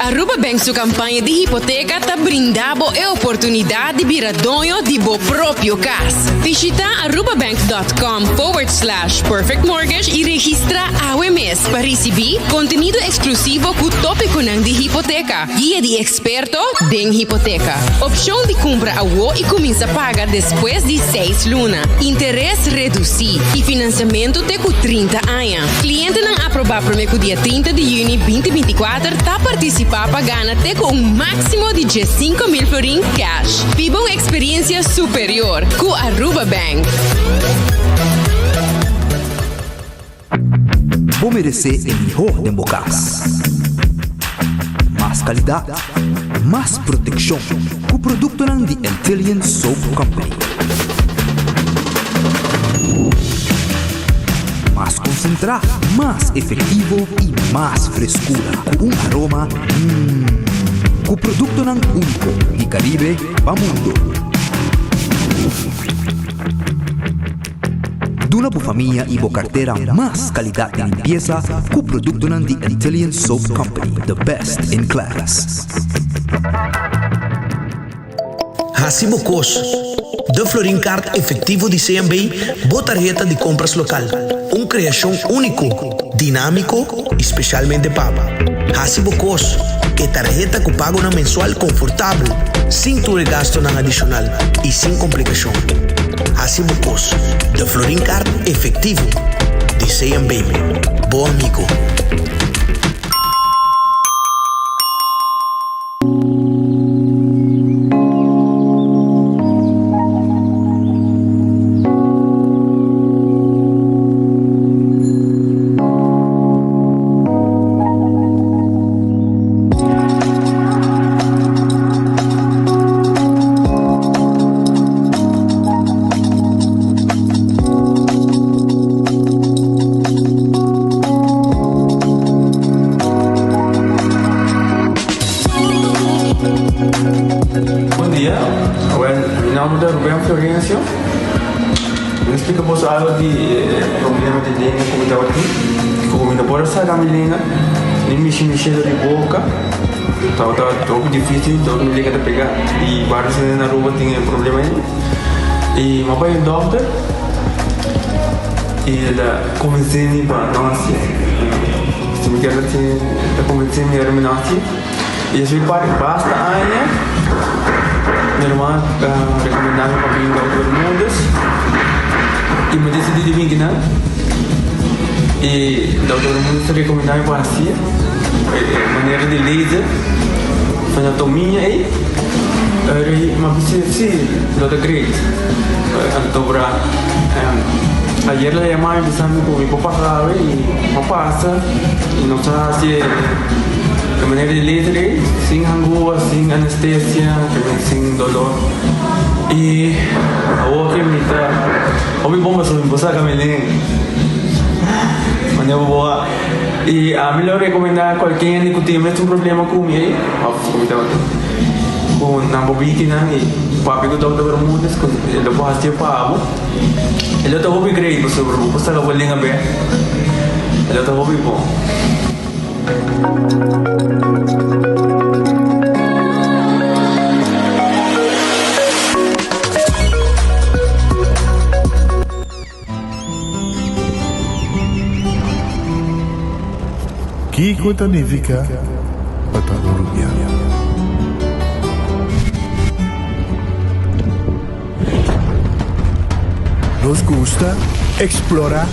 Aruba Bank su campaña di hipoteca ta brinda bo e oportunidad di bira doño di bo propio cas. Bishita arubabank.com forward slash perfect mortgage y registra awe mes pa ricibi contenido exclusivo cu topiconan di hipoteca, guia di experto den hipoteca, opcion di cumpra awo y cuminsa paga despues di seis luna, interes reduci y financiamento te cu 30 aña. Clientenan aproba prome cu dia 30 di juni 2024 ta participa pa gana te cu un maximo di 15,000 florin cash. Biba un experiencia superior cu Aruba Bank. Bo meresé e mihó den bo kas. Mas kalidat, mas protekshon ku produktonan di Antillian Soap Company. Mas konsentrá, mas efektivo i mas freskura ku un aroma mmm. Ku produktonan úniko di Karibe pa mundu. Duna bo famia i bo kartera mas kalidat di limpiesa ku produktonan di Antillian Soap Company, the best in class. Hasi bo kos. De Florin Card Efectivo di CMB, bo tarheta di kompras lokal. Un kreashon úniko, dinámiko i spesialmente pa bo. Hasi bo kos. E tarheta ku pagonan mensual konfortabel, sin tur e gastonan adishonal i sin komplikashon. Hasi bo kos. De Florin Card Efectivo di CMB. Bo amigo. Bon dia, awel mi nomber ta Ruben Florencio. Mi a splika boso algo di e problema di lenga ku mi tabatin, ku mi no por a saka mi lenga ni mishi mishi dor di boka. Tabata hopi dificil, dor mi lenga ta pega y varios hende na Aruba tin e problema ei. Y mi a bai un dokter y el a convence mi pa no haci. Si mi kier haci, el a convence mi ora mi no haci. Y esei parti basta aña mi herman a recomenda mi pa bin Dokter Bermudez y mi decidi di bin kinan y Dokter Bermudez a recomenda mi pa haci e manera di laser anatomia ey y mi a bisa si lo ta great anto bra ayer la yama mi bisa mi cu mi por pasa awe y mi a pasa y nos a haci. E manera di laser ei, sin hangua, sin anestesia, sin dolor. I awor ke mi ta hopi bon pasobra mi por saka mi lenga. Manera bo por wak. I ami lo rekomendá kualke hende ku tin e mesun problema ku mi ei, òf ku mi tabatin, ku nan por bini kinan i papia ku Dòkter Bermudez ku e lo por hasié pa bo. E lo ta hopi great pasobra bo por saka bo lenga bèk. E lo ta hopi bon. Kiko ta nifiká pa ta un rubiano? Nos gusta explora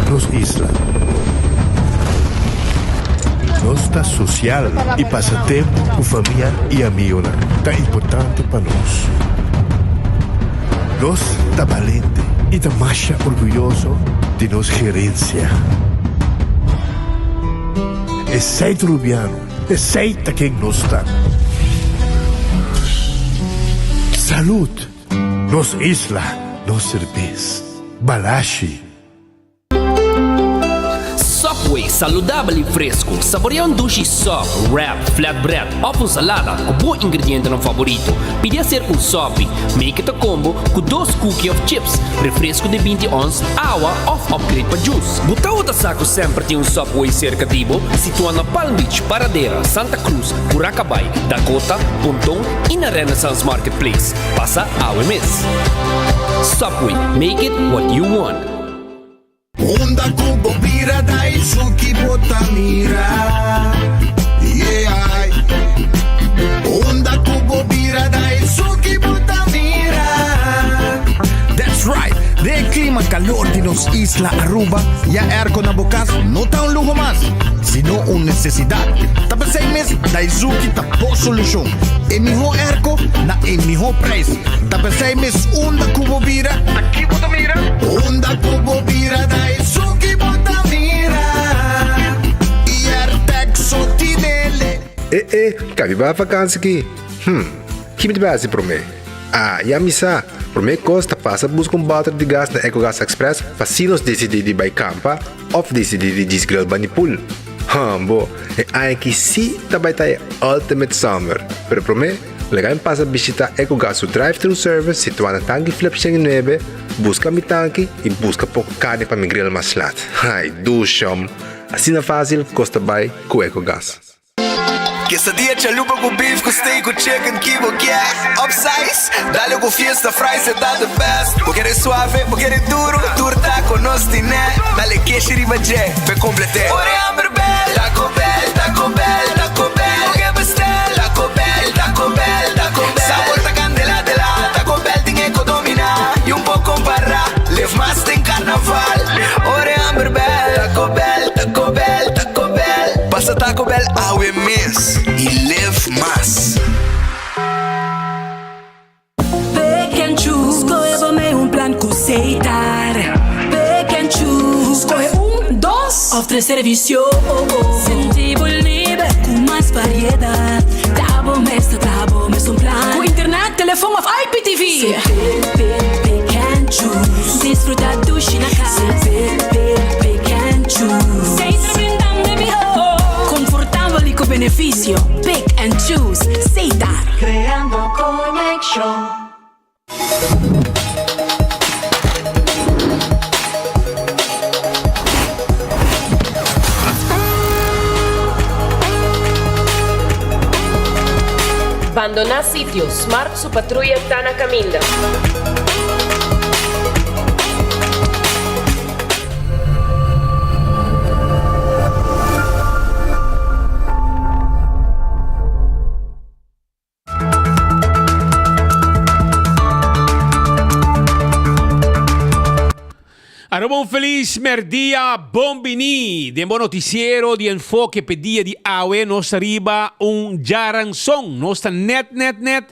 nos isla. Nos ta social y pasa tempo cu famia y amigonan ta importante pa nos. Nos ta balente y ta masha orguyoso di nos gerencia. Esey ta Rubiano, esey ta ken nos ta. Salud! Nos isla, nos serbes. Balashi. Subway, saludabel y fresco. Saborea un dushi sub, wrap, flatbread of un salada cu bo ingredientenan favorito. Pidi hacer un sopi. Make it a combo cu dos cookie of chips, refresco di binti ons, awa of upgrade pa juice. Bo tawata sa cu semper tin un Subway cerca di bo? Situa na Palm Beach, Paradera, Santa Cruz, Curacabai, Dakota, Ponton y na Renaissance Marketplace. Pasa awe mes. Subway, make it what you want. Unda ku bo bira da esun ki bo ta mira, yeah. Unda ku bo bira da esun ki bo ta mira. That's right! Den e klima kalor di nos isla Aruba, ya airco na bo kas no ta un luho mas, sino un nesesidat. Ta p'esei mes Daizuki ta bo solushon. E mihó airco na e mihó prijs. Ta p'esei mes unda ku bo bira, ta ki bo ta mira? Unda ku bo bira ta esun ki bo ta mira. I Airtec so tinele. E e, kabi bai vakansi ki? Hm, ki mi ta bai hasi promé? Ah, ya mi sa! Promé kos ta pasa buska un bòter di gas na Ecogas Express pa si nos disidí di bai kampa òf disidí di djis grill bani pool. Hòmbo, e aña aki sí ta bai ta e ultimate summer! Pero promé, laga mi pasa bishitá Ecogas su drive-thru service situá na Tanki Flip 109, buska mi tanki i buska poko karni pa mi grill mas lat. Ai, dushòm! Asina fásil kos ta bai ku Ecogas. Quesadilla chalupa cu beef cu steak cu chicken ki bo kier Upsize, dale cu fiesta fries e ta the best Bo kere suave, bo kere duro, tur taco nos tine Dale keshi riba dje, p'e complete Ora e hamber bel, Taco Bell, Taco Bell, Taco Bell Bo ke bestel, Taco Bell, Taco Bell, Taco Bell Sabor ta candela de la, Taco Bell tin e co domina Y un por compara, live mas den carnaval Ora e hamber bel, Taco Bell, Taco Bell, Taco Bell Pasa Taco Bell awe mes y live mas. Pick and choose, skohe bo mei un plan ku Setar. Pick and choose, skohe un, dos òf tres servisio. Sinti bo liber ku mas variedat. Ta bo mes ta traha bo mes un plan. Ku internet, telefon òf IPTV. Pick, pick, pick and choose. Disfruta dushi na kas. Pick, pick, pick and choose. Setar brindando e mihó. Komfortabel i ku benefisio. Pick and choose. Setar. Creando conexion. Bandoná sitio, Smart su patruya ta na kaminda. Aruba un feliz merdia, bon bini den bo noticiero di Enfoke p'e dia di awe. Nos ta riba un djaranson, nos ta net net net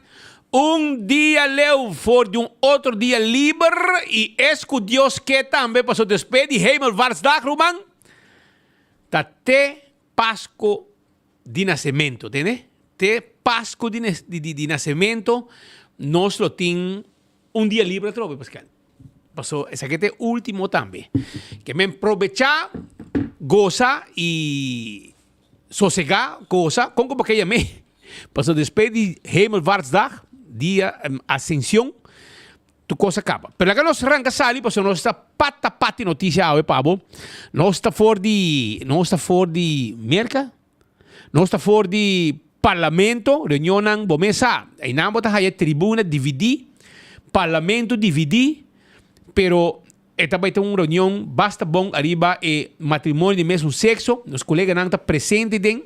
un dia leu for di un otro dia liber y es cu Dios ke tambe paso despues di Hemelvaartsdag ruman ta te Pasco di nacemento, tende? Te Pasco di di di nacemento nos lo tin un dia libre atrobe, Pascal. Paso esaki ta e ultimo tambe. Ke men probecha, goza y sosega, goza, con ku bo ke yam'é? Paso despues di Hemelvaartsdag, dia Ascension, Tur kos a kaba. Pero laga nos ranka sali pasobra nos ta pata pati notisia awe pa bo. Nos ta for di, nos ta for di Merka, nos ta for di parlamento, reunionnan bo mes sa. Einan bo ta haya tribuna dividí, parlamento dividí, pero e ta bai ta un reunion basta bon ariba e matrimonio di mesun sekso. Nos koleganan ta presente den.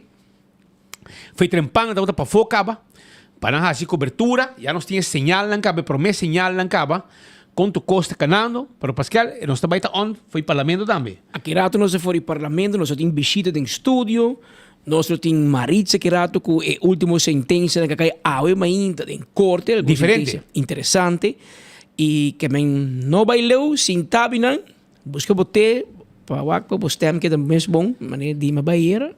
Foi trempan nan tabata pafó kaba pa nan hasi kobertura, ya nos tin e señalnan kaba, e promé señalnan kaba kon tur kos ta kanando, pero Pascal nos ta bai ta on foi parlamento tambe. Aki rato nos a for di parlamento, nos a tin bishita den studio, nos lo tin Maritza aki rato ku e ultimo sentensianan ku a kai awe mainta den korte, algun Diferente. sentensia interesante i ke men no bai leu sin tabinan. Buska bo te pa wak pa bo stem keda mes bon, manera Dima Bahera.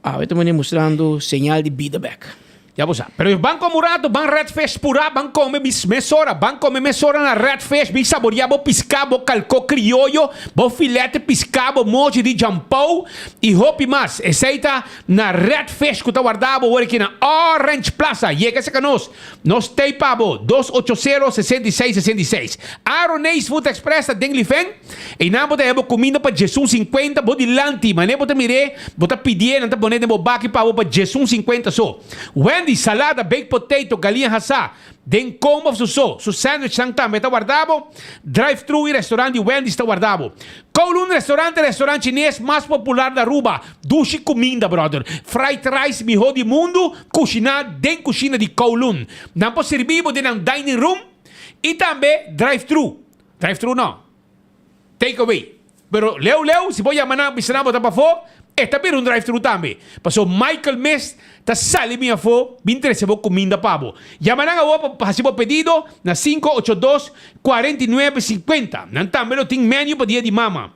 Awe ta manera mustrando señal di bida bek. Ya bo sa. Pero ban come un rato, ban Red Fish pura, ban come bis mesora, ban come mesora na Red Fish, bin saboria bo pisca, bo calco crioyo, bo filete pisca, bo mochi di jampou y hopi mas. Esey ta na Red Fish cu ta warda bo wor aki na Orange Plaza. Yega cerca nos. Nos tey pa bo, dos ocho sero, 66, 66. Aroneis Food Express ta den Lifen. Einan bo ta heba kuminda pa djesun sinkuenta bo dilanti, manera bo ta mir'é, bo ta pidié, nan ta pon'é den bo baki pa bo pa djesun sinkuenta so. Wendy, salada, baked potato, galiña hasá, den kombo òf su so. Su sandwichnan tambe ta warda bo. Drive thru i restaurant di Wendy's ta warda bo. Kowloon Restaurant ta e restaurant chines mas popular na Aruba. Dushi kuminda, brother. Fried rice mihó di mundu, kushiná den kushina di Kowloon. Nan por sirbi bo den nan dining room i tambe drive thru. Drive thru no. Take away. Pero leu leu si bo yama nan bisa nan bo ta pafó, e ta bira un drive thru tambe. Paso Michael mes ta sali bin afó bin trese bo kuminda pa bo. Yama nan awor pa hasi bo pedido na 582 49 50. Nan tambe lo tin menu pa dia di mama.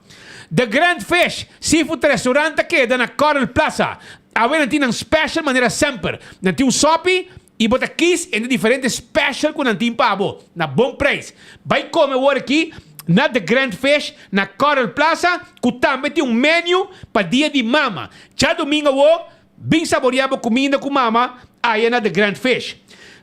The Grand Fish Seafood Restaurant ta keda na Coral Plaza. Awe nan tin nan special manera semper. Nan tin un sopi I bo ta kis entre diferente special ku nan tin pa bo, na bon prijs. Bai kome awor aki na The Grand Fish na Coral Plaza ku tambe tin un menu pa dia di mama. Djadumingu awor, bin saboria bo kuminda ku mama aya na The Grand Fish.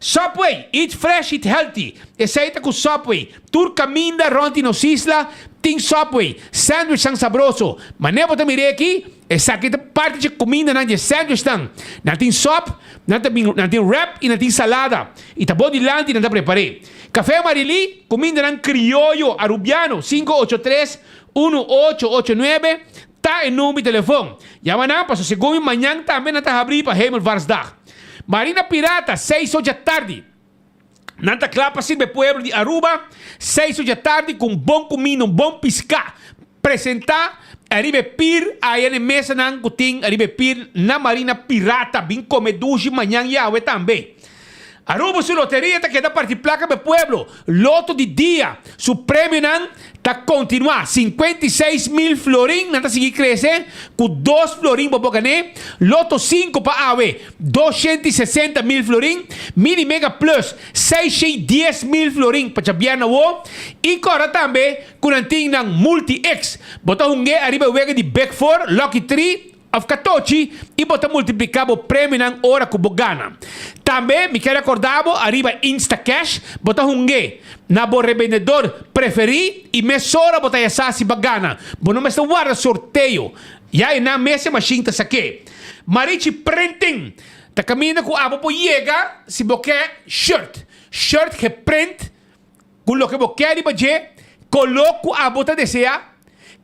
Subway, eat fresh, eat healthy. Esei ta ku Subway. Tur kaminda rònt di nos isla tin Subway. Sandwichnan sabroso. Manera bo ta mir'é aki, Esaki ta parti dje kumindanan dje sandwichnan. Nan tin sòp, nan ta bin, nan tin wrap i nan tin salada. I ta bo dilanti nan ta prepar'é. Café Marilí, kumindanan krioyo arubiano, 583 1889 ta e number di telefon. Yama nan paso segun mi mañan tambe nan ta habrí pa Hemelvaartsdag. Marina Pirata, seis or dja tardi. Nan ta kla pa sirbi e pueblo di Aruba seis or dja tardi ku un bon kuminda, un bon piská. Presentá ariba e pir aya na e mesanan ku tin ariba e pir na Marina Pirata. Bin kome dushi mañan i awe tambe. Aruba su loteria ta keda parti plaka pa e pueblo. Loto di dia su premionan ta kontinuá. 56 mil florin nan ta sigui krese ku 2 florin bo por gané. Loto 5 pa awe 260 mil florin. Mini Mega Plus 610 mil florin pa djabièrnè awo. I kòrda tambe ku nan tin nan Multi X. Bo ta hung'é ariba e wega di Big Four, Lucky Three òf Katochi i bo ta multipliká bo premionan ora ku bo gana. Tambe mi kier rekordá bo ariba Instacash bo ta hung'é na bo rebendedor preferí i mesora bo ta yasá si bo a gana. Bo no mester warda sorteo, ya e nan mes e mashin ta sak'é. Marichi Printing ta kaminda ku abo por yega si bo ke shirt. Shirt geprint ku loke bo ke riba dje, koló ku abo ta deseá,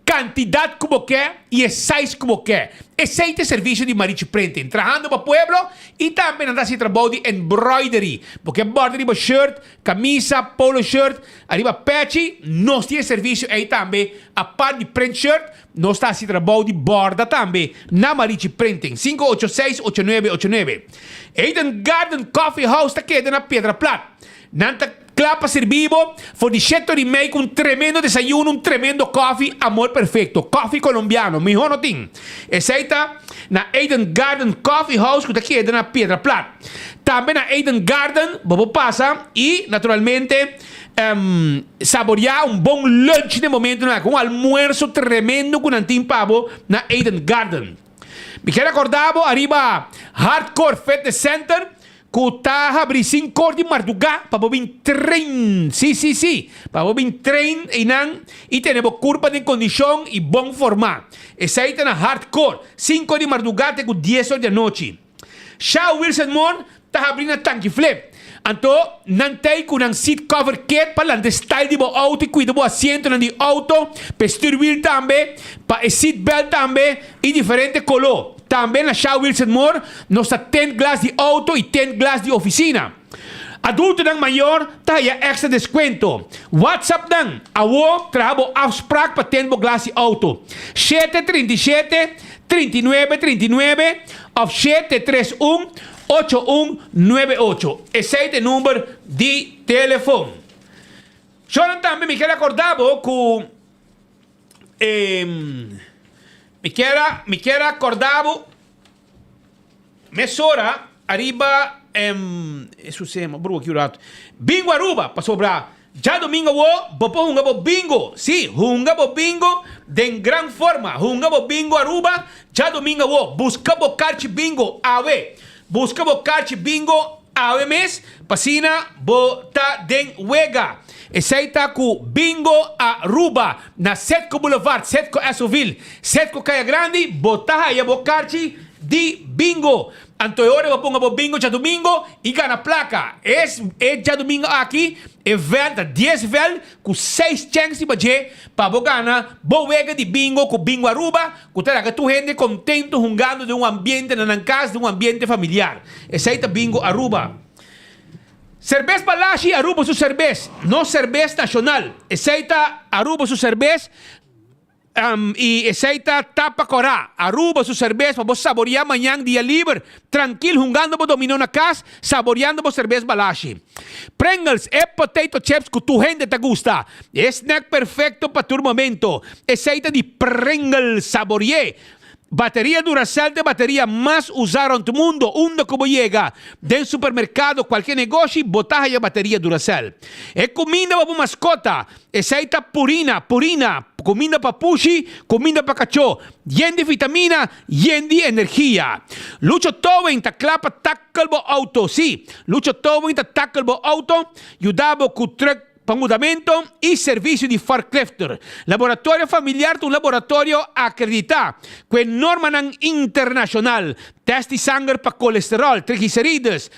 kantidat ku bo ke i e size ku bo ke. Esei ta e servisio di Marichi Printing, trahando pa pueblo i tambe nan ta hasi trabou di embroidery. Bo ke bòrda riba shirt, kamisa, polo shirt, ariba pechi, nos tin e servisio ei tambe. Apart di print shirt, nos ta hasi trabou di bòrda tambe na Marichi Printing, 586 8989. Eden Garden Coffee House ta keda na Piedra Plat. Nan ta kla pa sirbi bo for di shete ora i mei ku un tremendo desayuno, un tremendo kòfi, amor perfekto, kòfi kolombiano, mihó no tin. Esei ta na Eden Garden Coffee House ku ta keda na Piedra Plat. Tambe na Eden Garden bo por pasa i naturalmente saboriá un bon lunch den momentunan aki, un almuerso tremendo ku nan tin pa bo na Eden Garden. Mi kier rekorda bo ariba Hardcore Fitness Center Ku ta habri sin kor di mardugá pa bo bin train. Sí, sí, sí, pa bo bin train einan i tene bo kurpa den kondishon i bon formá. Esei ta na hardcore, sinku or di mardugá te ku dies or di anochi. Shao Wilson Moore ta habri na Tanki Flip. Anto nan t'ei ku nan seat cover kit pa lanta e style di bo outo i kuida bo asientonan di outo, pa e stuurwiel tambe, pa e seat belt tambe i diferente koló. Tambe na Shao Wilson Moore nos ta tint glas di auto y tint glas di oficina. Adultonan mayor ta haya extra descuento. WhatsApp nan awo traha bo afspraak pa tint bo glas di auto. 7 37 39 39 of 7 31 8198. Esey ta e number di telefon. Shonan tambe mi kier acorda bo cu Mi kier a, mi kier a corda bo mesora ariba. Esuse, mi a brua aki un rato. Bingo Aruba, pasobra djadomingo awo bo por hunga bo bingo. Sí, hunga bo bingo den gran forma. Hunga bo bingo Aruba djadomingo awo. Buska bo karchi bingo awe. Buska bo karchi bingo awe mes pa asina bo ta den wega. Esei ta ku Bingo Aruba na Setco Boulevard, Setco Essoville, Setco Kaya Grandi, bo ta haya bo karchi di bingo. Anto e ora bo ponga bo bingo djadumingo i gana plaka. Es e djadumingo aki e vèl ta dies vèl ku seis chèns riba dje pa bo gana bo wega di bingo ku Bingo Aruba ku ta laga tur hende kontento hungando den un ambiente na nan kas, den un ambiente familiar. Esei ta Bingo Aruba. Serbes Balashi Aruba su serbes, nos serbes nashonal. Esei ta Aruba su serbes. I esei ta tapa kòrá. Aruba su serbes pa bo saboriá mañan dia liber, trankil hungando bo dominó na kas, saboriando bo serbes balashi. Pringles, e potato chips ku tur hende ta gusta. E snack perfekto pa tur momento. Esei ta di Pringles, sabori'é! Bateria Duracell ta e bateria mas usá rònt mundo. Unda ku bo yega, den supermerkado, kualke negoshi, bo ta haya bateria Duracell. E kuminda pa bo maskota, esei ta Purina, Purina, kuminda pa pushi, kuminda pa kachó, yen di vitamina, yen di energia. Lucho Towing ta kla pa tackle bo outo. Sí, Lucho Towing ta tackle bo outo, yuda bo ku truck pa mudamento y servicio di forklifter. Laboratorio Familiar ta un laboratorio acredita cu e normanan internacional. Test di sanger pa colesterol, triglicerides,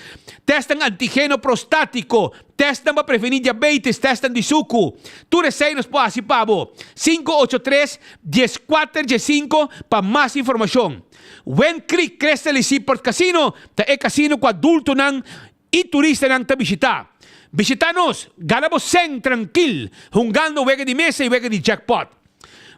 testnan antigeno prostatico, testnan pa preveni diabetes, testnan di sucu. Tur esey nos por haci pa bo. 583 14 15 pa mas informacion. Wind Creek Crystal y Seaport Casino ta e casino cu adultonan I turistanan ta bishitá. Bishitá nos, gana bo sèn trankil hungando wega di mesa i wega di jackpot.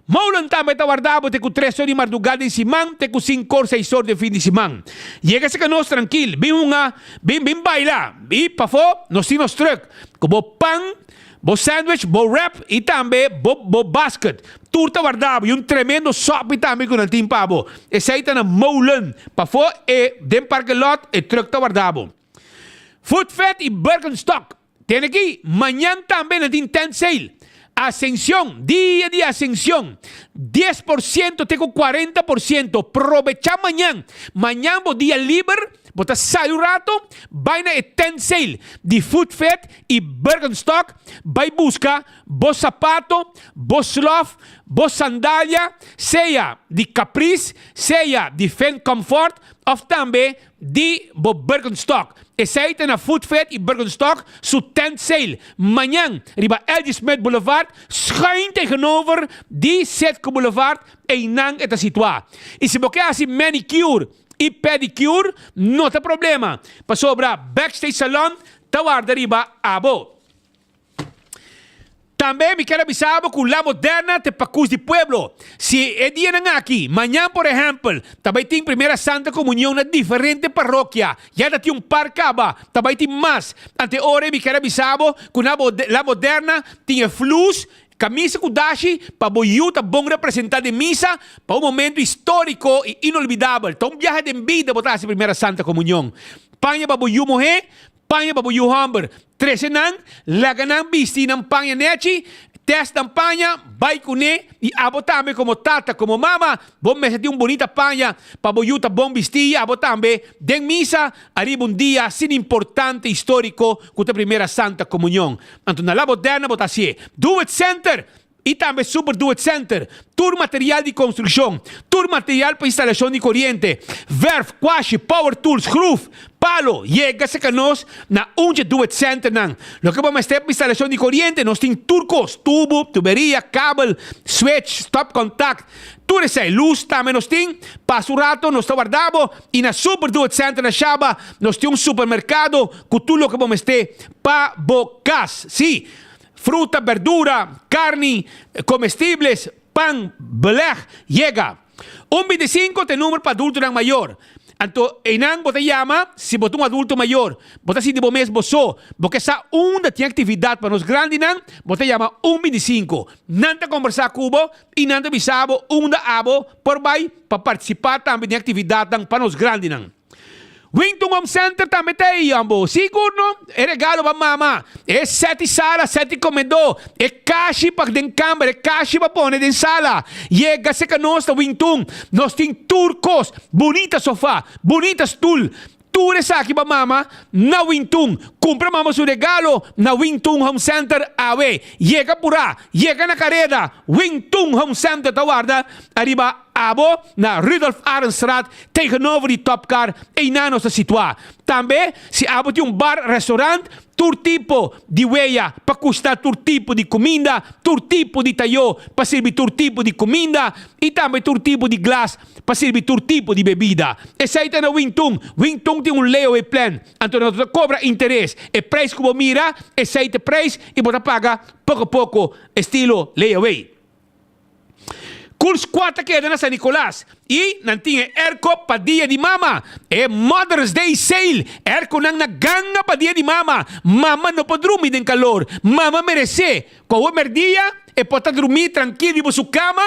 Molen tambe ta warda bo te ku tres or di mardugá den siman te ku sinkor seis or den fin di siman. Yega serka nos trankil, bin hunga, bin bin baila i pafó nos tin nos trùk ku bo pan, bo sandwich, bo wrap i tambe bo bo basket. Tur ta warda bo i un tremendo sòpi tambe ku nan tin pa bo. Esei ta na Molen. Pafó e den parke lot e trùk ta warda bo. Food Fed i Birkenstock. Tene aki, mañan tambe nan tin tent sale. Ascension, dia di Ascension, 10% te ku 40%. Probechá mañan. Mañan bo dia liber, bo ta sali un rato, bai na e tent sale di Food Fed i Birkenstock, bai buska bo sapato, bo slof, bo sandalia, sea di Caprice, sea di Finn Comfort of tambe di bo Birkenstock. Esei ta na Food Fed i Birkenstock su tent sale mañan riba LG Smith Boulevard schuin tegenover di Citgo Boulevard einan e ta situá. I si bo ke hasi manicure i pedicure no ta problema pasobra Backstage Salon ta warda riba abo. Tambe mi kier a bisa bo ku La Moderna ta e pakus di pueblo. Si e dianan aki, mañan por ehèmpel, ta bai tin Primera Santa Komunion na diferente parokia, ya ta tin un par kaba, ta bai tin mas. Ante ora mi kier a bisa bo ku na La Moderna tin e flus, kamisa ku dashi pa bo yu ta bon representá den misa pa un momento históriko i inolvidabel. Ta un biahe den bida bo ta hasi Primera Santa Komunion. Paña pa bo yu muhé, Paña pa bo yu hòmber, trese nan, laga nan bisti nan paña nèchi, tèst nan paña, bai kuné, i abo tambe komo tata, komo mama, bo mester tin un bunita paña pa bo yu ta bon bistí i abo tambe den misa ariba un dia asina importante históriko ku ta Primera Santa Komunion. Anto na La Moderna bo ta hasié. Do It Center! I tambe Super Do It Center, tur material di konstrukshon, tur material pa instalashon di koriente, verf, kwashi, power tools, gruf, palo, yega serka nos na un dje Do It Centernan. Loke bo mester pa instalashon di koriente, nos tin tur kos, tubu, tuberia, kabel, switch, stopcontact, tur esei. Lus tambe nos tin. Pasa un rato, nos ta warda bo. I na Super Do It Center na Shaba, nos tin un supermerkado ku tur loke bo mester pa bo kas. Sí. Fruta, berdura, karni, komestibles, pan, beleg, yega. Un bintisinko ta e number pa adultonan mayor. Anto einan bo ta yama si bo ta un adulto mayor, bo ta sinti bo mes bo so, bo ke sa unda tin aktividat pa nos grandinan, bo ta yama un bintisinko. Nan ta kombersá ku bo i nan ta bisa bo unda abo por bai pa partisipá tambe den aktividatnan pa nos grandinan. Wington Home Center tambe ta ei, ambo. Sigur no? E regalo pa mama, e seti sala, seti komedó, e kashi pa den kamber, e kashi pa pone den sala. Yega serka nos na Wington. Nos tin tur kos, bunita sofa, bunita stul. Tur esaki pa mama na Wington. Kumpra mama su regalo na Wington Home Center awe. Yega purá, yega na kareda. Wington Home Center ta warda ariba abo na Rudolf Arendstraat Tegenover di Topcar, einan nos ta situá. Tambe, si abo tin un bar, restaurant, tur tipo di weya pa kushná tur tipo di kuminda, tur tipo di tayó pa sirbi tur tipo di kuminda i tambe tur tipo di glas pa sirbi tur tipo di bebida. Esei ta na Wingtung. Wingtung tin un layaway plan, anto nan no ta kobra interes. E preis ku bo mira, esei ta e preis i bo ta paga poko poko, estilo layaway. Cool Squad ta keda na San Nicolas y nan tin e airco pa dia di mama. E Mother's Day Sale, airconan na ganga pa dia di mama. Mama no por drumi den calor, mama merece cu awe merdia e por ta drumi trankil riba su cama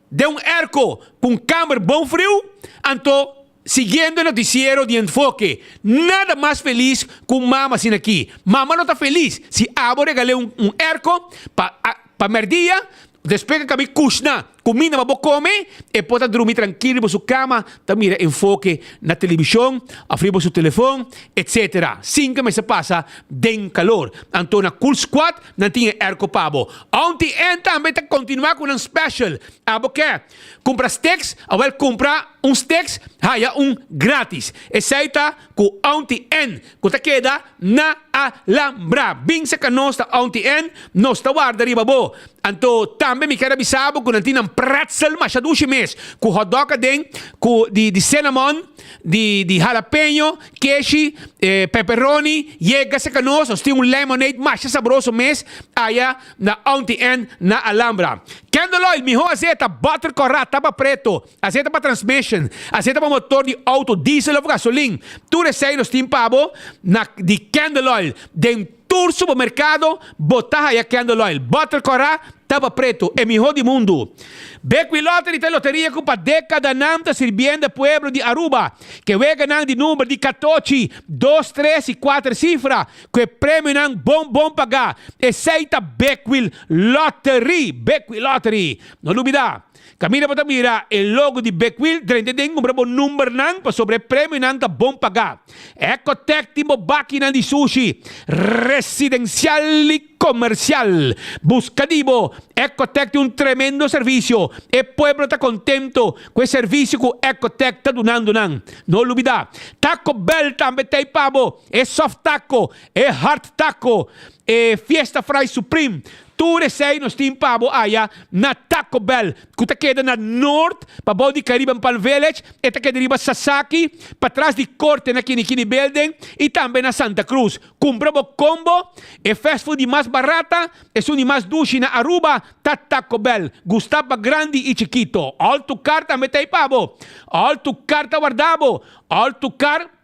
den un airco cu un camber bon friu, anto siguiendo e noticiero di Enfoke. Nada mas feliz cu un mama asina aki. Mama lo ta feliz si abo regal'e un airco pa pa merdia. Despues ke kabi kushna kuminda pa bo kome, e por ta drumi trankil riba su kama, ta mira enfoke na televishon òf riba su telefon, etsetera. Sin ke mester pasa den kalor. Anto na Cool Squad nan tin e airco pa bo. Aunty Ann tambe ta kontinuá ku nan special. Abo ke kumpra sticks? Awel kumpra un sticks haya un gratis. Esei ta ku Aunty Ann ku ta keda na Alhambra. Bin saka nos ta Aunty Ann, nos ta warda riba bo. Anto tambe mi kier a bisa bo ku nan tin nan pretzel masha dushi mes, ku hotdog aden, ku di di cinnamon, di di jalapeño, keshi, pepperoni. Yega saka nos, nos tin un lemonade masha sabroso mes aya na Aunty Ann na Alhambra. Candle oil, miho azeta, butter kòrá, tapa preto. Aseta pa transmission, aseta pa motor di auto diesel of gasolin, tur esei nos tin pa bo na di Candle Oil. Den tur supermercado bo ta haya Candle Oil. Butter cora, tapa preto, e miho di mundu. Bequi Lottery ta e loteria cu pa decadanan ta sirbiendo e pueblo di Aruba. Ke weganan di number di catochi, dos, tres y cuater cifra, cu e premionan bon bon paga. Esei ta Bequi Lottery. Bequi Lottery. No lubida. Kaminda bo ta mira e logo di Big Wheel, drenta den kumpra bo numbernan pasobra e premionan ta bon pagá. Ecotec tin bo bakinan di sushi, residensial i komersial. Buska di bo! Ecotec tin un tremendo servisio. E pueblo ta kontento ku e servisio ku Ecotec ta dunando nan. No lubidá, Taco Bell tambe ta ei pa bo! E soft taco, e hard taco, e Fiesta Fry Supreme, Tur esei nos tin pa bo aya na Taco Bell, ku ta keda na Noord, pabou di Caribbean Palm Village, e ta keda riba Sasaki, patras di Korte na Kinikini Building i tambe na Santa Cruz. Kumpra bo combo, e fast food di mas barata, esun di mas dushi na Aruba ta Taco Bell, gusta pa grandi i chikito. All to Car tambe ta ei pa bo. All to Car ta warda bo. All to Car.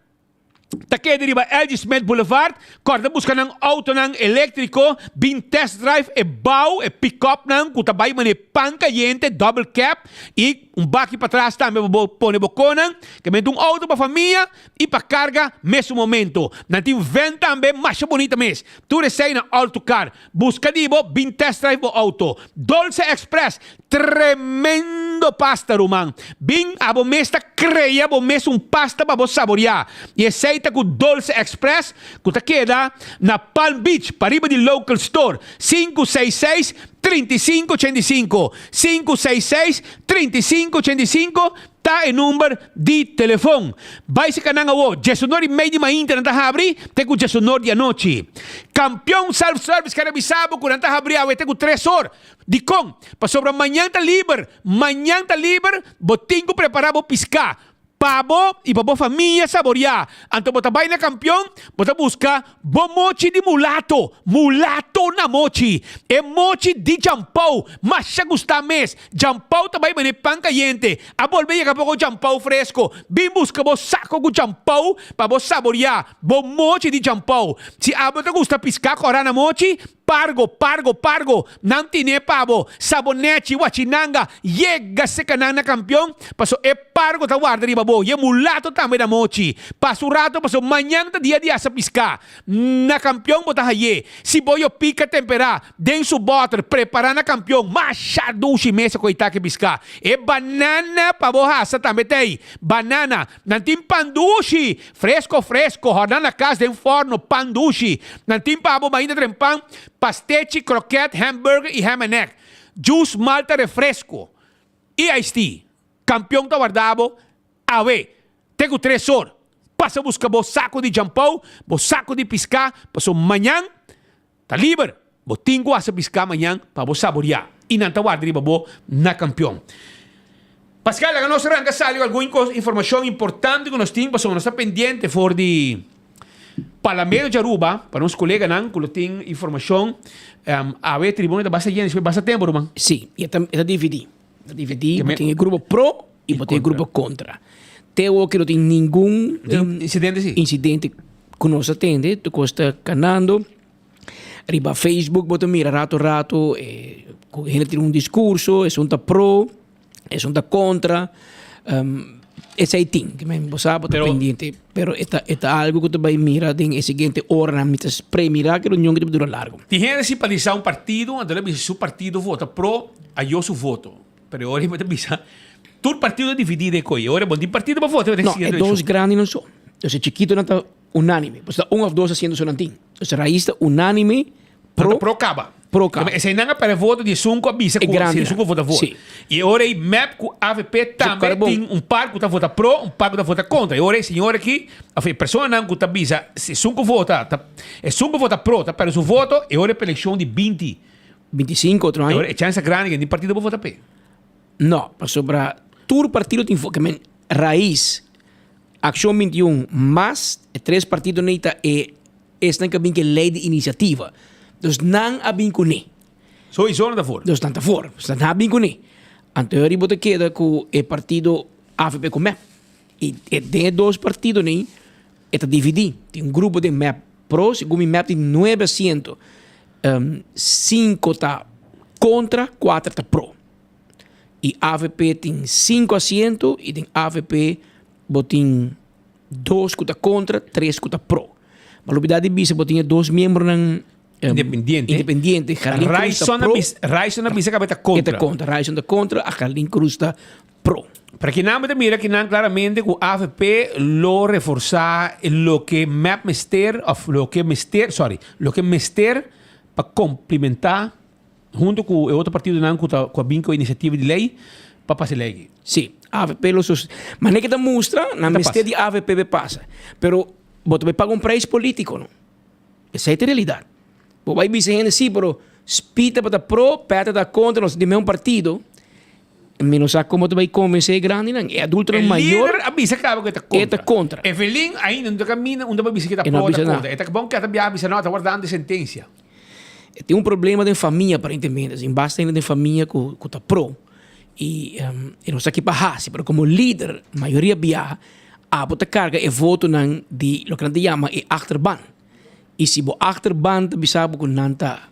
ta keda riba LG Smith Boulevard. Kòrda buska nan outonan eléktriko, bin test drive e bou, e pick-upnan ku ta bai manera pan kayente, double cab, i un baki patras tambe pa bo pone bo konan. Ke mester un outo pa famia i pa karga mesun momento. Nan tin van tambe masha bunita mes. Tur esei na All To Car. Buska di bo, bin test drive bo auto. Dolce Express, tremendo pasta ruman. Bin abo mes ta crea bo mes un pasta pa bo saborea. Y esey ta cu Dolce Express cu ta keda na Palm Beach pariba di Local Store, 566 3585, 566 3585. Ta e number di telefon. Bai si kanan awo, djesonor i mei di mainta nan ta habri te ku djesonor di anochi. Kampion Self Service kere bisa bo ku nan ta habri awe te ku tres or. Dikon? Pasobra mañan ta liber. Mañan ta liber, bo tin ku prepara bo piská pa bo i pa bo famia saboriá. Anto bo ta bai na Kampion, bo ta buska bo mochi di mulato, mulato na mochi. E mochi di Jampou masha gustá mes. Jampou ta bai bene pan kayente. A bolbe yega poko jampou fresko. Bin buska bo sako ku jampou pa bo saboria bo mochi di jampou. Si abo ta gusta piska kora na mochi, pargo, pargo, pargo, nan tine pa bo. Sabonechi, wachinanga, yega seka nan na kampion, paso e pargo ta warda riba bo. bo. Y e mulato tambe na mochi. Pasa un rato paso mañan ta dia di asa pisca. Na Campeon bo ta haye. Siboyo pica tempera den su boter prepara na Campeon. Masha dushi mesa cu e take pisca. E banana pa bo hasa tambe ta ey. Banana. Nan tin pan dushi. Fresco fresco. Horna na cas den forno. Pan dushi. Nan tin pa bo mainta tren pan, pastechi, kroket, hamburger y ham and egg. Juice, malta, refresco y iced tea. Campeon ta warda bo awe te cu tres or. Pasa busca bo saco di jampou, bo saco di pisca, paso mañan ta liber. Bo tin cu haci pisca mañan pa bo saboria y nan ta warda riba bo na Campeon. Pascal, laga nos ranca sali cu algun informacion importante cu nos tin pasobra nos ta pendiente for di Parlamento di Aruba pa nos coleganan cu lo tin informacion. Awe tribuna ta basta yen, basta tempo ruman. Sí, y e ta dividi. Ta dividi, bo tin e grupo pro y bo tin e grupo contra. Te awo ki no tin ningun incidente si. Incidente cu nos a tende, tur cos ta canando. Riba Facebook bo ta mira rato rato e cu hende tin un discurso, esun ta pro, esun ta contra. Esey tin, bo sa bo ta pendiente, pero e ta e ta algo cu ta bay mira den e siguiente oranan. Mi ta premira cu e reunion ta dura largo. Tin hende simpatisa un partido, anto lo bisa su partido vota pro, ayo su voto. Pero e ora bo ta bisa, tur partido ta dividi den koe. E ora bo no tin partido pa vota, No, e dos grandinan so. Dus e chikitonan ta unánime. Pasobra ta un of dos asiento so nan tin. Dus Raiz ta unánime pro. Nan ta pro kaba. Pro kaba. Eseinan a perde voto di esun ku a bisa ku si esun ku a vota voor. Si. I e ora ei mep ku avp tambe tin un par ku ta vota pro, un par ku ta vota kontra. E ora ei señor aki, of e personanan ku ta bisa si esun ku vota ta, esun ku vota pro ta perde su voto, e ora e pelekshon di binti. 25 otro aña. E ora e chance ta grandi ku tin partido por vota p'e. No, pasobra tur partido tin voto. Men Raiz, Accion 21 mas e tres partidonan ei ta e esnan ku a bin ku e lei di inisiativa. Dus nan a bin kuné. Sowieso nan ta for. Dus nan ta for. Dus nan a bin kuné. Anto e riba ta keda ku e partido avp ku mep. I e den e dos partidonan ei e ta dividí. Tin un grupo den mep pro, segun mi mep tin nuebe asiento. Sinku ta kontra, kuater ta pro. I avp tin sinku asiento i den avp bo tin dos ku ta kontra, tres ku ta pro. Ma lubidá di bisa bo tin e dos miembronan Independiente. independiente. Geraldine Cruz ta Ryson a pro. bisa, Ryson a bisa ku ta kontra. E ta kontra. Ryson ta kontra, a Geraldine Cruz ta pro. Pero kinan bo ta mira kinan klaramente ku avp lo reforsá loke mep mester òf loke mester, sorry, loke mester pa komplimentá Hunto cu e otro partidonan cu ta cu a bin cu e iniciativa di ley pa pasa e ley aki. Sí, avp lo sos. Manera que ta mustra, nan mester di avp pe pasa. Pero bo ta bay paga un prijs politico no. Esey ta e realidad. Bo bay bisa hende sí, pero Speed tabata pro, Peter ta contra, nos ta di mesun partido. Mi no sa con bo ta bay convence e grandinan. E adultonan mayor. E lider a bisa caba cu e ta contra. E ta contra. Evelyn ainda no ta camina unda bay bisa cu e ta pro o ta contra. E ta bon keda bia bisa no, ta wardando e sentencia. E tin un problema den famia aparentemente, sin basta hende den famia ku ku ta pro i e no sa ki pa hasi, pero komo lider mayoria biaha abo ta karga e votonan di loke nan ta yama e achterban. I si bo achterban ta bisa bo ku nan ta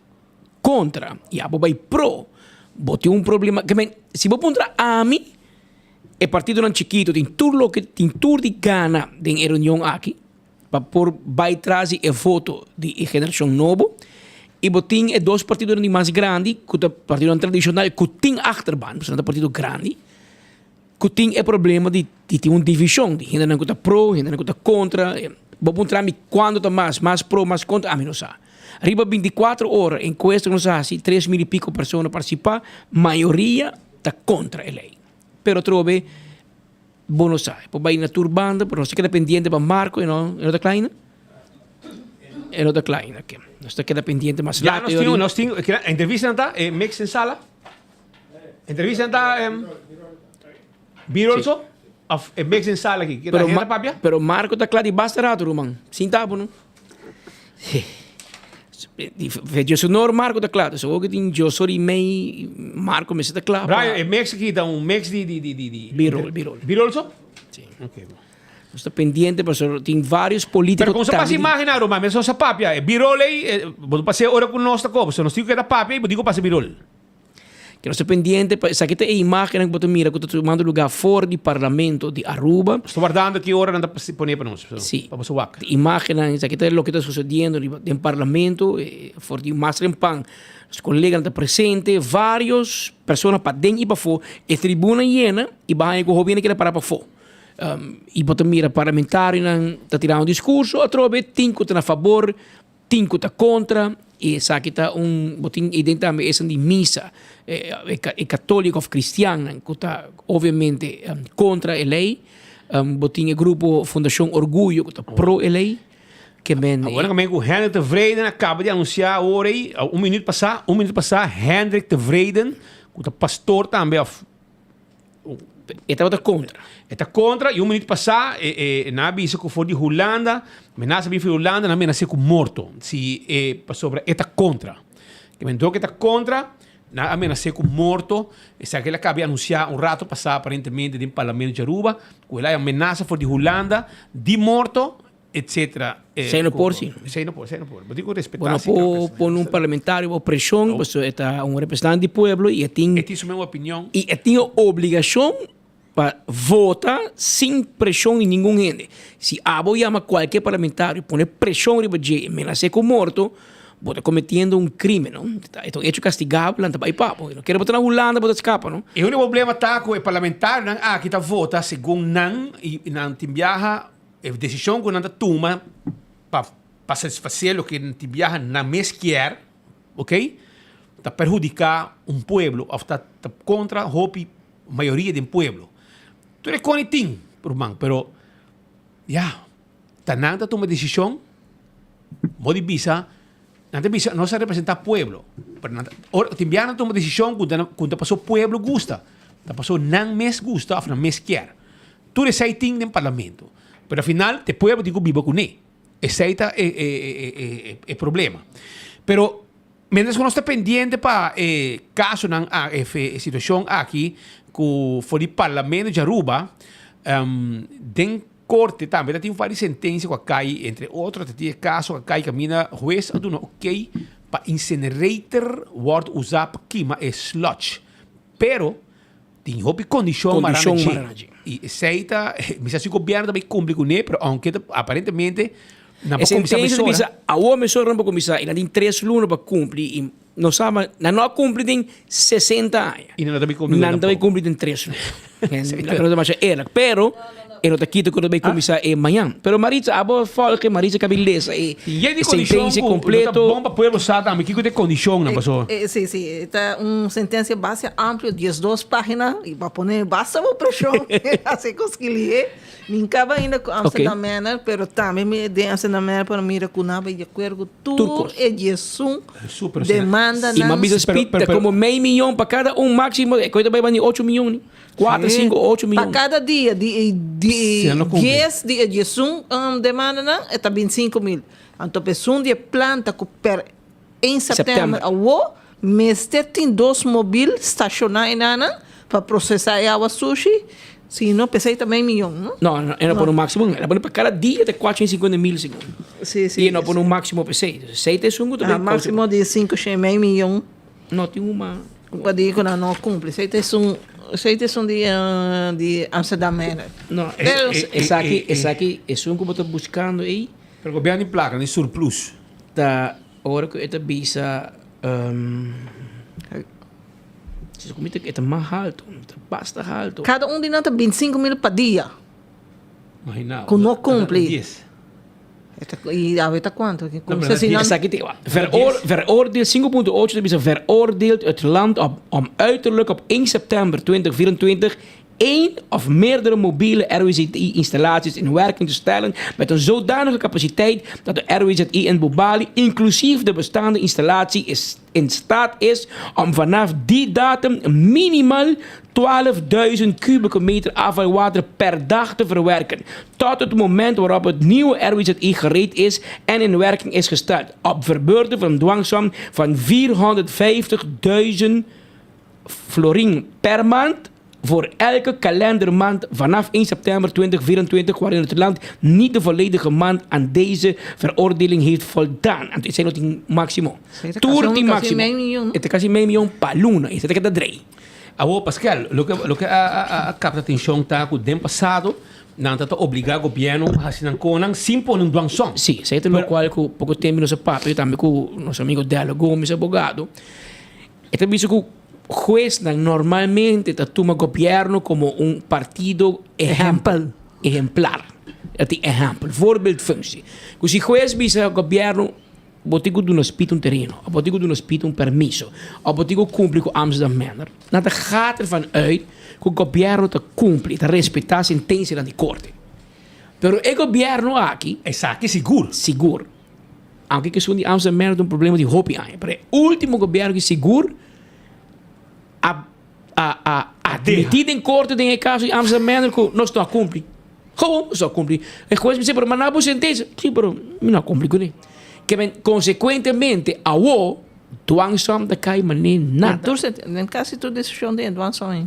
kontra i abo bai pro, bo tin un problema. Ke men, si bo puntra ami, e partidonan chikito tin tur loke tin tur di gana den e reunion aki. Pa por bai tras di e voto di e generashon nobo i bo tin e dos partidonan di mas grandi ku ta partidonan tradishonal ku tin achterban, pasobra nan ta partido grandi, ku tin e problema di di tin un divishon di hendenan ku ta pro, hendenan ku ta kontra. Bo puntra mi kuantu ta mas, mas pro, mas kontra, ami no sa. Riba binti kuater ora enkuesta ku nos a hasi, tres mil i piko persona partisipá, mayoria ta kontra e lei. Pero atrobe. Bo no sa. E por bai na tur banda, pero nos ta keda pendiente pa Marco, e no, e no ta kla ainda? E no ta kla ainda, oké. Nos ta keda pendiente mas Ya later. nos tin, nos tin, keda, entrevista nan ta, e mix den sala? Entrevista nan ta, em, B-roll so? Of e mix den sala aki? Keda Pero, hende Ma ta papia? pero Marco ta kla di basta rato, ruman. Sinta bo no. Di su nor Marco ta kla. Dus awor tin Josor i mei Marco mester ta kla. Brian, e mix aki ta un mix di di di di B-roll, B-roll. B-roll so? Si. Ok. Nos ta pendiente pasobra tin varios politico Pero con sa tambe pasa imagina Roman, mesun sa papia, e B-roll ei, bo ta pasa ora cu nos ta koba, so nos tin cu keda papia i bo tin cu pasa B-roll. Ke nos ta pendiente pa esaki ta e imagennan ku bo ta mira ku ta tumando luga for di Parlamento di Aruba. Nos ta wardando ki ora nan ta pone pa nos, Sí. pa boso wak. E imagennan, esaki ta loke ta sucediendo riba den Parlamento, for di mas trempan nos coleganan ta presente, varios persona paden y pafó, e tribuna yena y bo haña ku hopi hende keda para pafó. Y bo ta mira parlamentarionan ta tira un discurso, atrobe tin ku ta na fabor, Tin ku ta kontra i esaki ta un bo tin i den tambe esun di misa e katoliko of kristiannan ku ta obviamente kontra e lei bo tin e grupo fundashon orguyo ku ta pro e lei ke men Awor nan ku Hendrik Tevreden a kaba di anunsiá awor ei un minüt pasá un minüt pasá Hendrik Tevreden ku ta pastor tambe of E tabata kontra. E ta kontra i un minuut pasá e nan a bisa ku for di Hulanda, menasa bin for di Hulanda, nan a menas'é ku morto si e pasobra e ta kontra. Ke men dor ku e ta kontra, nan a menas'é ku morto. Esaki el a kaba di anunsiá un rato pasá aparentemente den Parlamento di Aruba ku el a menasa for di Hulanda di morto. Etcetera. Esei no por si. Esei no por, esei no por. Bo tin ku respetá Bo no si kak por pone un parlamentario bajo preshon, pasobra e ta un representante di pueblo i e tin. E tin su mes opinion. I e tin e obligashon pa vota sin preshon di ningun hende. Si abo yama kualke parlamentario pone preshon riba dje i menas'é ku morto, bo ta kometiendo un krimen, no? E ta un hecho kastigabel, nan ta bai pa bo. No kere bo ta na Hulanda bo ta skapa, no? E úniko problema ta ku e parlamentarionan aki ta vota segun nan i nan tin biaha E desishon ku nan ta tuma pa pa satisfasé loke nan tin biaha nan mes kier, ok, ta perhudiká un pueblo òf ta ta kontra hopi mayoria den pueblo. Tur e kos tin, ruman, pero ya, ta nan ta tuma desishon, bo di bisa, nan ta bisa nos ta representá pueblo, pero nan ta ora tin biaha nan ta tuma desishon ku ta ku ta pasobra pueblo gusta, ta pasobra nan mes gusta òf nan mes kier. Tur esei tin den parlamento. Pero al final te pueblo tin ku biba kuné. Esei ta e e e e problema. Pero mientras ku nos ta pendiente pa e kasonan a e e situashon aki ku for di parlamento di Aruba den korte tambe ta tin un par di sentensia ku a kai entre otro ta tin e kaso ku a kai kaminda hues a duna okey pa incinerator wòrdu usa pa kima e sludge. Pero Tin hopi kondishon mara na dje. I esei ta, mi sa si gobièrnu ta bai kumpli kuné, pero ounke ta aparentemente nan por kuminsá mesora. E sentensia ta bisa awor mesora nan por kuminsá i nan tin tres luna pa kumpli i nos sa ma nan no a kumpli den sesenta aña. I nan no ta bai kumpli Nan ta bai kumpli den tres luna. Laga nos ta masha eerlijk, pero e no ta kita ku no ta bai kuminsá e mañan. Pero Maritza, abo volg e Maritza kabi lesa e sentensia kompleto. No ta bon pa pueblo sa tambe kiko ta e kondishonnan paso. Si, si, e ta un sentensia base amplio, diesdos pagina, i bo a pone basta bo preshon hasi kos ki lihé. Mi n kaba ainda ku Amsterdam Manor, pero tambe mi den Amsterdam Manor por a mira ku nan a bai di akuerdo ku tur e diesun demandanan. I mi a bisa Speed ta komo mei miyon pa kada un máksimo, e koe ta bai bani ocho miyon ni. Kuater, sinku, ocho Pa miyon. kada dia di e Si nan no kumpli. dies di e diesun demandanan e ta bintisinko mil. Anto pa esun di e planta ku per ein sèptèmber Sèptèmber. awo mester tin dos mobil stashoná enanan pa prosesá e awa sushi, si no p'esei ta mei miyon, no? No, no, e no pone un máksimo, el a pone pa kada dia ta kuater i sinkuenta mil segun. Si, si. I e no pone un máksimo p'esei. Esei ta esun ku ta Ah, bai kousa. máksimo di sinku shen mei miyon. No tin un ma. Pa di ku nan no kumpli. Esei ta esun, esei ta esun di di Amsterdam Manor. No, esaki, esaki, esun ku bo ta buskando ei. Pero gobièrnu di plaka, di surplus. Ta ora ku e ta bisa, si su kumita e ta mas haltu, ta basta haltu. Kada un di nan ta bintisinko mil pa dia. Imagina. Ku no kumpli. I awe ta kuantu? Esaki ta igual. Veroordeeld, 5.8 ta bisa veroordeeld het land op, om uiterlijk op 1 september 2024 één of meerdere mobiele RWZI-installaties in werking te stellen met een zodanige capaciteit dat de RWZI in Bubali, inclusief de bestaande installatie, is in staat is om vanaf die datum minimaal 12.000 kubieke meter afvalwater per dag te verwerken, tot het moment waarop het nieuwe RWZI gereed is en in werking is gesteld, op verbeurte van een dwangsom van 450.000 florin per maand. Voor elke kalendermaand vanaf 1 september 2024 waarin het land niet de volledige maand aan deze veroordeling heeft voldaan. Anto esei no tin maximo. Tur tin maximo. E ta casi mei miyon pa luna. Esei ta keda drei. Awor Pascal, loke loke a a a capta atencion ta cu den pasado nan ta ta obliga gobierno haci nan conan sin pone un dwangsom. Si, esei ta locual cu poco tempo nos a papia tambe cu nos amigo Dello Gomez, abogado. E ta bisa cu Huesnan normalmente ta tuma gobierno como un partido ehempel, ehemplar. E tin ehempel, voorbeeldfunctie. Cu si hues bisa gobierno bo tin cu duna Speed un tereno, of bo tin cu duna Speed un permiso, of bo tin cu cumpli cu Amsterdam Manner, nan ta gaat ervan uit cu gobierno ta cumpli, ta respeta sentencianan di corte. Pero e gobierno aki. Esaki sigur. Sigur. Aunke cu esun di Amsterdam Manor ta un problema di hopi aña, pero e ultimo gobierno ki sigur a a a admiti den corte den e caso di Amsterdam Manor cu nos no a cumpli. Gewoon nos no a cumpli. E hues bisa pero manda bo sentencia. Si pero mi no a cumpli cune. Ke men consecuentemente awo dwangsom ta cay mane nada. Tur den casi tur decision den e dwangsom ei.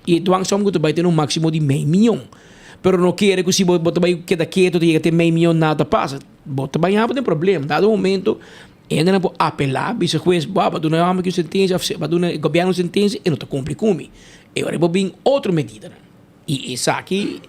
I e dwangsom ku ta bai tene un máksimo di mei mion. Pero no kere ku si bo bo ta bai keda ketu ta yega te mei mion nada ta pasa. Bo ta bai haba den problema. Dado momento hendenan por apelá bisa hues, bo a duna e hòmber aki un sentensia òf bo a duna e gobièrnu un sentensia e no ta kumpli ku mi. E ora bo bin otro medidanan. I esaki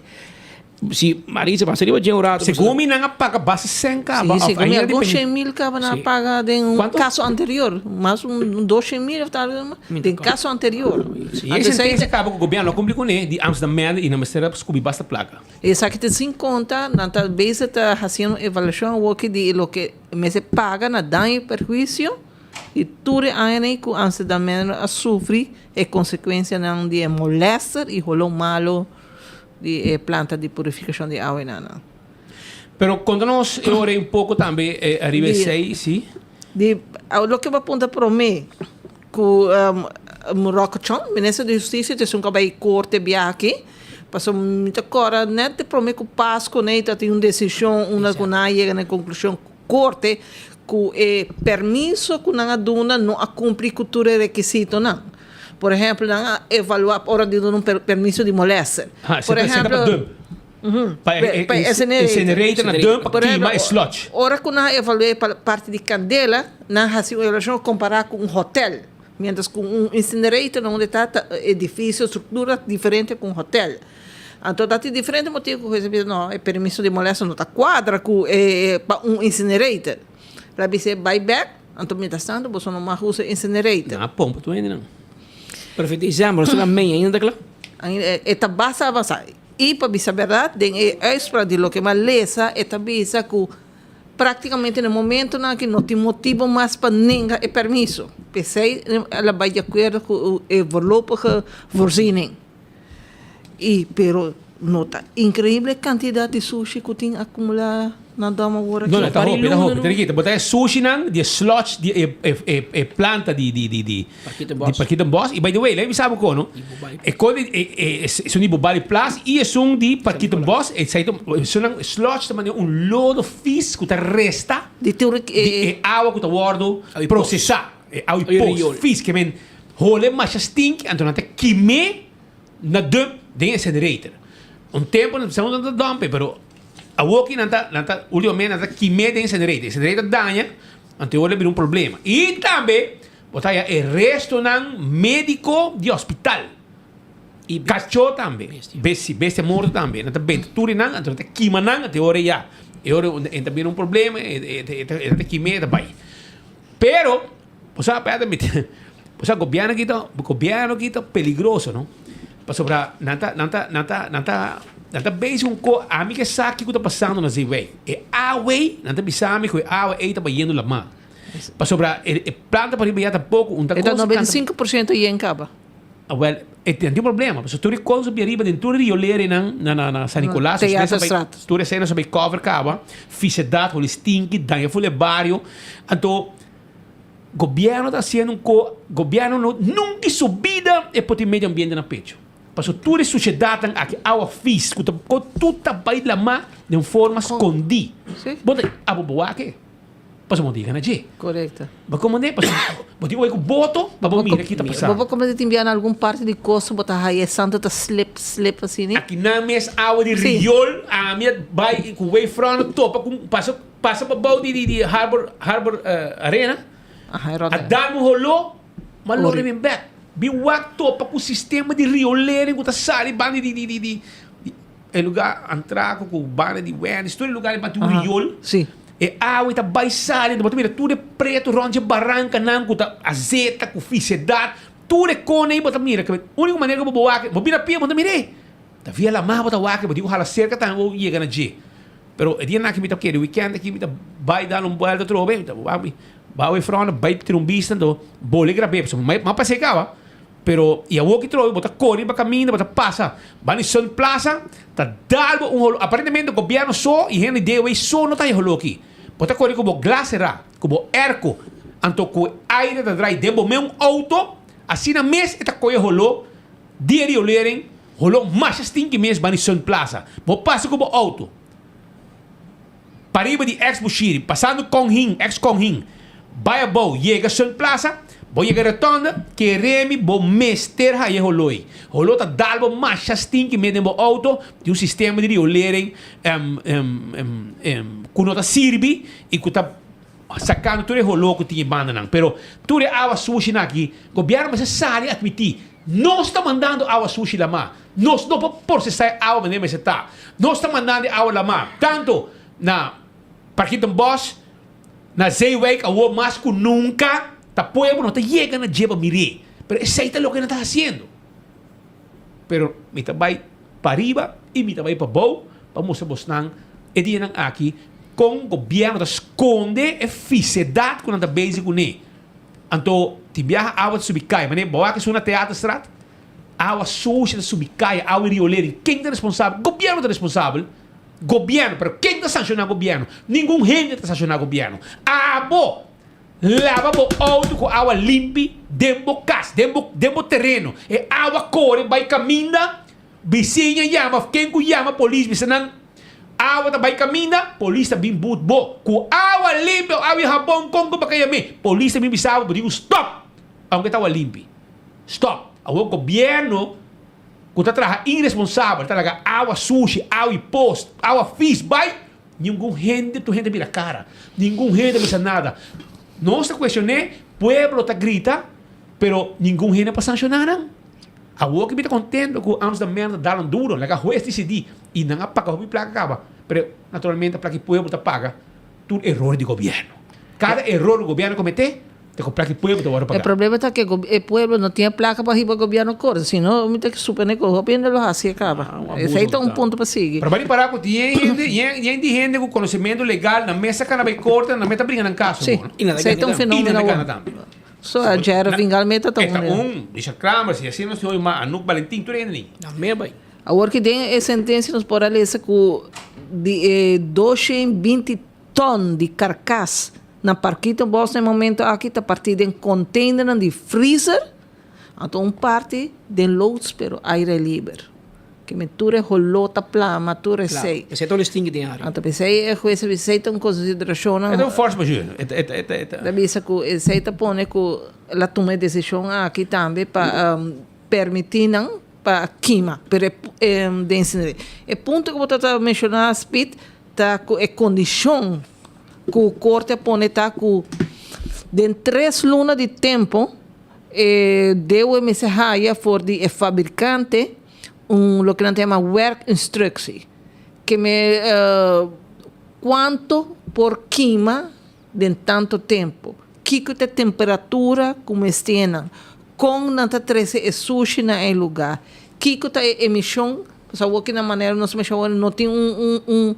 si Marisa pasa riba dje un rato. Segun mi nan a paga basta sèn kaba Sí, òf segun mi ainda algun depende. shen mil kaba nan a Sí. paga den un Kuantu? kaso anterior. Mas un 200.000 of tal den kaso anterior. Si e Anto esei sentensia ta kaba ku gobièrnu a kumpli kuné di Amsterdam Manor i nan mester a skubi basta plaka. Esaki ta sin konta nan ta bezig ta hasiendo un evaluashon awoki di loke mester paga na daño i perhuisio di tur e añanan ku Amsterdam Manor a sufri e konsekuensianan di e molèster i holó malo di e planta di purifikashon di awa einan. Pero konta nos e ora ei un poko tambe ariba esei, si. Di loke bo a punta promé ku Roque Chong, minister di hustisia, ta esun ku a bai korte biaha aki, pasobra mi ta kòrda nèt di promé ku Pasku nei ta tin un desishon unda ku nan a yega na e konklushon ku korte ku e permiso ku nan a duna no a kumpli ku tur e rekisitonan. Por ehempel, nan a evaluá ora di duna un permiso di molèster. Ha, Por se ta pa ehempel, dump. Pa e pa e incinerator na dump pa Por kima ehempel, e sludge. ora ku nan a evaluá e parti di kandela, nan a hasi un evaluashon kompará ku un hotel. Mientras ku un incinerator na unda ta, ta edifisio, struktura diferente ku un hotel. Anto ta tin diferente motibu ku hues a bisa no, e permiso di molèster no ta kuadra ku e pa un incinerator. El a bisa e bai bèk, anto mientras tanto boso no mag usa incinerator. Nan a pompa tur hendenan. Perfecto. E zèmber no sta na mei ainda ta kla? Ainda e ta basta avansá. I pa bisa bèrdat, den e uitspraak di loke mi a lesa e ta bisa ku práktikamente na e momentonan aki no tin motibu mas pa nenga e permiso. P'esei el a bai di akuerdo ku e voorlopige voorziening. I pero no ta increíble e cantidad di sushi cu tin acumula na dam awor aki? No, no, ta hopi, ta hopi. Tene kita, bo ta e sushinan, di e sludge, di e, e, e, e planta di, di, di, di, Parkietenbos. di Parkietenbos. I by the way, lei mi sa bo kono, e ko di, e, e, esun di Bobali Plas i esun di Parkietenbos, e sai esunnan sludge ta manera un lodo vies ku ta resta Di tur e, di e awa ku ta wordo prosesá. E awa i pos, vies, ke men hole masha stinky, anto nan ta kim'é Na dump den incinerator. Un tempo nan bisa nan ta dump e pero awoki nan ta nan ta ultimamente nan ta kim'é den incinerator. Incinerator daña anto e ora bira un problema. I tambe bo ta haya e restonan medico di hospital. Cachó tambe, bestia bestia morto tambe. Nan ta benta tur e nan anto nan ta kima nan anto e ora ya e ora e ta bira un problema e ta kim'é e ta bai. Pero Bo sa p'e mi bo sa gobierno aki ta gobierno aki ta peligroso no pasobra nan ta nan ta nan ta nan ta nan ta bezig un ko ami ke sa kiko ta pasando na Zeewijk e awa ei nan ta bisa mi ku e awa ei ta bayendo laman pasobra e e planta pariba ya tampoko un ta E ta kos 95% yen kaba. Awel e tin un problema pasobra tur e kos a bira riba den tur e riolerenan na na na San Nicolas Theaterstraat. tur esei nan sa bai cover kaba fisedat holi stinki daña ful e bario anto Gobierno ta haciendo un co, gobierno no nunca en su bida e por tin medio ambiente na pecho. Pasobra tur e suciedadnan aki, awa vies cu ta cu tur ta bay lama den forma scondi. Bo ta abo bo wak e. Pasobra bo no ta yega na dje. Korekto. Bo komand'é pasobra bo tin oi ku boto pa bo mira ki ta pasando. Bo por komand'é tin bia na algun parti di kosta bo ta haya e santo ta slip slip asina. Aki nan mes awa di riol ami a bai ku wavefront topa ku pasa pasa pa bou di di harbor harbor arena a dal un holó ma lora bin bek bin wak topa ku sistema di riolering ku ta sali banda di di di di E lugar Antraco cu banda di Wendy's, tur e lugar ei bati un riol. E awa ei ta bai sali, bo ta mira tur e preto rond dje barancanan cu ta azeta, cu fisiedad, tur e cona ei bo ta mira. Unico manera cu bo por wak, bo bira pia bo ta mira ei. Ta via lama bo ta wak, bo tin cu hala cerca tambe bo yega na dje. Pero e dianan aki mi ta kere, weekend aki mi ta bai dal un buelta atrobe, mi ta wak mi baho e front, bai tira un bista, anto bole grab'é, pasobra mi a pas'é caba. Pero y awor ki trobe bo ta core riba caminda, bo ta pasa ba ni Sun Plaza, ta dal bo un holo. Aparentemente gobierno so y hende di DOW so no ta haña holo aki. Bo ta core cu bo glas cera, cu bo airco, anto cu e aire ta draai den bo meun auto, asina mes e ta coge holo dia di olering, holo masha stinky mes ba ni Sun Plaza. Bo pasa cu bo auto Pariba di ex Bushiri, pasando Konghin, ex Konghin, bai abou, yega Sun Plaza, bo yega rotonde, keremi bo mester haye holoi. Holo ta dal bo masha stinki mes den bo auto, di un sistema di riolering ku no ta sirbi i ku ta sakando tur e holo ku tin e bandanan. Pero tur e awa sushi nan aki, gobièrnu mester sali atmití, nos ta mandando awa sushi lamá. Nos no por procesa e awa manera mester ta. Nos ta mandando e awa lamá tanto na Parkietenbos, na Zeewijk awor mas cu nunca ta pueblo no ta yega na dje pa mir'é. Pero esey ta loke nan ta haciendo. Pero mi ta bay pariba y mi ta bay pabou pa mustra bosnan e dianan aki con gobierno ta sconde e fisedad cu nan ta bezig cune. Anto tin biaha awa ta subi cay. Manera bo wak esun na Theaterstraat. Awa sushi ta subi kaya, awa e riolering. Ken ta responsabel? Gobierno ta responsabel. Gobierno, pero ken ta sanciona gobierno? Ningun hende ta sanciona gobierno. Abo laba bo auto cu awa limpi den bo cas, den bo, den bo tereno. E awa core bay caminda, bisiña yama of ken cu yama polis bisa nan awa ta bay caminda, polis ta bin boet bo. Cu awa limpi of awa y habon con cu bo ka yam'e, polis ta bin bisa bo, bo tin cu stop, aunke ta awa limpi. Stop! Awor gobierno cu ta traha iresponsabel ta laga awa sushi, awa y post, awa vies bay, ningun hende, tur hende bira cara, ningun hende bisa nada. Nos ta cuestione, pueblo ta grita, pero ningun hende pa sanciona nan. Awor ki mi ta contento cu Amsterdam Manor ta dal un duro, laga huez dicidi y nan a paga hopi placa caba, pero naturalmente placa di pueblo ta paga tur eror di gobierno. Cada eror cu gobierno comete, Ta ku plaka e pueblo ta wòrdu E pagá. problema ta ke e pueblo no tin e plaka pa hiba gobierno korte, si no mi ta supone ku hopi hende lo hasi e kaba. Ah, un abuso Esei ta un total. punto pa sigui. Pero bai ripará ku tin yen hende, yen yen di hende ku konosementu legal nan mes ta kana bai korte, nan mes ta bringa nan kaso Sí, bo, no? I nan ta esei ta gana un tambe. I nan fenomeno ta gana awor. tambe. So a Jerry Na- Vingal meta ta E ta un. un, Richard Kramers, i asina nos tin hopi mas, Anouk Valentin, tur hende ni. Nan mes bai. Awor ki den e sentensia nos por a lesa ku di e 220 ton di karkas Na Parkietenbos na e momento aki ta partí den containernan di freezer, anto un parti den loods pero aire liber. Ke men tur e holó ta plama, tur esei. Claro, esei ta un stinki den área. Anto p'esei e hues a bisa esei ta un consideracionnan. E ta un force majeure. E ta, e ta, e ta, e ta. Ta bisa cu esei ta pone cu el a tuma e decision aki tambe pa permití nan pa kima. Pero e den e punto cu bo ta menciona Speed ta cu e condicion. Ku korte a pone ta ku den tres luna di tempu e dewe mester haya for di e fabrikante un loke nan ta yama werkinstructie ke me kuantu por kima den tantu tempu, kiko ta e temperatura ku mester nan, kon nan ta trese e sushi na e luga, kiko ta e emishon, pasobra awor ki na manera nos mester awor no tin un un.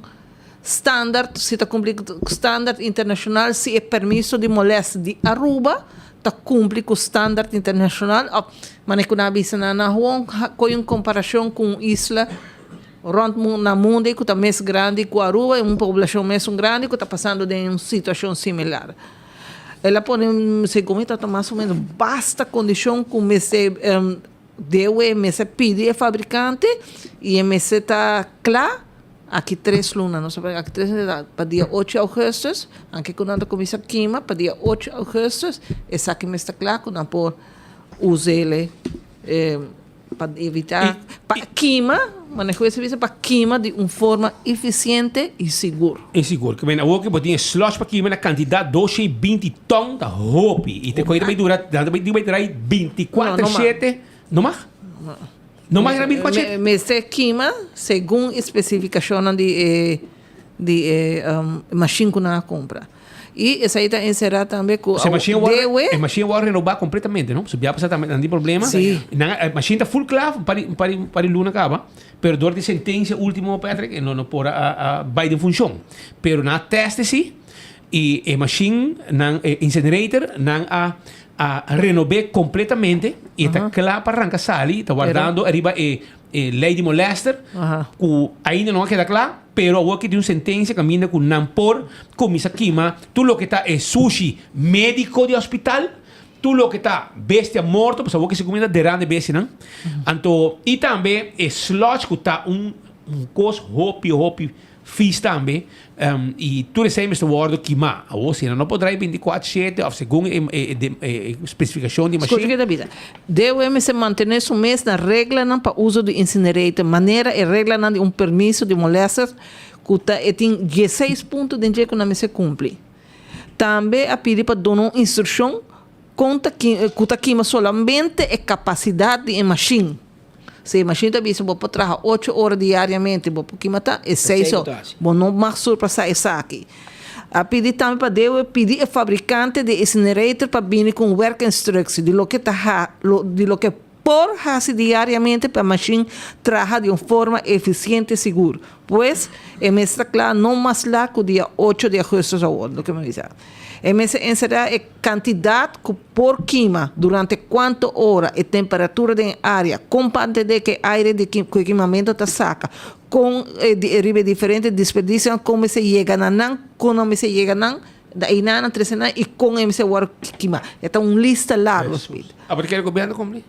Standard, si ta cumpli cu standard internacional, si e permiso di molest di Aruba ta cumpli cu standard internacional of manera cu nan a bisa nan na gewoon coy un comparacion cu un isla rond na mundo cu ta mes grandi cu Aruba y un poblacion mesun grandi cu ta pasando den un situacion similar. El a pone segun mi ta ta mas o menos basta condicion cu mester dewe mester pidi e fabricante y e mester ta cla. Aki tres luna, nos a aki tres luna pa dia ocho augustus, anke ku nan ta kuminsá kima pa dia ocho augustus esaki mester kla ku nan por us'e pa evitá pa kima, manera ku e bisa pa kima di un forma efisiente i sigur. I sigur. Ke men awor ke bo tin e slush pa kima na kantidat 220 ton ta hopi i te koe ta bai dura nan ta bai dura 24 shete no mag? No mas era 24 shete? Mester kima segun e spesifikashonnan di e di e mashin ku nan a kumpra. I esei ta enserá tambe ku E mashin a dewe. E mashin a wòrdu renobá kompletamente, no? Pasobra bia pasá tambe nan tin problema. Sí. Nan e mashin ta full kla un par di un par di un par di luna kaba, pero dor di sentensia último Patrick e no no por a a bai den funshon. Pero nan a tèst esei i e mashin nan e incinerator nan a A renob'é kompletamente i e ta kla pa ranka sali, ta wardando ariba e e lei di molester ku ainda no a keda kla, pero awor ki tin un sentensia kaminda ku nan por kuminsá kima tur loke ta e sushi médiko di hospital, tur loke ta bestia morto, pasobra awor ki si kuminda derande bestianan, anto i tambe e sludge ku ta un un kos hopi hopi Fees tambe y tur esey mester wordo kima. Awor si nan no por draai 24 shete of segun e specificacion di machine. Scucha ke ta bisa. DOE mester mantene su mes na reglanan pa uso di incinerator manera e reglanan di un permiso di molester cu ta e tin dieseis punto den dje cu nan mester cumpli. Tambe a pidi pa duna un instruccion con ta cu ta kima solamente e capacidad di e machine. Si e mashin ta bisa bo por traha ocho ora diariamente, bo por kima ta e seis ora. Bo no mag surpasá esaki. A pidi tambe pa debe pidi e fabrikante di e incinerator pa bini ku un werkinstructie di loke ta ha di loke por hasi diariamente pa e mashin traha di un forma efisiente i sigur. Pues, e mester ta kla no mas lat ku dia ocho di augustus awor, loke mi bisa. E mester enserá e kantidat ku por kima, durante kuantu ora, e temperatura den e área, kon pa atendé ku e aire di ku e kimamentu ta saka, kon e riba e diferente desperdisionan, kon mester yega na nan, kon no mester yega nan, da einan nan trese nan i kon e mester wòrdu kimá. E ta un lista largu, Speed. Abo ta kere gobièrnu kumpli?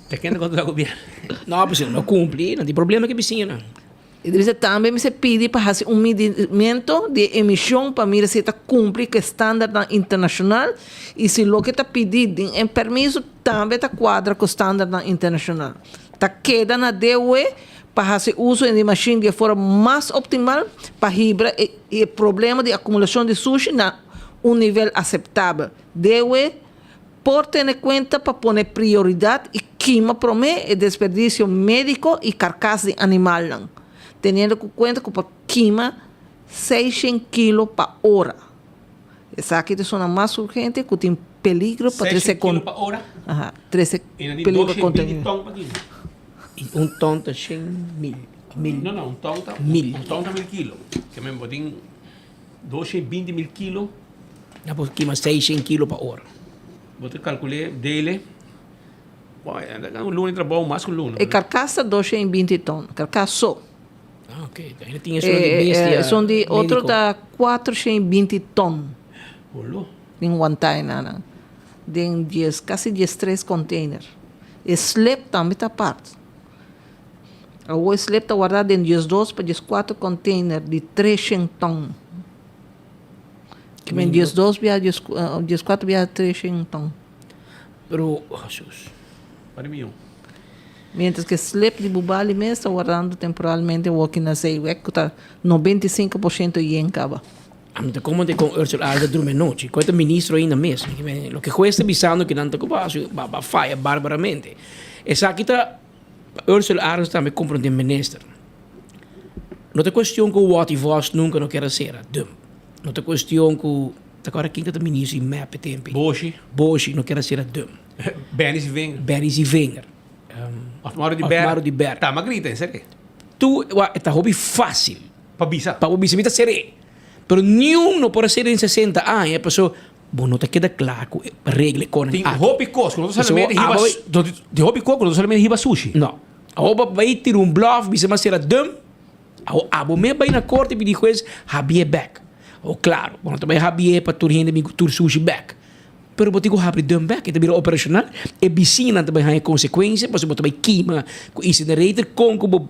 Ta kende kontra gobièrnu? No, pues si no kumpli, no tin problema ku e bisiñanan. E dice tambe mester pidi pa haci un midimento di e emision pa mira si e ta cumpli cu e standardnan internacional y si loke ta pidi den e permiso tambe ta cuadra cu standardnan internacional. Ta keda na DOE pa haci uso di e machine di e forma mas optimal pa hibra e problema di acumulacion di sushi na un nivel aceptabel. DOE Por tene kuenta pa pone prioridat i kima promé e desperdisio médiko i karkas di animalnan, teniendo ku kuenta ku por kima seishen kilo pa ora. Esaki ta sona mas urgente ku tin peligro pa trese Seishen kilo pa ora? Aha, trese I nan di peligro doshen binti ton pa kima. I un ton ta shen mil, mil. No, no, un ton ta Mil. un ton ta mil kilo. Ke men bo tin doshen binti mil kilo. Na por kima seishen kilo pa ora. Bo ta kalkul'é dele. Bo un luna di trabou mas ku un luna. E karkas ta 220 ton, karkas so. Ah, ok. Ainda tin esun di bestia. Esun di otro ta 420 ton. Holo. Den wantainan nan. Den dies, kasi diestres container. E slip tambe ta apart. Awor e slip ta wardá den diesdos pa dieskuater container di treshen ton. Ki men 12 bia, 14 bia 300 ton. Pero, oh Jesus. Pari mion. Mientras que slip di Bubali mes ta wardando temporalmente woki na Zeeweg ku ta 95% yen kaba. Ami ta como con Ursula Alda drumi anochi. Koe ta ministro ainda mes. Loke hues ta bisando ki nan ta ku ba ba faya barbaramente. Esaki ta Ursula Arends tambe comprende minister. No ta cuestion cu Watty Vos nunca no kier a cera dump. No ta cuestion cu, ta acorda ken ta ministro di mep e tempo? Boshi. Boshi no kier a cera dump. Benny Zivinger. Benny Zivinger. Of Mauro di Ber. Mauro di Ber. Ta ma grita en serio. Tu, wa, e ta hopi facil. Pa bisa. Pa bo bisa mi ta cer'é. Pero niun no por a cera den 60 aña paso bo no ta keda cla cu e regla e koning Tin aki. hopi cos cu no ta solamente Pasobra hiba abo. Tin hopi cos cu no ta solamente hiba sushi. No. Awo bo bai tira un blòf, bisa mas sera dum. Awo abo me bai na korte pidi hues habié bèk. Awo klaro, bo no ta bai habié pa tur hende bin ku tur sushi bèk. Pero bo tin ku habri dum bèk, e ta bira operashonal. E bisiñanan ta bai haña konsekuensia pasobra bo ta bai kima ku insinerator kon ku bo.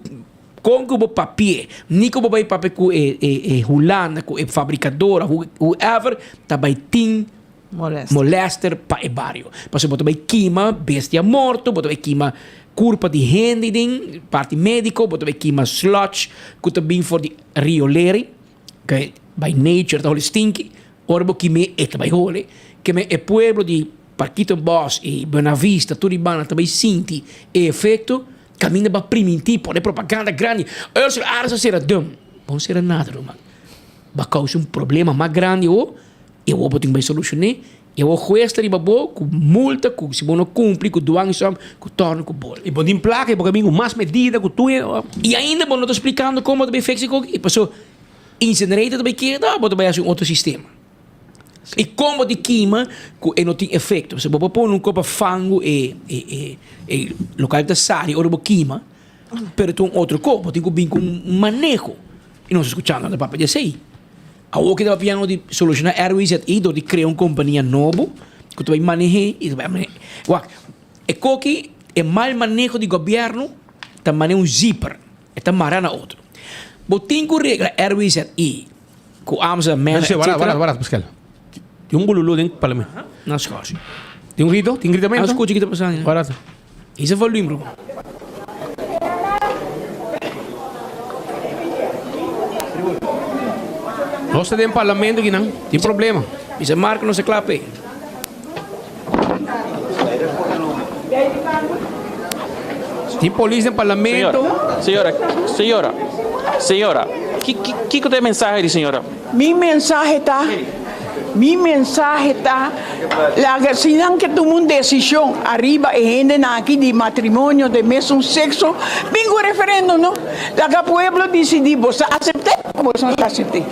Kon ku bo papi'é, ni ku bo bai papia ku e e Hulanda, ku e fabrikador of whoever, ta bai tin molester pa e bario. Pasobra bo ta bai kima bestia morto, bo ta bai kima kurpa di hende den parti mediko, bo ta bai kima sludge ku ta bin for di rioleri, ke by nature ta holi stinky, ora bo kim'é e ta bai holi. Keme e pueblo di Parkietenbos i Buena Vista tur di banda ta bai sinti e efekto. Caminda ba priminti, pone propaganda grandi. Ursula Arends a sera dum. Bo no sera nada ruman. Ba causa un problema mas grandi awo y awo bo tin bay solucione y awo huez ta riba bo cu multa cu si bo no cumpli cu dwangsom cu torno cu bol. Y bo tin placa y bo ka bin cu mas medida cu tur. Y ainda bo no ta splicando con bo ta bay fix e coki. Paso incinerator ta bay keda o bo ta bay haci un otro sistema. I kon bo di kima ku e no tin efekto? Pasobra bo por pone un kopa fangu e e e lokal ta sali ora bo kima, pero ta un otro kos. Bo tin ku bin ku un maneho. I nos a skuchando nan ta papia di esei. Awor ki ta papiando di solushoná RWZI dor di krea un kompania nobo ku ta bai maneh'é i ta bai maneh'é. Wak, e koki, e mal maneho di gobièrnu ta manera un zipper, e ta mara na otro. Bo tin ku regla RWZI. Ku Amsterdam Manor, Wara, etcetera. wara, wara, Pascal. Tin un bululu den parlamento. Na schorsing. Tin un grito? Tin gritamento? Nos scucha ki ta pasando. Wara. Hisa volume, bro. Nos ta den parlamento kinan. Tin problema. Bisa Marco no se klape. Tin polis den parlamento. Señora, señora, señora, kiko ta e mensahe di señora? Mi mensahe ta, mi mensahe ta, laga si nan ke tuma un desishon ariba e hendenan aki di matrimonio den mesun sekso, bin ku referendum no. Laga pueblo disidí, bo sa asept'é o bo no ta asept'é.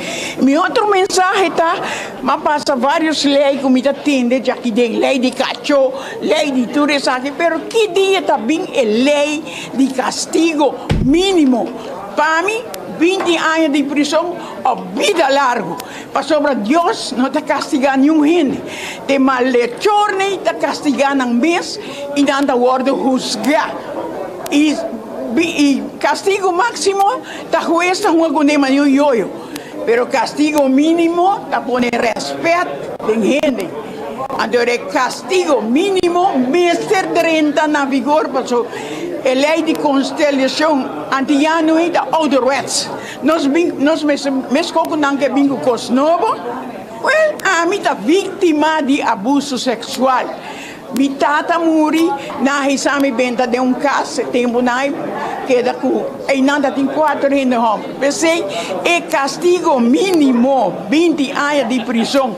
Mi otro mensahe ta, M'a pasa varios ley cu mi ta tende djaki den, ley di cacho, ley di tur esaki, pero ki dia ta bin e ley di castigo minimo? Pa mi, 20 aña di prison of bida largo, pasobra Dios no ta castiga niun hende, te malhechornan ta castiga nan mes y nan ta wordo huzga, y y castigo maximo ta huez ta hunga cu ne manera un yoyo. Pero castigo minimo ta pone respet den hende. Anto e castigo minimo mester drenta na vigor paso e ley di constelacion antiyano ei ta ouderwets. Nos bin nos mester mesco cu nan ke bin cu cos nobo. Wel, ami ta victima di abuso sexual. Mi tata muri, nan a hisa mi benta den un kas e tempu nan a keda ku einan ta tin kuater hende hòmber. P'esei e kastigo mínimo 20 aña di prison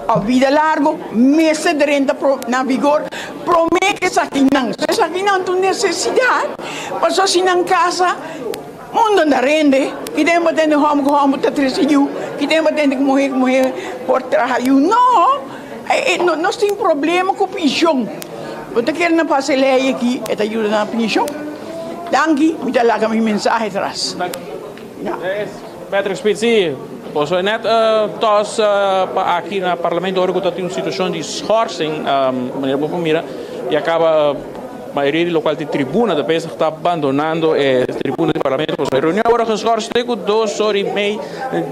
òf bida largu mester drenta na vigor promé ku esakinan. Esakinan ta un nesesidat pasobra si nan kasa mundu ta rende. Ki tempu a tende hòmber ku hòmber ta trese yu? Ki tempu a tende ku muhé ku muhé por traha yu? No! Nos tin problema ku penshon. Bo ta kere nan pasa e lei aki, e ta yuda nan penshon? Danki, mi ta laga mi mensahe tras. Patrick Spit, Si, boso e net tos pa aki na Parlamento ora ku ta tin un situashon di schorsing, manera bo por mira, i a kaba mayoria di lokual di tribuna ta bezig ta bandonando e tribuna di Parlamento. Pasobra e reunion a wòrdu geschorst te ku dos ora i mei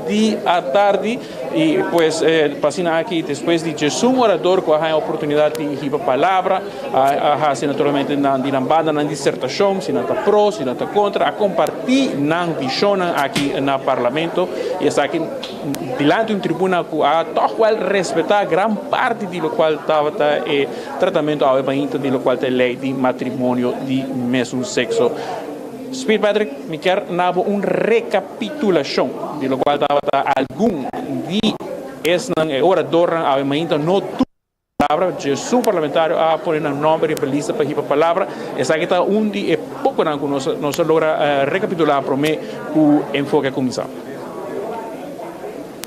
di atardi. I pues pa asina aki despues di djesun orador ku a haña oportunidat di hiba palabra, a hasi naturalmente nan di nan banda nan disertashon, si nan ta pro, si nan ta kontra, a kompartí nan vishonnan aki na Parlamento i esaki dilanti un tribuna ku a tòg wèl respetá gran parti di lokual tabata e tratamentu awe mainta di lokual ta e lei di matrimonio di mesun sekso. Speed Patrick, mi kier na bo un recapitulacion di locual tabata algun di esnan, e oradornan awe mainta no tur palabra, djesun parlamentario a pone nan nomber riba lista pa hiba palabra, esaki ta un di e poconan cu nos nos a logra recapitula prome cu Enfoke a cuminsa.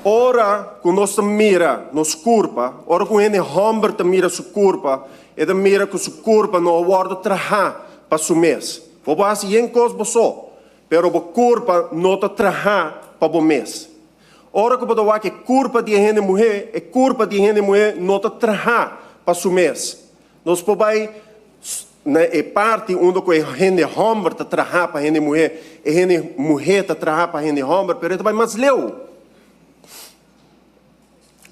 Ora cu nos ta mira nos curpa, ora cu un hende homber ta mira su curpa, e ta mira cu su curpa no a wordo traha pa su mes. Bo por hasi yen kos bo so, pero bo kurpa no ta trahá pa bo mes. Ora ku bo ta wak e kurpa di e hende muhé, e kurpa di e hende muhé no ta trahá pa su mes. Nos por bai Na e parti unda ku e hende hòmber ta traha pa hende muhé, e hende muhé ta traha pa hende hòmber, pero e ta bai mas leu.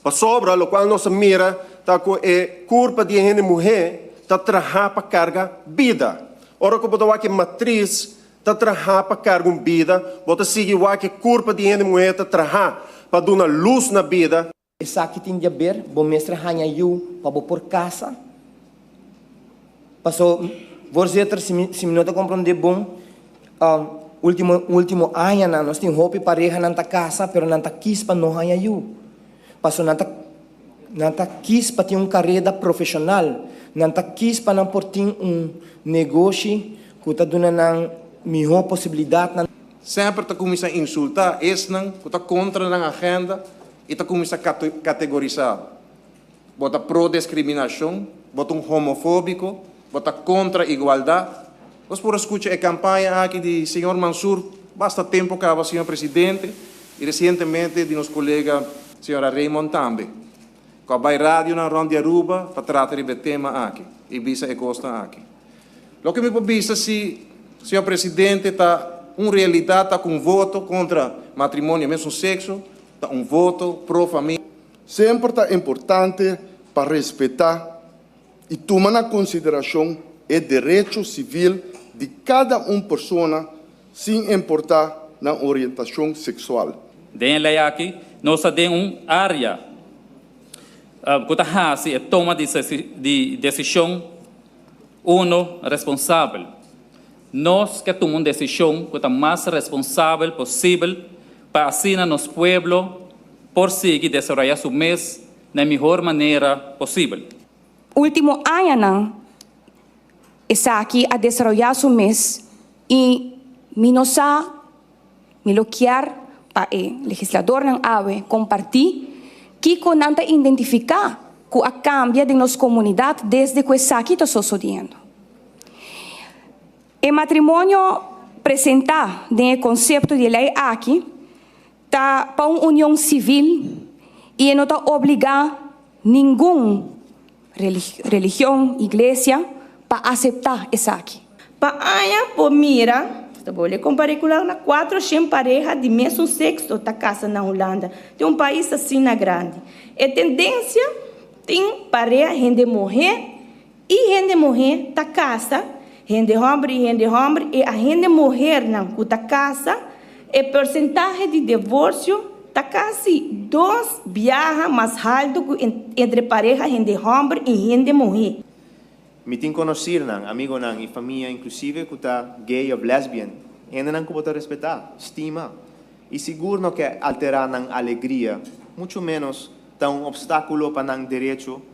Pasobra lokual nos a mira ta ku e kurpa di e hende muhé ta traha pa karga bida. Ora ku bo ta wak e matris ta traha pa karga un bida, bo ta sigui wak e kurpa di hende muhé ta traha pa duna lus na bida. Esaki tin di haber, bo mester haña yu pa bo por kasa? Paso, voorzitter, si mi, si mi no ta komprondé bon, ultimo, ultimo añanan nos tin hopi parehanan ta kasa, pero nan ta kis pa no haña yu. Paso nan ta, nan ta kis pa tin un kareda profeshonal, nan ta kis pa nan por tin un negoshi ku ta duna nan mihó posibilidatnan. Semper ta kuminsá insultá esnan ku ta kontra nan agenda i ta kuminsá kategorisá bo. Bo ta pro deskriminashon, bo ta un homofóbiko, bo ta kontra igualdat. Nos por a skucha e kampaña aki di señor Mansur basta tempu kaba, señor presidente, i resientemente di nos kolega señora Raymond tambe, ku a bai radionan rònt di Aruba pa trata riba e tema aki i bisa e kosnan aki. Loke mi por bisa si, señor presidente, ta un realidat ta ku un voto kontra matrimonio mesun sekso ta un voto pro famia. Semper ta importante pa respetá i tuma na konsiderashon e derecho sivil di kada un persona sin importá nan orientashon seksual. Den e lei aki nos ta den un área ku ta hasi e toma di desishon uno responsabel. Nos ke tuma un desishon ku ta mas responsabel posibel pa asina nos pueblo por sigui desaroyá su mes na e mihor manera posibel. Último añanan esaki a desaroyá su mes i mi no sa, mi lo kier pa e legisladornan awe kompartí kiko nan ta identifiká ku a kambia den nos komunidat desde ku esaki ta sosodiendo. E matrimonio presentá den e konsepto di e lei aki ta pa un union sivil i e no ta obligá ningun religion, iglesia, pa aseptá esaki. Pa aña por mira, ta bolbe kompar'é ku na 400 pareha di mesun sekso ta kasa na Hulanda, den un pais asina grandi. E tendensia tin pareha hende muhé I hende muhé ta kasa, hende hòmber i hende hòmber, i a hende muhernan ku ta kasa, e porsentahe di divorsio ta kasi dos biaha mas haltu ku entre pareha hende hòmber i hende muhé. Mi tin konosirnan, amigonan i famia inklusive ku ta gay òf lesbian, hendenan ku bo ta respetá, stima, i sigur no ke alterá nan alegria, muchu ménos ta un opstákulo pa nan derecho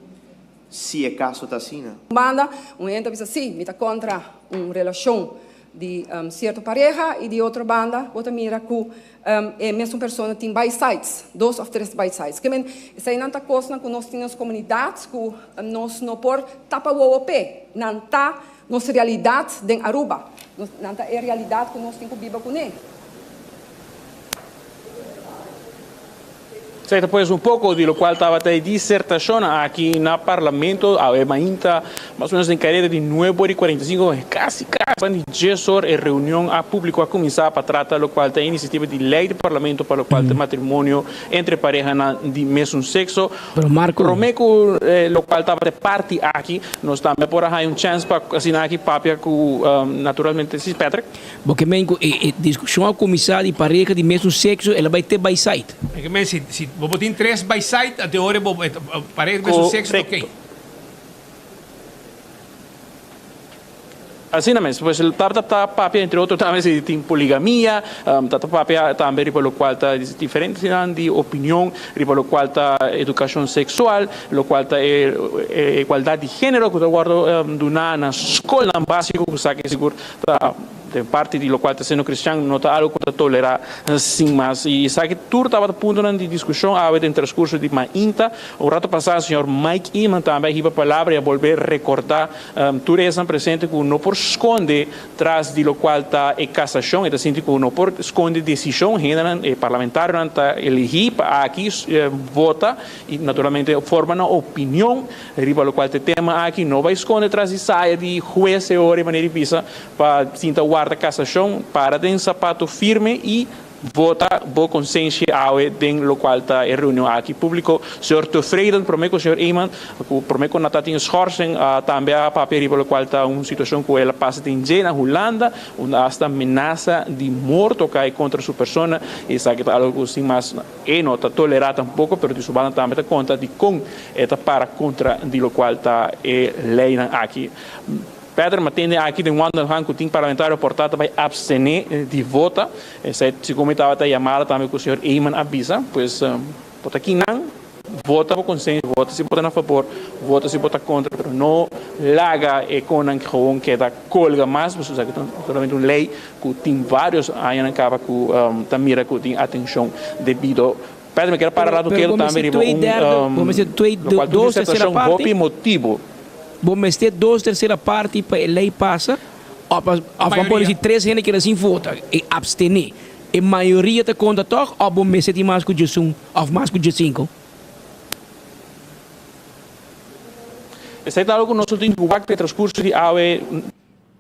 Si e kaso ta asina. Un banda, un hende ta bisa, sí, mi ta kontra un relashon di sierto pareha, i di otro banda bo ta mira ku e mesun persona tin by sides, dos òf tres by sides. Ke men, eseinan ta kosnan ku nos tin den nos komunidat ku nos no por tapa wowo p'e. Nan ta nos realidat den Aruba. Nan ta e realidat ku nos tin ku biba kuné. Esei ta pues un poco di locual tabata e disertacion aki na Parlamento awe mainta mas o menos den careda di nuebe ora y cuarenta y cinco, casi casi di dies or e reunion a publico a cuminsa pa trata locual ta e iniciativa di ley di Parlamento pa locual ta matrimonio entre parehanan di mesun sexo. Pero Marco. Prome cu locual tabata e parti aki nos tambe por a haya un chance pa asina aki papia cu naturalmente si Patrick. Bo ke men ku e diskushon a kuminsá di pareha di mesun sekso el a bai te baisait. Bo ke men si si bo por tin tres baisait a te ora bo pareha di mesun sekso ta okey. Asina mes, pues tabata ta papia entre otro tambe si tin poligamia, ta ta papia tambe riba lokual ta diferentenan di opinion riba lokual ta edukashon seksual, lokual ta e igualdat di genero ku ta wòrdu duna na skolnan básiko ku sa ke sigur ta. Den parti di locual ta seno cristian no ta algo cu ta tolera sin mas. Y esaki tur tabata puntonan di discusion awe den transcurso di mainta. Un rato pasa señor Mike Eman tambe a hiba palabra y a bolbe recorda tur esnan presente cu no por sconde tras di locual ta e casacion. E ta sinti cu no por sconde decision. Hendenan, e parlamentarionan ta eligi pa aki vota y naturalmente forma nan opinion riba locual ta e tema aki. No bay sconde tras di saya di huez e ora y manera di bisa Pa sinta warda kasashon, para den sapato firme i vota bo konsenshi awe den lokual ta e reunion aki públiko. Señor Tevreden promé ku señor Eman, ku promé ku nan ta tin schorsing, tambe a papia riba lokual ta un situashon ku el a pasa den dje na Hulanda, unda asta menasa di morto kai kontra su persona. Esaki ta algu ku sin mas e no ta tolerá tampoko, pero di su banda tambe ta konta dikon e ta para kontra di lokual ta e leinan aki. Peter ma tende aki den wandelgang ku tin parlamentario portá ta bai abstené di vota. Esei segun mi tabata yamada tambe ku señor Eman a bisa. Pues bo ta kinan, vota bo konsenshi, vota si bo ta na fabor, vota si bo ta kontra, pero no laga e konan gewoon keda kolga mas, pasobra esaki ta solamente un lei ku tin varios añanan kaba ku ta mira ku tin atenshon debido. Peter mi kier para rato ketu tambe riba un lokual tin disertashon hopi motibu. Bo mester dos tercera parti pa e ley pasa of of bo por deci tres hende keda sin vota e abstene. E mayoria ta conta toch of bo mester tin mas cu diesun of mas cu diescinco? Esey ta algo cu nos lo tin cu wak den transcurso di awe.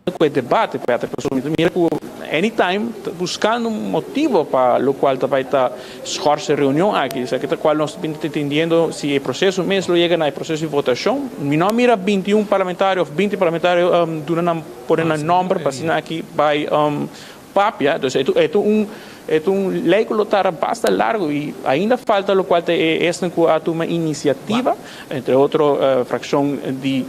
Cu e debate, Patrick, pasobra mi ta mira cu anytime ta buscando un motibo pa locual ta bay ta schors e reunion aki. Esaki ta cual nos ta bin entendiendo si e proceso mes lo yega na e proceso di votacion. Mi no a mira bintiun parlamentario of binti parlamentario duna nan pone nan nomber pa asina aki bay papia. Entonces e ta un e ta un ley cu lo tarda basta largo y ainda falta locual ta e esnan cu a tuma iniciativa, entre otro fraccion di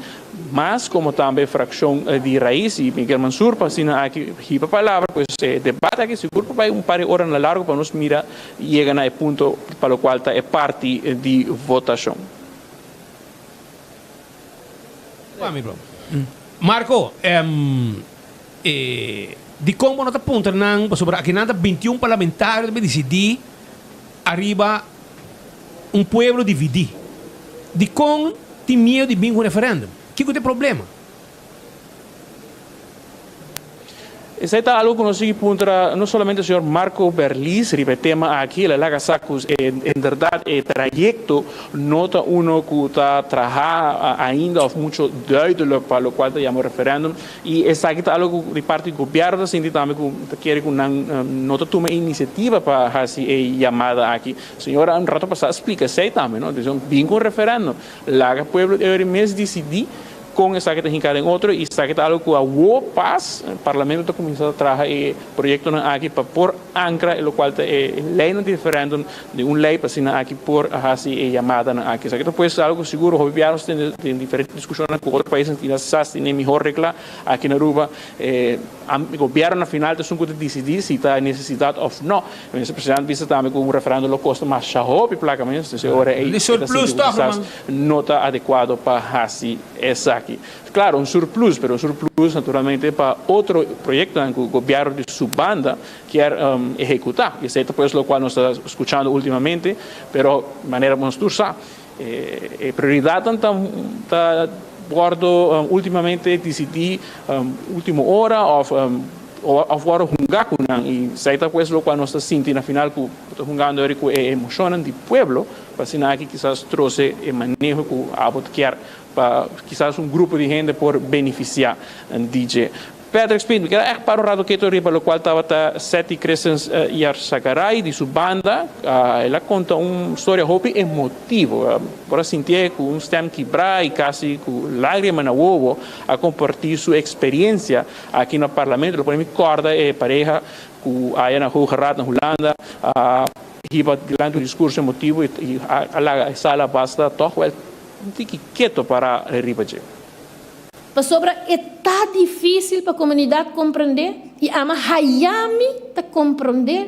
Mas como tambe fraccion di Raiz y Miguel Mansur pa asina aki hiba palabra, pues e debate aki sigur por bay un par di ora na largo pa nos mira yega na e punto pa locual ta e parti di votacion. Marco, e dicon bo no ta puntra nan pasobra aki nan ta bintiun parlamentario ta bay dicidi ariba un pueblo dividi. Dicon tin miedo di bin cu referendum? Kico ta e problema? Esey ta algo cu nos sigui puntra no solamente señor Marco Berlis riba e tema aki, el a laga sa cu inderdaad e trayecto no ta uno cu ta traha ainda of mucho duidelijk pa locual ta yama referendum y esaki ta algo cu di parti gobierno ta sinti tambe cu ta kere cu nan no ta tuma e iniciativa pa haci e yamada aki. Señora un rato pasa a splica esey tambe no, dicen bin cu un referendum, laga pueblo e mes dicidi Con esaki ta hinca den otro y esaki ta algo cu awo pas Parlamento ta cuminsa traha e proyectonan aki pa por ancra e locual ta e leynan di referendum den un ley pa asina aki por haci e yamadanan aki. Esaki ta pues algo cu sigur hopi biaha nos tende den diferente discusionnan cu otro paisnan tin sa si tin e mihor regla aki na Aruba. E gobierno na final ta esun cu ta dicidi si ta necesidad of no. Minister President bisa tambe cu un referendum lo costa masha hopi placa mes, entonces e ora ey e ta sinti cu kisas no ta adecuado pa haci esaki. Claro, un surplus, pero un surplus naturalmente pa otro proyectonan cu gobierno di su banda kier ehecuta. Y esey ta pues locual nos ta scuchando ultimamente, pero manera nos tur sa, e prioridadnan ta wordo ultimamente dicidi ultimo ora of of wordo hunga cu nan. Y esey ta pues locual nos ta sinti na final cu ta hungando eri cu e emocionnan di pueblo. Pa asina aki kisas trose e maneho ku abo ta kier pa kisas un grupo di hende por benefisiá di dje. Patrick Spit, mi keda ègt para un rato keto riba lokual tabata Setty Christens Yarzagaray di su banda. El a konta un storia hopi emotivo. Por a sintié ku un stèm kibrá i kasi ku lágrima na wowo a kompartí su eksperiensia aki na Parlamento. Lo pone mi kòrda e pareha ku aya na Hoge Raad na Hulanda a Hiba dilanti un discurso emotivo y a laga e sala basta toch wel un tiki keto para riba dje. Pasobra e ta difícil pa comunidad comprende y ama hayami ta comprende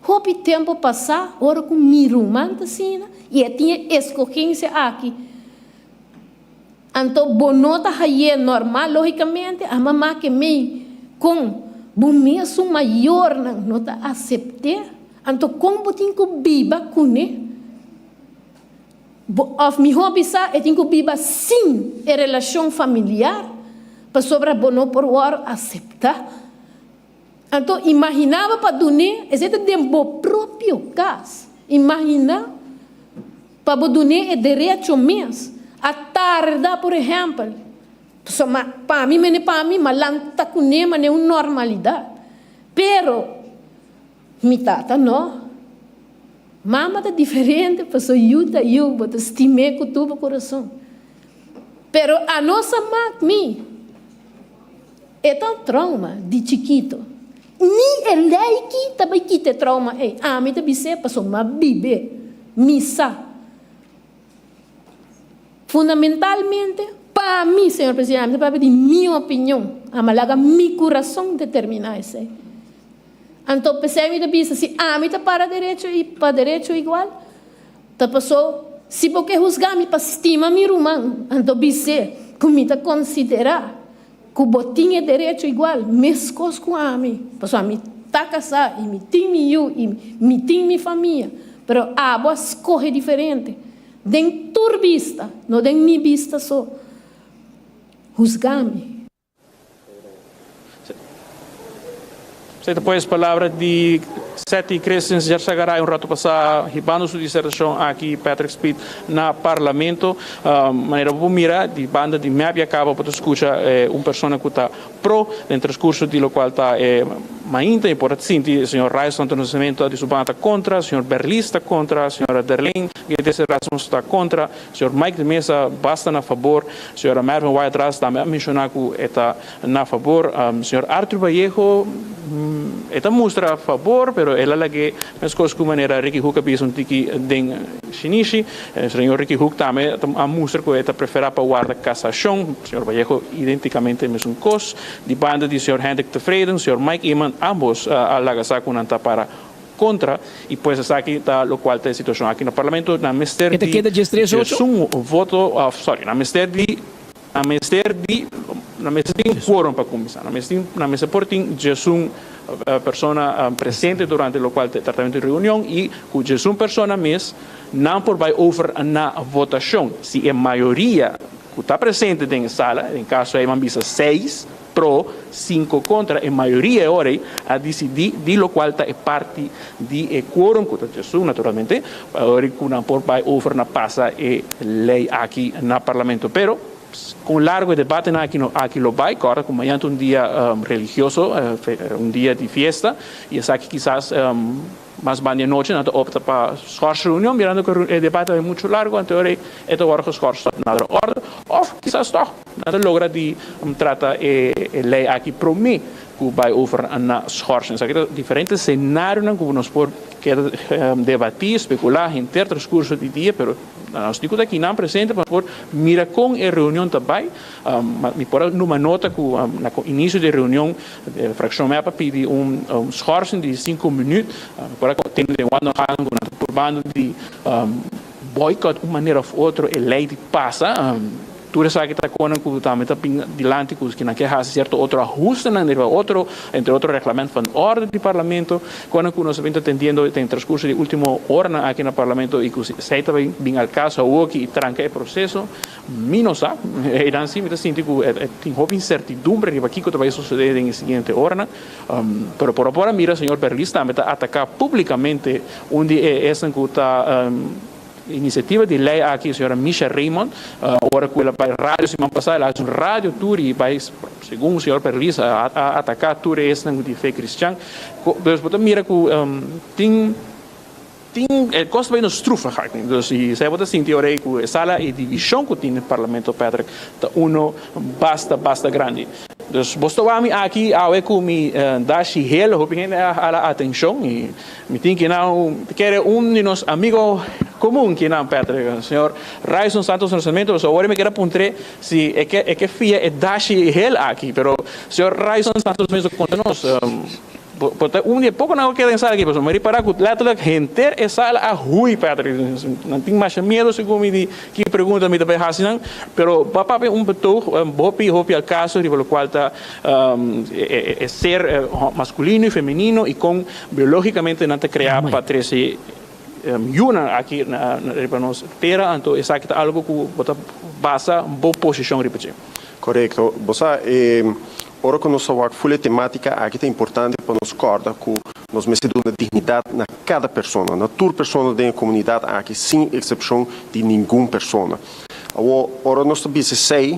hopi tempo pasá ora cu mi ruman ta asina y e tin e escogencia aki. Anto bo no ta hay'é normal logicamente, ama make mei con. Bo mesun mayornan no ta asept'é, anto kon bo tin ku biba kuné? Bo, òf mihó bisá, e tin ku biba sin e relashon familiar, pasobra bo no por wòrdu aseptá. Anto imaginá bo pa dun'é, esei ta den bo propio kas. Imaginá pa bo dun'é e derecho mes. A tarda, por ehèmpel, pasobra pa mi mene pa mi, ma lanta kuné manera un normalidat. Pero mi tata no. Mama ta diferente, pasobra yu ta yu, bo ta stim'é ku tur bo kurason. Pero anos a mak mi. E ta un trauma di chikito. Ni e lei ki ta bai kita e trauma ei. Ami ta bis'é pasobra mi a bib'é. Mi sa. Fundamentalmente, pa mi, señor presidente, ami ta papia di mi opinion. Ami a laga mi kurason determiná esei. Anto p'esei mi ta bisa, si ami ta para derecho i pa derecho igual, ta paso si bo ke husga mi pa stima mi ruman, anto bis'é ku mi ta konsiderá Ku bo tin e derecho igual, meskos ku ami, pasobra mi ta kasá i mi tin mi yu i mi tin mi famia, pero abo a skohe diferente, den tur bista, no den mi bista so. Husga mi. Esei ta pues palabra di Setty Christens Yarzagaray un rato pasá hibando su disertashon aki Patrick Speed na Parlamento. Manera bo por mira di banda di mep ya caba bo ta scucha un persona cu ta pro den transcurso di locual ta e mainta y por a sinti señor Ryson Antonio Nascimento di su banda ta contra, señor Berlis ta contra, señora Derlin Guedes Erasmus ta contra, señor Mike de Meza basta na fabor, señora Mervin Wyatt-Ras tambe a menciona cu e ta Na fabor, señor Arthur Vallejo e ta mustra fabor, pero el a lag'é meskos ku manera Ricky Hoek a bisa un tiki den shinishi. Señor Ricky Hoek tambe a mustra ku e ta preferá pa warda kasashon. Señor Vallejo identikamente mesun kos. Di banda di señor Hendrik Tevreden, señor Mike Eman ambos a laga sa ku nan ta para kontra i pues esaki ta lokual ta e situashon aki na parlamento. Nan mester E ta di keda diestres ocho? diesun voto, sorry, nan mester di. Nan mester di, nan mester tin quorum pa cuminsa. Nan mester tin, nan mester por tin djesun persona presente durante locual ta e tratamiento di reunion y cu djesun persona mes nan por bay over na votacion. Si e mayoria cu ta presente den e sala, den caso ey nan bisa seis pro, cinco contra, e mayoria e ora ey a dicidi di locual ta e parti di e quorum cu ta djesun naturalmente, Ora cu nan por bay over na pasa e ley aki na Parlamento. Pero con largo e debatenan aki no aki lo bay, corda cu mañana ta un dia religioso, un dia di fiesta y esaki kisas mas banda di anochi nan ta opta pa schors reunion mirando cu e debate ta bay mucho largo anto ora e ta wordo geschors tot nader orde of kisas toch nan ta logra di trata e ley aki prome cu bay over na schorsing. Esaki ta diferente scenarionan cu nos por keda debati, specula henter transcurso di dia, pero nos tin cu ta akinan presente pa nos por mira con e reunion ta bay. Mi por a numa nota cu na inicio di e reunion e fraccion mep a pidi un schorsing di cinco minuut. Mi por a tende den wando gaan cu nan ta purbando di boycott un manera of otro e ley di pasa. Tur esaki ta konan ku tambe ta bin dilanti ku nan ke hasi sierto otro ahustenan riba otro, entre otro reglamento van orde di Parlamento, konan ku nos a bin ta tendiendo den transkurso di ultimo oranan aki na Parlamento i ku esei ta bin bin al kaso awoki i tranka e proseso, mi no sa. Einan si mi ta sinti ku e tin hopi insertidumbre riba kiko ta bai sosode den e siguiente oranan. Pero por apora mira señor Berlis tambe ta ataka publikamente un di e esnan ku ta. Inisiativa di lei aki señora Misha Raymond ora ku el a bai radio siman pasá el a hasi un radio tur i bai segun señor Perlis a ataká tur esnan di fe kristian. Dus bo ta mira ku tin tin e kos ta bai no strufig aki. Dus i esei bo ta sinti ora ei ku e sala e divishon ku tin den parlamento Patrick ta uno basta basta grandi. Dus bo sta wak mi aki awe ku mi dashi hel hopi hende a hala atenshon i Mi tin ki nan kere un di nos amigo comun ki nan Patrick, señor Ryson Santos Nascimento, so awor mi kier a puntr'é si e ke e ke fia e dashi hel aki, pero señor Ryson Santos Nascimento konta nos. Por ta un di e poconan cu a keda den sala aki, pasobra mi a ripara cu letterlijk henter e sala a hui, Patrick. Nan tin masha miedo segun mi di ki pregunta mi ta bay haci nan, pero bo a papia un betoog hopi hopi al caso riba locual ta e ser masculino y femenino y con biologicamente nan ta crea pa trece yunan aki riba nos tera, anto esaki ta algo cu bo ta basa bo posicion riba dje. Korekto. Bo sa, e ora ku nos ta wak ful e tematika aki ta importante pa nos kòrda ku nos mester duna dignidat na kada persona, na tur persona den e komunidat aki sin eksepshon di ningun persona. Awor, ora nos ta bisa esei,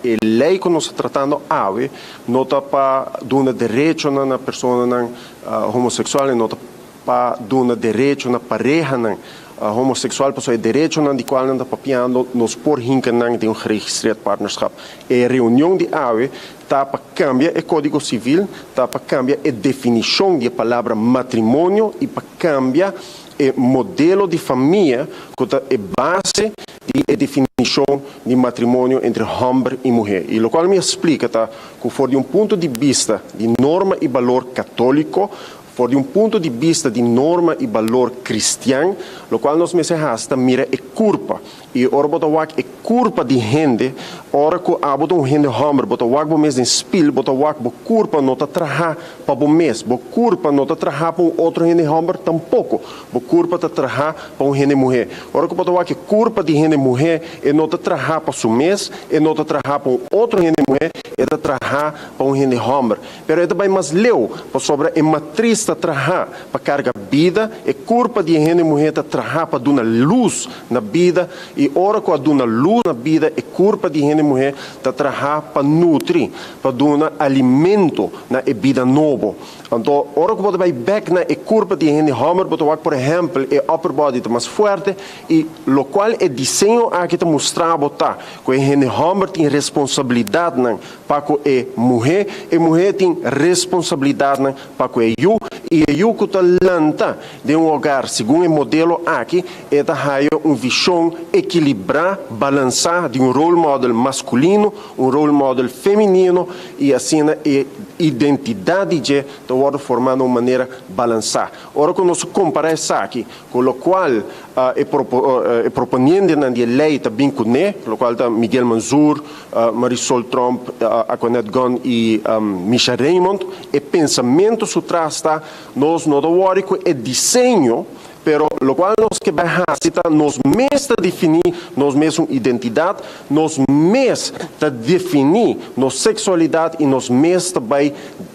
e lei ku nos ta tratando awe no ta pa duna derechonan na personanan homoseksual, e no ta pa duna derecho na parehanan homosexual pasobra e derechonan di cual nan ta papiando nos por hinca nan den un geregistreerd partnerschap. E reunion di awe ta pa cambia e codigo civil, ta pa cambia e definicion di e palabra matrimonio y pa cambia e modelo di famia cu ta e base di e definicion di matrimonio entre homber y muher. Y locual mi a splica ta cu for di un punto di bista di norma y balor catolico, For di un punto di bista di norma i balor kristian, lokual nos mester hasi ta mira e kurpa. I ora bo ta wak e kurpa di hende, ora ku abo ta un hende hòmber, bo ta wak bo mes den spil, bo ta wak bo kurpa no ta traha pa bo mes, bo kurpa no ta traha pa un otro hende hòmber tampoko, bo kurpa ta traha pa un hende muhé. Ora ku bo ta wak e kurpa di hende muhé, e no ta traha pa su mes, e no ta traha pa un otro hende muhé, e ta traha pa un hende hòmber. Pero e ta bai mas leu, pasobra e matris ta trahá pa karga bida, e kurpa di e hende muhé ta trahá pa duna lus na bida, i ora ku a duna lus na bida, e kurpa di hende muhé ta trahá pa nutri, pa duna alimento na e bida nobo. Anto, ora ku bo ta bai bèk na e kurpa di e hende hòmber, bo ta wak, por ehèmpel, e upper body ta mas fuerte, i lokual e diseño aki ta mustra bo ta ku e hende hòmber tin responsabilidatnan Pa ku e muhé, e muhé tin responsabilidatnan pa ku e yu, i e yu ku ta lanta den un hogar segun e modelo aki, e ta haya un vishon ekilibrá, balansá di un role model maskulino, un role model feminino, i asina e identidat di dje ta wòrdu formá na un manera balansá. Ora ku nos kompará esaki Ku lokual e e proponientenan di e lei ta bin kuné, lokual ta Miguel Manzoor, Marisol Tromp, Aquanette Gunn i Misha Raymond, e pensamentu su tras ta, nos no ta wòri ku e diseño, pero lokual nos ke bai hasi ta nos mes ta definí nos mesun identidat, nos mes ta definí nos seksualidat i nos mes ta bai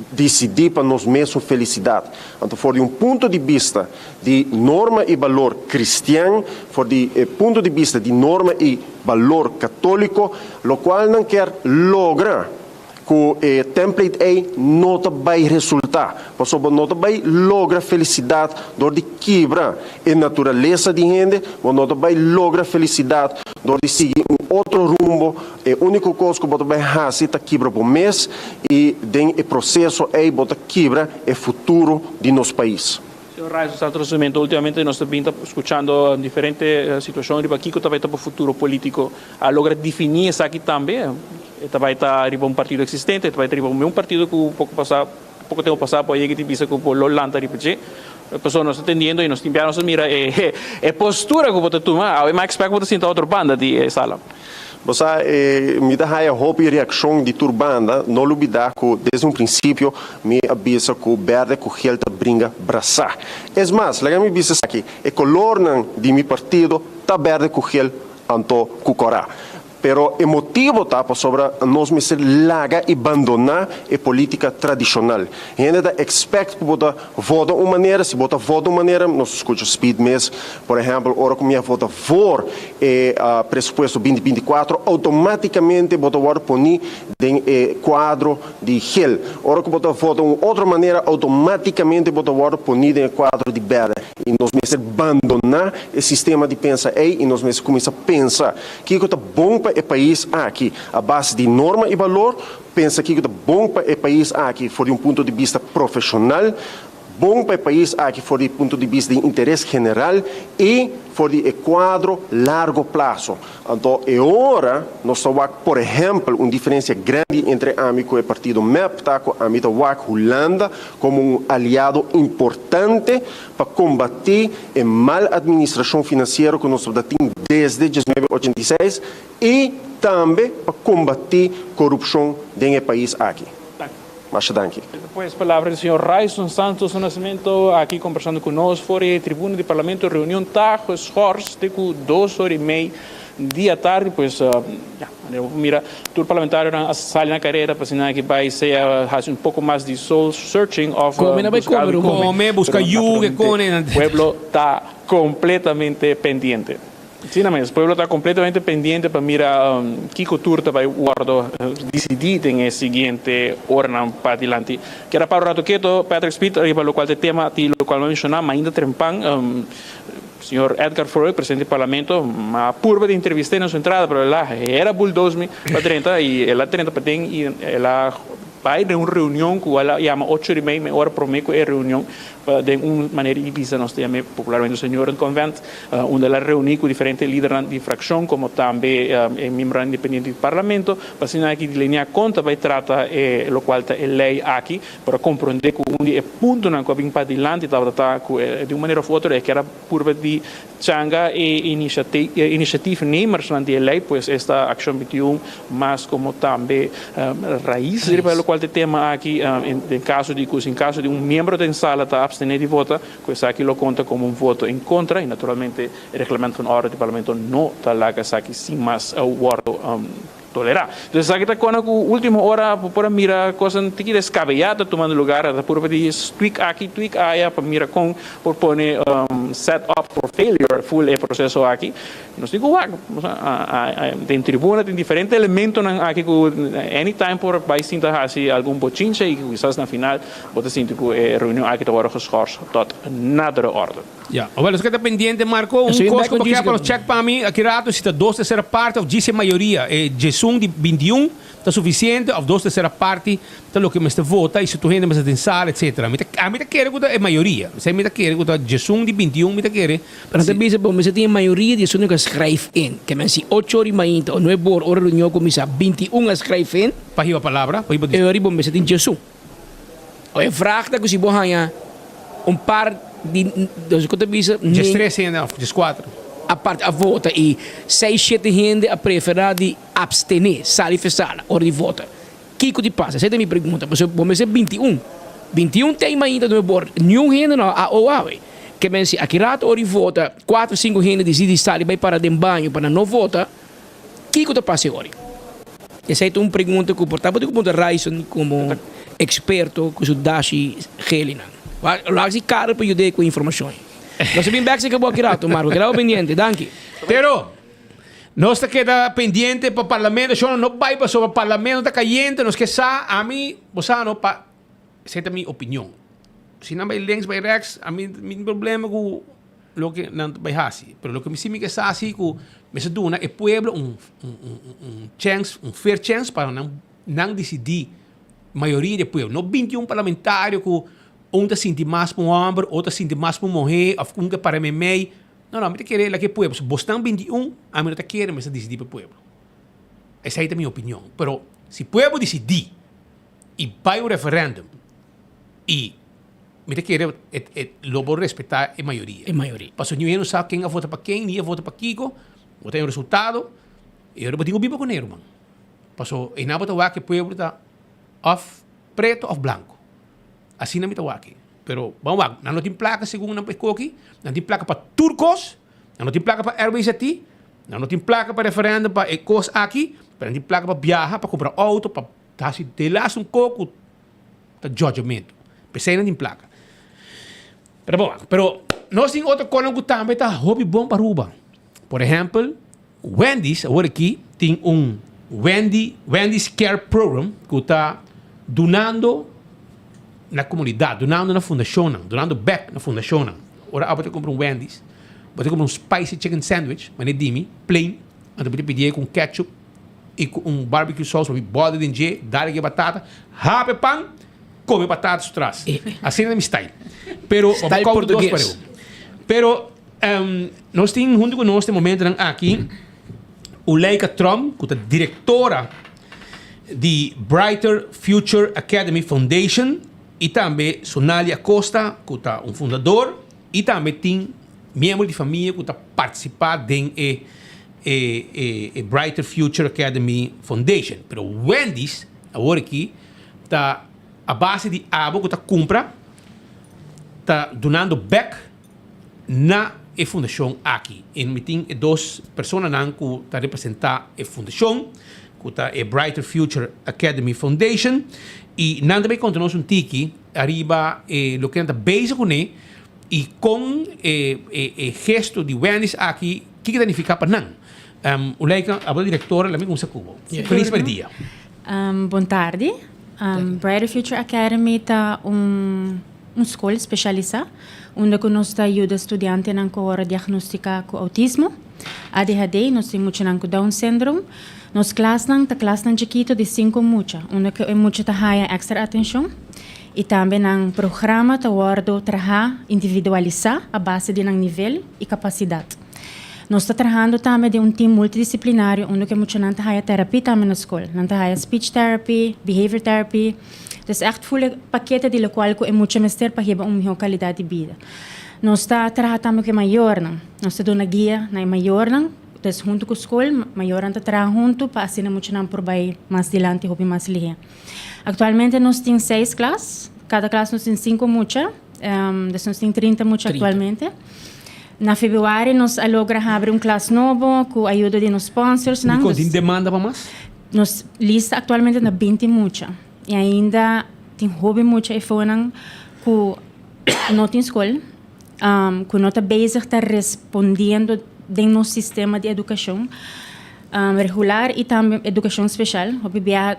disidí pa nos mesun felisidat. Anto for di un punto di bista di norma i balor kristian, for di e punto di bista di norma i balor katóliko, lokual nan kier logra ku e template ei no ta bai resultá, pasobra bo no ta bai logra felisidat dor di kibra e naturalesa di hende, bo no ta bai logra felisidat dor di sigui un otro rumbo, e úniko kos ku bo ta bai hasi ta kibra bo mes i den e proseso ei bo ta kibra e futuro di nos pais. Señor Raiz, nos ta resumiendo, ultimamente nos ta bin ta scuchando diferente situacion riba kico ta bay ta pa futuro politico. A logra defini esaki tambe? E ta bay ta riba un partido existente, e ta bay ta riba un partido cu poco pasa, poco tempo pasa por a yega di bisa cu bo lo lanta riba dje. Pasobra nos ta tendiendo y nos tin bia nos ta mira e postura cu bo ta tuma. Awe mi a expect cu bo ta sinta otro banda di e sala. Bo sa, mi ta haya hopi reakshon di tur banda. No lubidá ku desde un prinsipio mi a bisa ku bèrdè ku gel ta bringa brasá. Es mas, laga mi bisa esaki, e kolornan di mi partido ta bèrdè ku gel anto ku kòrá. Pero e motibo ta pasobra nos mester laga i bandoná e polítika tradishonal. Hende ta expect ku bo ta vota un manera, si bo ta vota un manera, nos a skucha Speed mes, por ehèmpel, ora ku mi a vota voor e presupuesto binti binti kuatro, outomátikamente bo ta wòrdu poní den e kuadro di gel. Ora ku bo ta vota un otro manera, outomátikamente bo ta wòrdu poní den e kuadro di bèrdè. I nos mester bandoná e sistema di pensa ei i nos mester kuminsá pensa kiko ta bon pa e pais aki a base di norma i balor, Pensa kiko ta bon pa e pais aki for di un punto di bista profeshonal. bon pa e pais aki for di punto di bista di interes general i for di e kuadro largo plaso. Anto e ora nos ta wak por ehèmpel un diferensia grandi entre ami ku e partido mep ta ku ami ta wak Hulanda komo un aliado importante pa kombatí e mal administrashon finansiero ku nos tabata tin desde 1986 i tambe pa kombatí korupshon den e pais aki. Masha danki. Pues palabra di señor Ryson Santos do Nascimento aki kombersando ku nos for e tribuna di Parlamento. Reunion ta geschors te ku dos ora i mei di atardi. Pues ya, manera bo por mira tur parlamentarionan a sali na karera pa asina aki bai sea hasi un poko mas di soul searching of Kome na bai buska kome, algu ruman. Kome, buska Pero yu, ke naturalmente kone. pueblo ta kompletamente pendiente. Asina mes, pueblo ta completamente pendiente pa mira kico tur ta bay wordo dicidi den e siguiente oranan padilanti. Kier a para un rato keto, Patrick Speed, riba locual ta e tema di locual mi a menciona mainta trempan. Señor Edgar Vrolijk, presidente di Parlamento, a purba di entrevist'é na su entrada, pero el a hera bulldoze mi pa drenta y el a drenta paden y el a bay den un reunion cu el a yama ocho di mei, mei ora prome cu e reunion. Den un manera di bisa nos ta yam'é popularmente Seniorenconvent, unda el a reuní ku diferente lidernan di frakshon komo tambe e miembronan independiente di parlamento pa asina aki delineá kon ta bai trata e lokual ta e lei aki. Por a komprondé ku un di e puntonan ku a bin padilanti tabata ta ku di un manera òf otro e kier a purba di changa e initiatiefnemersnan di e lei, pues esta Akshon 21 mas komo tambe Raiz riba lokual ta e tema aki, den kaso di ku sin kaso di un miembro den sala ta abstené di vota, ku esaki lo konta komo un voto en kontra i naturalmente e Reglement van Orde di Parlamento no ta laga esaki sin mas wòrdu tolerá. Entonces esaki ta kona ku último ora bo por a mira kosnan tiki deskabeyá ta tumando lugar, ta purba di tweak aki tweak aya pa mira kon por pone set up for failure full e proseso aki. Nos tin ku wak den tribuna tin diferente elementonan aki ku anytime por bai sinta hasi algun bochincha i ku kisas na final bo ta sinti ku e reunion aki ta wòrdu geschors tot nadere orde. Ya, awel nos keda pendiente Marco, un kos ku bo ke pa nos check pa mi aki rato si ta dos tercera parti of djis e mayoria, e djesun di 21 ta suficiente of dos tercera parti ta loke mester vota y si tur hende mester den sala etcetera. Mi ta ami ta kere cu ta e mayoria. Esey mi ta kere cu ta djesun di 21 mi ta kere. Pero nan ta bisa bo mester tin e mayoria di esun cu a schrijf in. Ke men si ocho ora y mainta o nuebe ora ora reunion cuminsa 21 a schrijf in. Pa hiba palabra, pa hiba E ora bo mester tin djesun. O e vraag ta cu si bo haya un par di dus cu ta bisa Djestres hende of djescuatro. Apart a vota y seis shete hende a prefera di abstene, sali fesala ora di vota. Kiko di pasa? Esei ta mi pregunta. Pasobra bo mester 21. 21 tei mainta no e bor. Niun hende no a oa awe. Ke men si aki rato ora di vota, kuater sinku hende disidi sali bai para den baño pa nan no vota, kiko ta pasa e ora? Esei ta un pregunta ku por ta bo tin ku puntra Ryson komo eksperto ku su dashi gelinan. Lo hasi karo pa yud'é ku e informashon ei. Nos ta bin bèk serka bo aki rato, Marco. Keda bo pendiente. Danki. Pero, nos ta keda pendiente pa Parlamento. Shon no bai pasobra Parlamento ta kayente. Nos ke sa, ami, bo sa no, pa, esei ta mi opinion. Si nan bai links, bai rechts, ami mi tin problema ku loke nan ta bai hasi. Pero loke mi si mi ke sa si ku mester duna e pueblo un, un, un, un chèns, un fair chèns pa nan, nan disidí mayoria di e pueblo. No 21 parlamentario ku un ta sinti mas pa un hòmber, otro ta sinti mas pa un muhé, òf un ke para meimei. No, no, mi ta kere laga e pueblo. Si bosnan 21, ami no ta kere mester disidí pa e pueblo. Esei ta mi opinion. Pero si pueblo disidí i bai un referèndum i mi ta kere e e lo bo respetá e mayoria. E mayoria. Pasobra niun hende no sa ken a vota pa ken, ni a vota pa kiko. Bo ta haña un resultado i ora bo tin ku biba kuné, ruman. Pasobra einan bo ta wak e pueblo ta òf preto òf blanko. Asina mi ta wak. Pero ban wak, nan no tin plaka segun nan por koki, nan tin plaka pa tur kos, nan no tin plaka pa RWZT, nan no tin plaka pa referendum pa e kos aki, pero nan tin plaka pa biaha, pa kumpra outo, pa hasi delas un kos ku ta judgmento. P'esei nan tin plaka. Pero bon, pero nos tin otro kosnan ku tambe ta hopi bon pa Aruba. Por ehèmpel, Wendy's awor aki tin un Wendy Wendy's Care Program ku ta dunando na komunidat, dunando na fundashonnan, dunando bèk na fundashonnan. Ora abo ta kumpra un Wendy's, bo ta kumpra un spicy chicken sandwich, manera di mi, plain, anto bo ta pidié ku un ketchup i ku un barbecue sauce, bo bòlde den dje, dal e batata, hape pan. come batata su tras. Asina ta mi style. Pero Style kou dos portugues. pareu. Pero em, nos tin hunto ku nos den momentonan aki Uleika Tromp, ku ta direktora di Brighter Future Academy Foundation i tambe Sonali Acosta, ku ta un fundador i tambe tin miembro di famia ku ta partisipá den e e e e Brighter Future Academy Foundation. Pero Wendy's awor aki ta a base di abo ku ta kumpra ta dunando bek na e fundashon aki. I mi tin e dos personanan ku ta representá e fundashon, ku ta e Brighter Future Academy Foundation, i nan ta bai konta nos un tiki ariba e loke nan ta bezig kuné i kon e e gesto di Wendy's aki kiko ta nifiká pa nan. Uleika, abo ta direktora, laat mi kuminsá ku bo. Felis merdia. Bon tardi. Brighter Future Academy ta un un skol spesialisá unda ku nos ta yuda studiantenan ku ora diagnostiká ku outismo, ADHD, nos tin muchanan ku Down syndrome. Nos klasnan ta klasnan chikitu di sinku mucha, unda ku e mucha ta haña èkstra atenshon i tambe nan programa ta wòrdu trahá individualisá a base di nan nivel i kapasidat. Nos ta trahando tambe den un tim multidisiplinario unda ku e muchanan ta haña terapi tambe na skol. Nan ta haña speech therapy, behavior therapy. Dus ègt ful e pakete di lokual ku e mucha mester pa hiba un mihó kalidat di bida. Nos ta traha tambe ku e mayornan. Nos ta duna guia na e mayornan. Dus huntu ku skol, mayornan ta traha huntu pa asina muchanan por bai mas dilanti hopi mas lihé. Aktualmente nos tin seis klas. Kada klas nos tin sinku mucha. Dus nos tin 30 mucha aktualmente. Na februari nos a logra habri un klas nobo ku ayudo di nos sponsorsnan. Dikon tin demanda pa mas? Nos lista aktualmente ta 20 mucha i ainda tin hopi mucha efonan ku no tin skol, ku no ta bezig ta respondiendo den nos sistema di edukashon regular i tambe edukashon speshal. Hopi biaha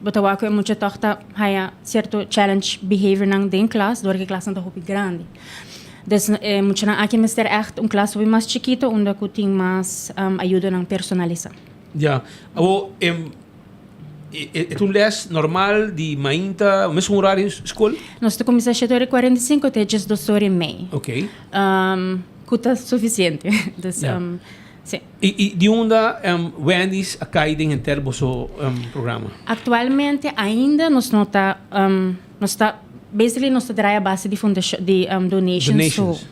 bo ta wak ku e mucha tòg ta haya sierto challenge behaviornan den klas dor ku e klasnan ta hopi grandi. Dus e muchanan aki mester ègt un klas hopi mas chikito unda ku tin mas ayudonan personalisá. Ya. Awor, e ta un les normal di mainta, mesun horario skol? Nos ta kuminsá shete ora i kuarenta i sinku te djesdos ora i mei. Ok. Ku ta sufisiente. Dus, si. I di unda Wendy's a kai den henter boso programa? Aktualmente ainda nos no ta, nos ta, basically nos ta draai a base di fundashon, di donations. Donations.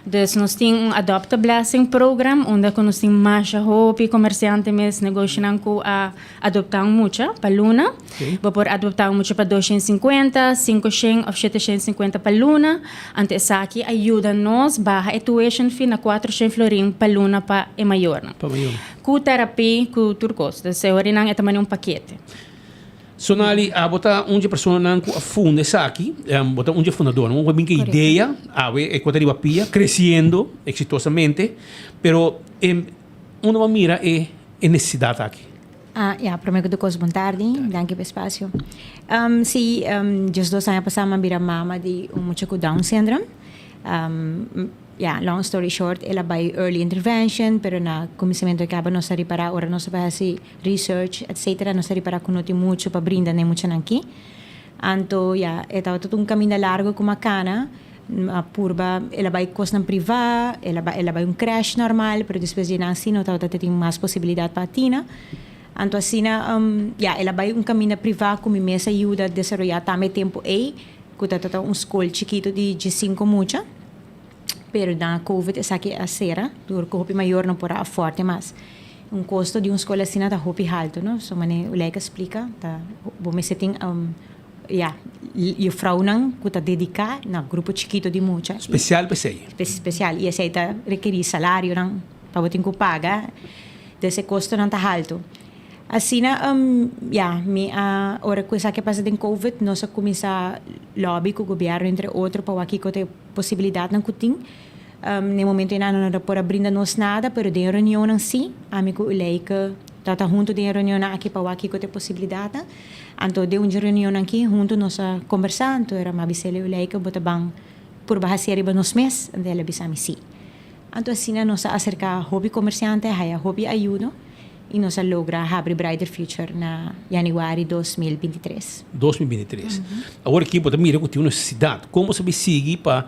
Dus nos tin un Adopt a Blessing program unda ku nos tin masha hopi komersiante mes, negoshonan ku a adoptá un mucha pa luna. Bo por adoptá un mucha pa 250, 500 òf 750 pa luna. Anto esaki a yuda nos baha e tuition fee na 400 florin pa luna pa e mayornan. Pa mayornan. Ku terapi, ku tur kos. Dus e horinan e ta manda un pakete. Sonali, abo ta un dje personanan ku a funda esaki, bo ta un dje fundadornan, bo bin ku e idea, awe e kos ta riba pia, kresiendo eksitosamente, pero unda bo a mira e nesesidat aki? Ya, prome ku tur kos bon tardi, danki pa e spasio. Si, djes dos aña pasá mi a bira mama di un mucha ku Down syndrome. Ya, long story short, el a bai early intervention, pero na kuminsamentu e kaba nos a ripará ora nos a bai hasi research etcetera, nos a ripará ku no tin muchu pa brinda na e muchanan aki. Anto ya, e tabata un kaminda largu ku mi a kana, mi a purba, el a bai kosnan privá, el a bai el a bai un crèche normal, pero despues di nan si no tabata tin mas posibilidat pa Athena. Anto asina, ya, el a bai un kaminda privá ku mi mes a yuda desaroyá tambe e tempu ei, ku tabata un skol chikitu di diesinko mucha. Pero na covid esaki a sera dor ku hopi mayor no por a aforte mas. Un kosto di un skol asina ta hopi haltu no. So manera Uleika splika ta bo mester tin ya jufrounan ku ta dediká na grupo chikito di mucha. Spesial pa esei. Spesial i esei ta rekerí salarionan pa bo tin ku paga. Des e kostonan ta haltu. Asina ya mi a ora ku esaki a pasa den covid nos a kuminsá lobby ku gobièrnu entre otro pa wak kiko ta e posibilidatnan ku tin. Na e momento einan nan no por a brinda nos nada pero den e reunionnan si ami ku Uleike tabata huntu den e reunionnan aki pa wak kiko ta e posibilidatnan. Anto den un dje reunionnan aki huntu nos a kombersá anto era mi a bis'el Uleike bo ta ban purba hasi ariba nos mes? Anto el a bisa mi si. Anto asina nos a aserká hopi komersiante haya hopi ayudo. y nos a logra habri Brighter Future na januari 2023. 2023. Awor aki bo ta mira ku tin un nesesidat. Kon bo sa bin sigui pa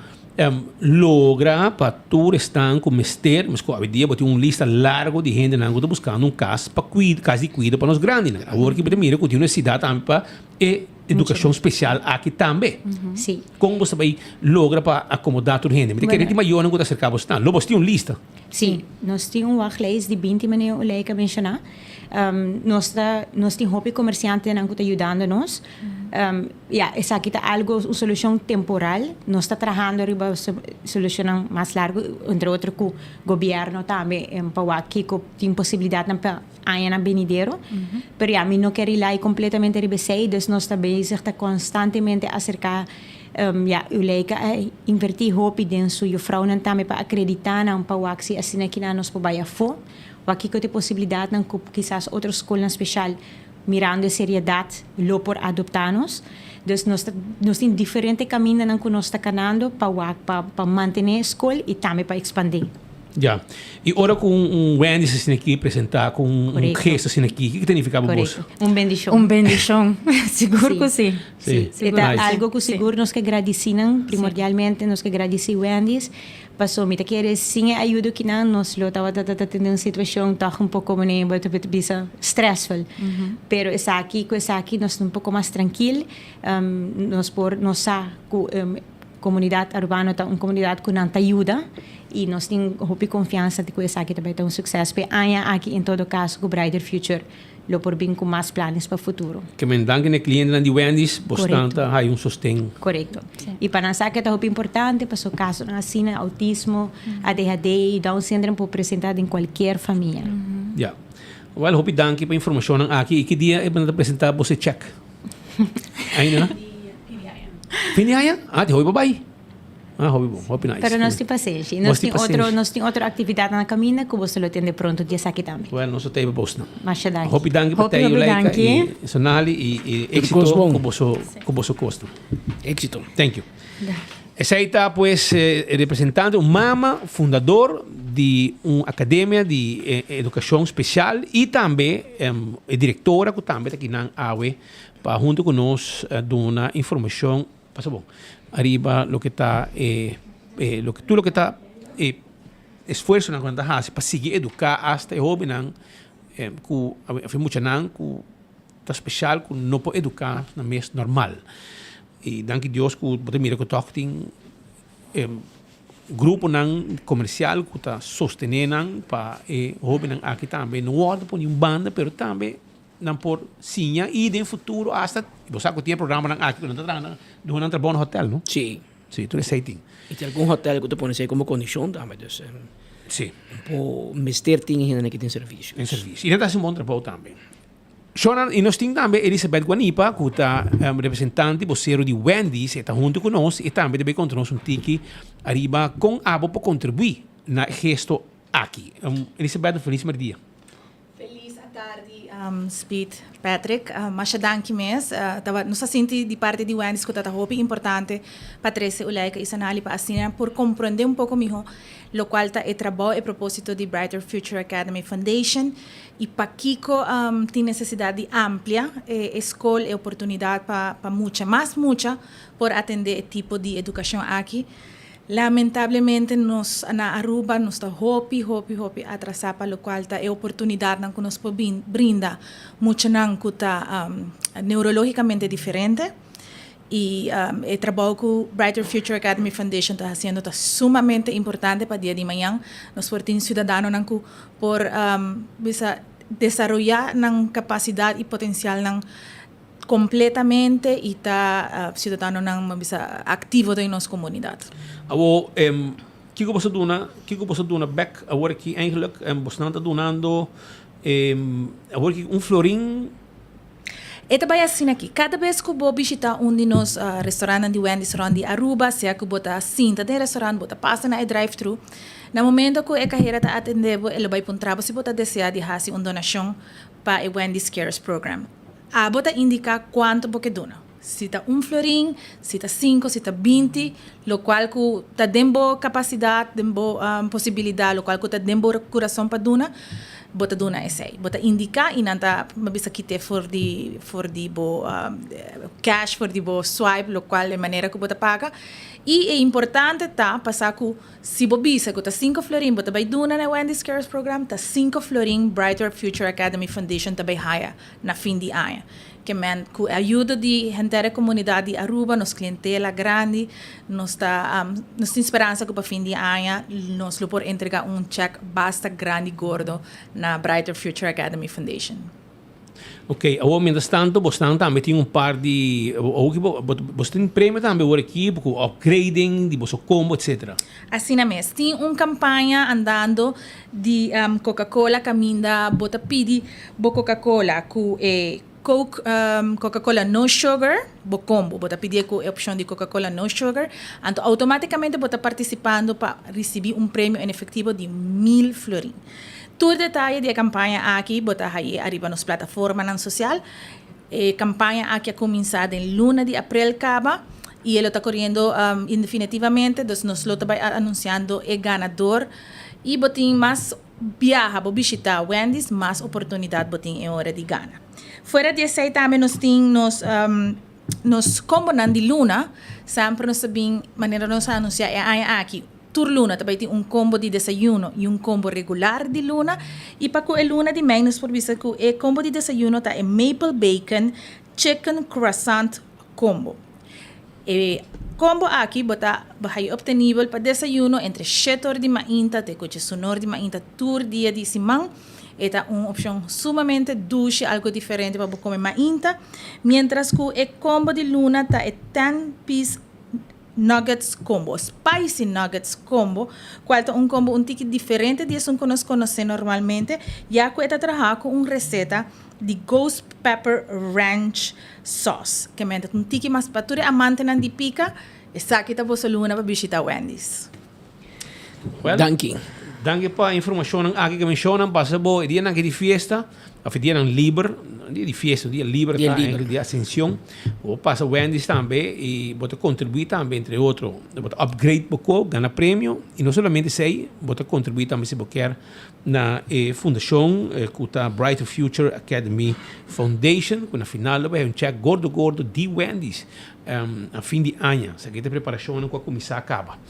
logra pa tur esnan ku mester, meskos awendia bo tin un lista largo di hendenan ku ta buskando un kas pa kuida, kas di kuido pa nos grandinan. Awor aki bo ta mira ku tin un nesesidat tambe pa e edukashon spesial aki tambe. Sí. Kon bo sa bai logra pa akomodá tur hende? Mi ta kere tin mayornan ku ta aserká bo snan. Lo bo tin un lista? Sí, nos tin un wachtlijst di binti manera Uleyka a menshoná. Nos ta, nos tin hopi komersiantenan ku ta yudando nos. Ya, esaki ta algo, un solushon temporal. Nos ta trahando riba solushonnan mas largu, entre otro ku gobièrnu tambe pa wak kiko tin posibilidatnan pa añanan benidero. Pero ya, mi no ke rely kompletamente riba esei, dus nos ta bezig ta konstantemente aserká Ya, Uleika a invertí hopi den su jufrounan tambe pa akreditá nan pa wak si asina kinan nos por bai afó. Wak kiko ta e posibilidatnan ku kisas otro skolnan speshal mirando e seriedat lo por adoptá nos. Dus nos ta nos tin diferente kamindanan ku nos ta kanando pa wak pa pa mantené e skol i tambe pa ekspandé. Ya. I ora ku un Wendy's asina aki presentá ku un gesto asina aki, kiko ta nifiká pa boso? Korekto. Un bendishon. Un bendishon. Sigur ku si. Sí. E ta algo ku sigur nos ke gradisí nan, primordialmente nos ke gradisí Wendy's, paso mi ta kere sin e ayudo ki nan nos lo tabata ta tene un situashon tòg un poko manera bo ta bisa stressful. Pero esaki ku esaki nos ta un poko mas trankil, nos por nos sa ku Comunidad Arubano ta un comunidad cu nan ta yuda y nos tin hopi confiansa di cu esaki ta bay ta un succes p'e aña aki en todo caso cu Brighter Future lo por bin cu mas planes pa futuro. Ke men danki na e clientenan di Wendy's, bosnan ta haya un sosten. Corecto. Y pa nan sa ke ta hopi importante paso casonan asina, autismo, ADHD y Down syndrome por presenta den cualkier famia. Ya. Wel hopi danki pa informacionnan aki y ki dia e nan ta presenta boso e check? Ainda no? Fin di aña? Ah, di hopi pa bai. Ah, hopi bon, hopi nice. Pero nos tin pasenshi. Nos tin otro, nos tin otro actividad na caminda cu boso lo tende pronto di esaki tambe. Bueno, nos lo tei pa bosnan. Masha danki. Hopi danki pa tei, Yuleika y Sonali y y éxito cu boso cu boso cosnan. Éxito. Thank you. Esei ta pues e representante, un mama fundador di un academia di educacion special y tambe e directora cu tambe ta kinan awe pa hunto cu nos duna informacion, pasa bon, ariba loke ta e loke tur loke ta e esfuerzonan cu nan ta haci pa sigui educa hasta e hobennan cu of e muchanan cu ta special cu no por educa nan mes normal. I danki Dios ku bo ta mira ku tòg tin e gruponan komersial ku ta sostené nan pa e hóbennan aki tambe no wòrdu pone un banda pero tambe nan por siña i den futuro asta bo sa ku tin e programanan aki ku nan ta traha nan duna nan trabou na hotèl no? Sí. Sí tur esei tin. I tin algun hotèl ku ta pone esei komo kondishon tambe dus Sí. bo mester tin e hendenan ki tin servisio. Den servisio i nan ta hasi un bon trabou tambe. Shona, i nos tin tambe Elisabeth Guanipa ku ta representante bosero di Wendy's, e ta huntu ku nos i tambe ta bay konta nos un tiki ariba kon abo por kontribuí na e gesto aki. Elisabeth, un felis merdia. Felis atardi Speed Patrick. Masha danki mes. Tabat nos a sinti di parti di Wendy's ku ta ta hopi importante pa trese Uleika i Sanali pa asina por komprende un poko miho lokual ta e trabou, e proposito di Brighter Future Academy Foundation. I pakiko tin nesesidat di amplia e skol, e oportunidat pa pa mucha, mas mucha por atendé e tipo di edukashon aki? Lamentablemente nos na Aruba nos ta hopi, hopi, hopi atrasá pa lokual ta e oportunidatnan ku nos por brinda muchanan ku ta neurológikamente diferente. I e trabou ku Brighter Future Academy Foundation ta hasiendo ta sumamente importante pa dia di mañan nos por tin siudadanonan ku por bisa desaroyá nan kapasidat i potensialnan kompletamente i ta siudadanonan bisa aktivo den nos komunidat. Awor, kiko boso duna, kiko boso duna bek awor aki eigenlijk? Bosnan ta dunando awor aki un florin. E ta bai asina aki, kada bes ku bo bishitá un di nos restorantnan di Wendy's rònt di Aruba, sea ku bo ta sinta den e restorant, bo ta pasa na e drive-thru, na momento ku e kahera ta atendé bo, e lo bai puntra bo si bo ta deseá di hasi un donashon pa e Wendy's Cares Program. Abo ta indiká kuantu bo ke duna, si ta un florin, si ta sinku, si ta 20, lokual ku ta den bo kapasidat, den bo posibilidat, lokual ku ta den bo kurason pa duna. Bo ta duna esei. Bo ta indiká i nan ta bisa kit'é for di for di bo cash, for di bo swipe, lokual e manera ku bo ta paga. I e importante ta pa sa ku si bo bisa ku ta sinku florin bo ta bai duna na e Wendy's Cares Program, ta sinku florin Brighter Future Academy Foundation ta bai haya na fin di aña. Ke men ku e ayudo di henter e komunidat di Aruba, nos klientela grandi, nos ta nos tin speransa ku pa fin di aña nos lo por entrega un chèk basta grandi gordo na Brighter Future Academy Foundation. Ok, awor mientras tanto bosnan tambe tin un par di awor ki bo bo tin premio tambe awor aki ku upgrading di boso combo etcetera. Asina mes, tin un kampaña andando di Coca Cola kaminda bo ta pidi bo Coca Cola ku e Coke Coca Cola no sugar, bo combo, bo ta pidié ku e opshon di Coca Cola no sugar, anto outomátikamente bo ta partisipando pa risibí un premio en efektivo di mil florin. Tur detaye di e kampaña aki bo ta haye ariba nos plataformanan sosial. E kampaña aki a kuminsá den luna di aprel kaba i e lo ta koriendo indefinitivamente, dus nos lo ta bai anunsiando e ganador i bo tin mas biaha bo bishita Wendy's mas oportunidat bo tin e ora di gana. Fuera di esei tambe nos tin nos nos kombonan di luna, semper nos ta bin manera nos a anunsia e aña aki tur luna ta bai tin un kombo di desayuno i un kombo regular di luna i pa ku e luna di mei nos por bisa ku e kombo di desayuno ta e maple bacon chicken croissant kombo. E kombo aki bo ta haña optenibel pa desayuno entre shete or di mainta te ku djesunor di mainta tur dia di siman. E ta un opshon sumamente dushi, algu diferente pa bo kome mainta. Miéntras ku e kombo di luna ta e ten piece nuggets combo, spicy nuggets combo, kual ta un kombo un tiki diferente di esun ku nos konosé normalmente, ya ku e ta traha ku un reseta di ghost pepper ranch sauce. Ke men ta un tiki mas pa tur e amantenan di pika, esaki ta boso luna pa bishita Wendy's. Well, Danki. Danki pa informashonnan aki ke menshonan. Pasa bo e dianan aki di fiesta, of e dianan liber, dia di fiesta, dia liber Dia ta liber. eigenlijk dia Ascension. Bo pasa Wendy's tambe i bo ta kontribuí tambe entre otro. Bo ta upgrade bo ko, gana premio i no solamente esei, bo ta kontribuí tambe si bo kier na e fundashon ku ta Brighter Future Academy Foundation ku na final lo bai un chèk gordo gordo di Wendy's na fin di aña. Esaki ta e preparashonnan ku a kuminsá kaba.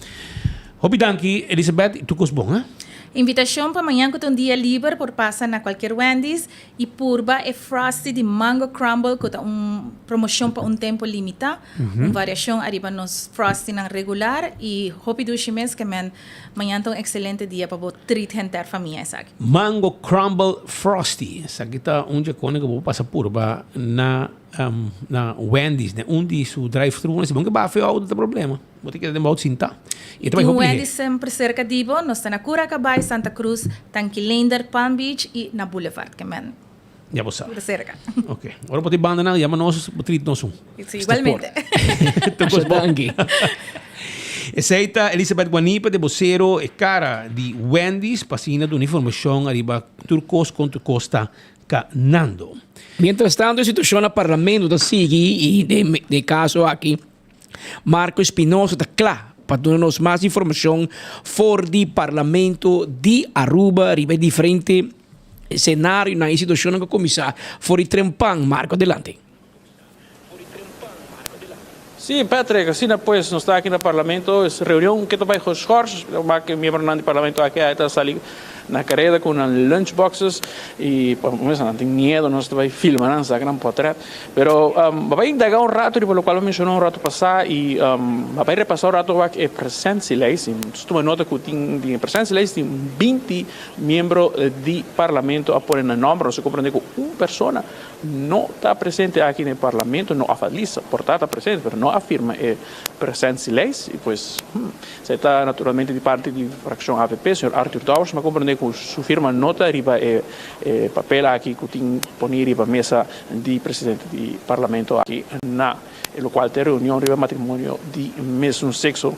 Hopi danki Elizabeth i tur kos bon. Invitashon pa mañan ku ta un dia liber por pasa na kualkier Wendy's i purba e Frosty di Mango Crumble ku ta un promoshon pa un tempu limitá, un variashon ariba nos Frostynan regular i hopi dushi mes ke men Mañan ta un excelente dia pa bo treat henter famia esaki. Mango Crumble Frosty, esaki ta un dje kone ku bo por pasa purba na na Wendy's, den un di su drive thru. Si bo no ke baha for e auto ta problema, bo ta keda den bo auto sinta i e ta bai Tin hopi lihé. Wendy's semper serka di bo, nos ta na Curacabai, Santa Cruz, Tanki Leendert, Palm Beach i na Boulevard Kemen. Ya bo sa. Pura cerca. Ok. Ora bo ta e banda nan, yama nos, bo treat nos un. Sí, igualmente. Tur cos bon. Esey ta Elizabeth Guanipa de bocero e cara di Wendy's pa asina duna informacion ariba tur cos con tur cos ta canando. Mientras tanto e situacion na Parlamento ta sigui y den e caso aki Marco Espinosa ta kla pa duna nos mas informacion for di Parlamento di Aruba riba e diferente escenarionan y situacionnan cu a cuminsa for di trempan. Marco, adelante. Sí, Patrick, asina pues nos ta aki na Parlamento, es reunion ke ta bai geschors, wak e miembronan di Parlamento aki a ta sali na kareda ku nan lunch boxes i pa mesa nan tin miedo nos ta bai filma nan saka nan potret. Pero bo bai indaga un rato riba lokual bo menshoná un rato pasá i bo bai repasá un rato wak e presentielijst. I nos tuma nota ku tin den e presentielijst tin binti miembro di Parlamento a pone nan nòmber. Nos a komprendé ku un persona no ta presente aki den e Parlamento, no a lista, por ta ta presente pero no a firma e presentielijst. I pues esei ta naturalmente di parti di frakshon avp, señor Arthur Dowers. Mi a komprendé ku su firma no ta riba e papel aki ku tin poni riba mesa di presidente di Parlamento aki na e locual ta e reunion riba matrimonio di mesun sexo.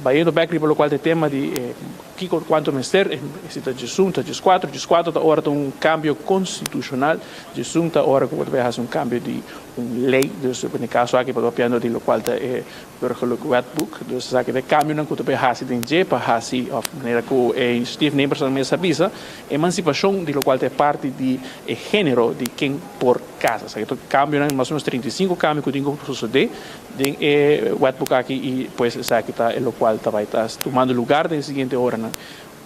Bayendo bek riba locual ta e tema di e kico cuanto mester, si ta djesun ta djescuatro, djescuatro ta ora ta un cambio constitucional, djesun ta ora cu bo ta bay haci un cambio di. un ley, dus den e caso aki pa papiando di locual ta e Burgerlijk Wetboek, dus esaki ta e cambionan cu ta bay haci den dje pa haci of manera cu e initiatiefnemersnan mes a bisa, emancipacion di locual ta e parti di e genero di ken por casa. Esaki ta cambionan, mas o menos 35 cambio cu tin cu sosode den e wetboek aki y pues esaki ta e locual ta bay ta tumando lugar den e siguiente oranan.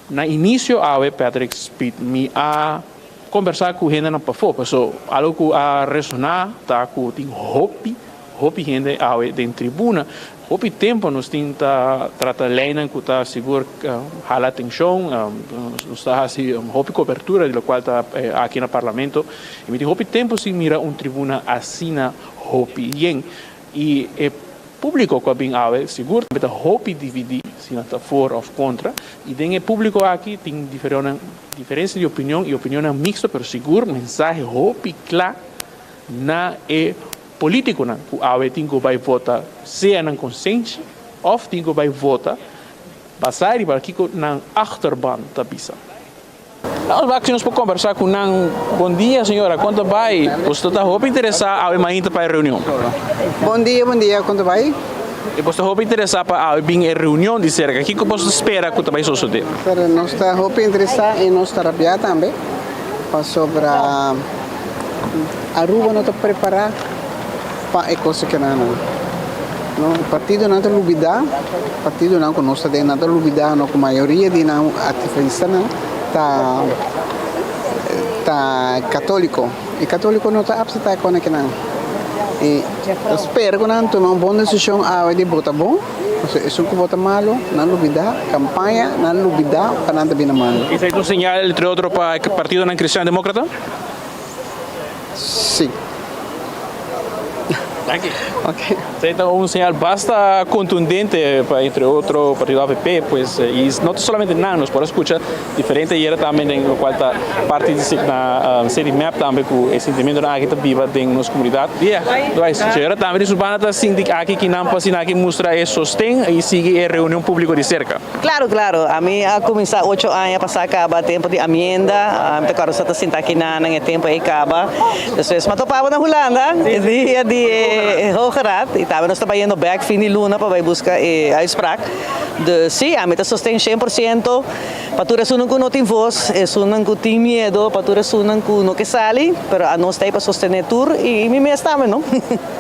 Na inicio awe Patrick Speed mi a combersa cu hendenan pafo paso algo cu a resona ta cu tin hopi hopi hende awe den tribuna. Hopi tempo nos tin ta trata leynan cu ta sigur hala atencion, nos ta haci hopi cobertura di locual ta aki na Parlamento y mi tin hopi tempo sin mira un tribuna asina hopi yen. Y e publico cu a bin awe sigur tambe ta hopi dividi si nan ta voor of contra y den e publico aki tin diferencia di opinion y opinionnan mixto pero sigur mensahe hopi cla na e politiconan cu awe tin cu bay vota sea nan consenshi of tin cu bay vota basa riba kico nan achterban ta bisa. Nos wak si nos por kombersá ku nan. Bon dia señora, kon ta bai? Boso ta hopi interesá awe mainta pa e reunion? Bon dia, bon dia, kon ta bai? E boso ta hopi interesá pa awe bin e reunion di serka. Kiko boso ta spera ku ta bai sosodé? Pero nos ta hopi interesá i nos ta rabiá tambe pasobra Aruba no ta prepará pa e kos akinan. No, partidonan ta lubidá, partidonan ku nos ta den nan ta lubidá no ku mayoria di nan aktivistanan ta ta katóliko i katóliko no ta apseptá e kos akinan. I ta spera ku nan tuma un bon desishon awe di bota bon, pasobra esun ku bota malu nan lubidá kampaña nan lubidá pa nan ta bini malu. Esei ta un señal entre otro pa e partidonan kristian demókrata? Sí. Danki. Ok. Esei ta un señal basta contundente pa entre otro partido avp, pues y no ta solamente nan, nos por a scucha diferente ayera tambe den locual ta parti di na City Map tambe cu e sentimientonan aki ta biba den nos comunidad. Dia, Señora tambe di su banda ta sinti aki kinan pa asina aki mustra e sosten y sigui e reunion publico di cerca. Claro, claro. Ami a cuminsa ocho aña pasa caba, tempo di amienda. Mi ta acorda sa ta sinta aki nan e tempo ey caba. Despues mi a topabo na Hulanda, e dia di e Hoge Raad, y tambe nos ta bayendo bek fin di luna pa bay busca e uitspraak. Dus si, ami ta sosten cien por ciento pa tur esunnan cu no tin voz, esunnan cu tin miedo, pa tur esunnan cu no ke sali, pero anos ta ey pa sostene tur y mi mes tambe, no.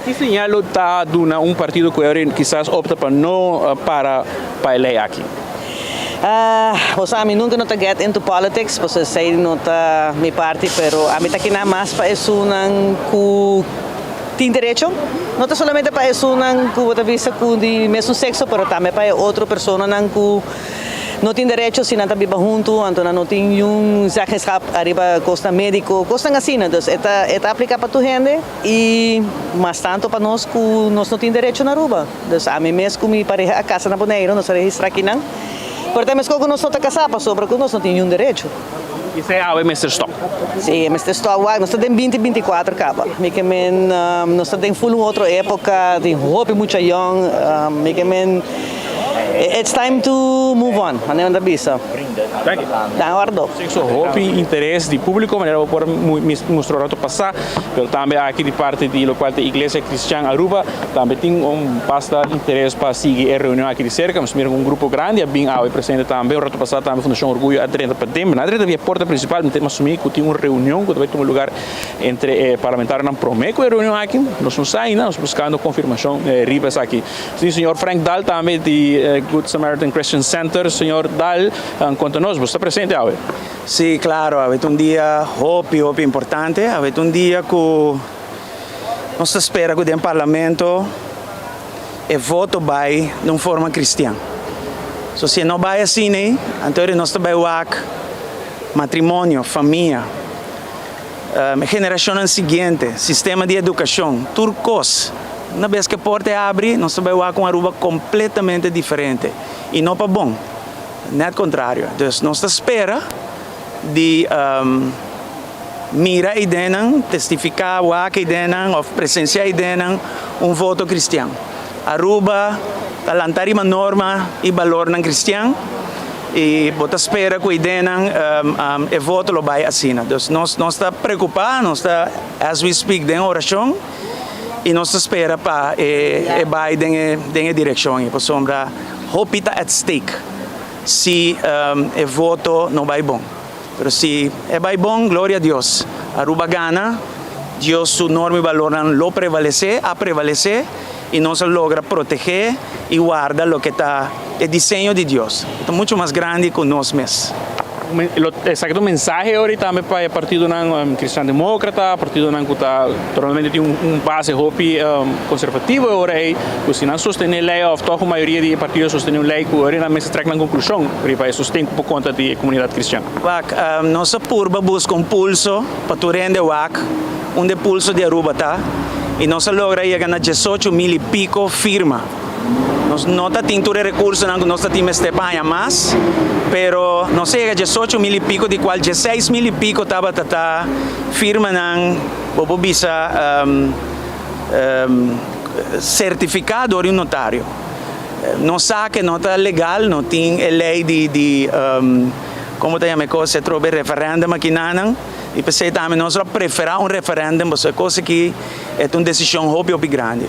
Ki señal lo ta duna un partido cu eri kisas opta pa no para pa e ley aki? Bo sa mi nunca no ta get into politics pasobra esey no ta mi parti pero ami ta kina mas pa esunnan cu tin derecho no ta solamente pa esunnan cu bo ta bisa cu di mesun sexo pero tambe pa e otro personanan cu no tin derecho si nan ta biba hunto anto nan no tin niun zeggenschap ariba cosnan medico cosnan asina dus e ta e ta aplica pa tur hende y mas tanto pa nos cu nos no tin derecho na Aruba. Dus ami mes ku mi pareha a kasa na Boneiru, nos a registrá kinan. Pero ta meskos ku nos no ta kasá pasobra ku nos no tin niun derecho. Esei awe mester stòp. Sí, e mester stòp. Wak, nos ta den binti binti kuater kaba. Mi ke men, nos ta den ful un otro époka, tin hopi mucha yòn. Mi ke men, it's time to move on, manera nan ta bisa. Danki. Dan ordo. So hopi interes di públiko, manera bo por mustra un rato pasá, pero tambe aki di parti di lokual ta Iglesia Kristian Aruba. Tambe tin un basta interes pa sigui e reunion aki di serka. Nos mira ku un grupo grandi a bin awe presente tambe. Un rato pasá tambe Fundashon Orguyo a drenta paden. Nan a drenta via e porta prinsipal. Mi ta asumí ku tin un reunion ku ta bai tuma lugar entre e parlamentarionan promé ku e reunion aki. Nos no sa ainda, nos buskando konfirmashon riba esaki. Tin señor Frank Daal tambe di Good Samaritan Christian Center. Señor Daal, konta nos, bo sta presente awe? Sí, klaro. Awe ta un dia hopi, hopi importante. Awe ta un dia ku. Nos ta spera ku den parlamento e voto bai den un forma kristian. So si e no bai asina ei, anto eri nos ta bai wak matrimonio, famia, e generashonnan siguiente, sistema di edukashon, tur kos. Una bes ku e porta e abri, nos ta bai wak un Aruba kompletamente diferente i no pa bon, nèt kontrario. Dus nos ta spera di. Mira eidennan, testifiká, wak eidennan òf presensiá eidennan un voto kristian. Aruba ta lanta riba norma i balornan kristian i bo ta spera ku eidennan e voto lo bai asina. Dus nos nos ta preokupá, nos ta as we speak den orashon. I nos ta spera pa e bai den e den e direkshon ei pasobra hopi ta at stake si e voto no bai bon. Pero si e bai bon, gloria a Dios. Aruba gana, Dios su norma i balornan lo prevalesé, a prevalesé i nos a logra protegé i warda loke ta e diseño di Dios. E ta mucho mas grandi ku nos mes. Esaki ta un mensahe ori tambe pa e partidonan Cristian Democrata, partidonan ku ta normalmente tin un base hopi konservativo e ora ei, ku si nan sostené lei òf tòg un mayoria di e partido sostené un lei ku ori nan mester trèk nan konklushon riba e sosten ku por konta di e komunidat kristian. Wak, nos a purba buska un pulso pa tur hende wak unda e pulso di Aruba ta i nos a logra yega na diesocho mil i piko firma. Nos no ta tin tur e rekursonan ku nos ta tin mester pa haña mas, pero nos a yega diesocho mil i piko di kual dieseis mil i piko tabata ta firmanan bo por bisa sertifiká dor di un notario. Nos sa ke no ta legal, no tin e lei di di komo ta yama e kos atrobe referèndum akinanan i p'esei tambe nos lo a preferá un referèndum pasobra e kos aki e ta un desishon hopi hopi grandi.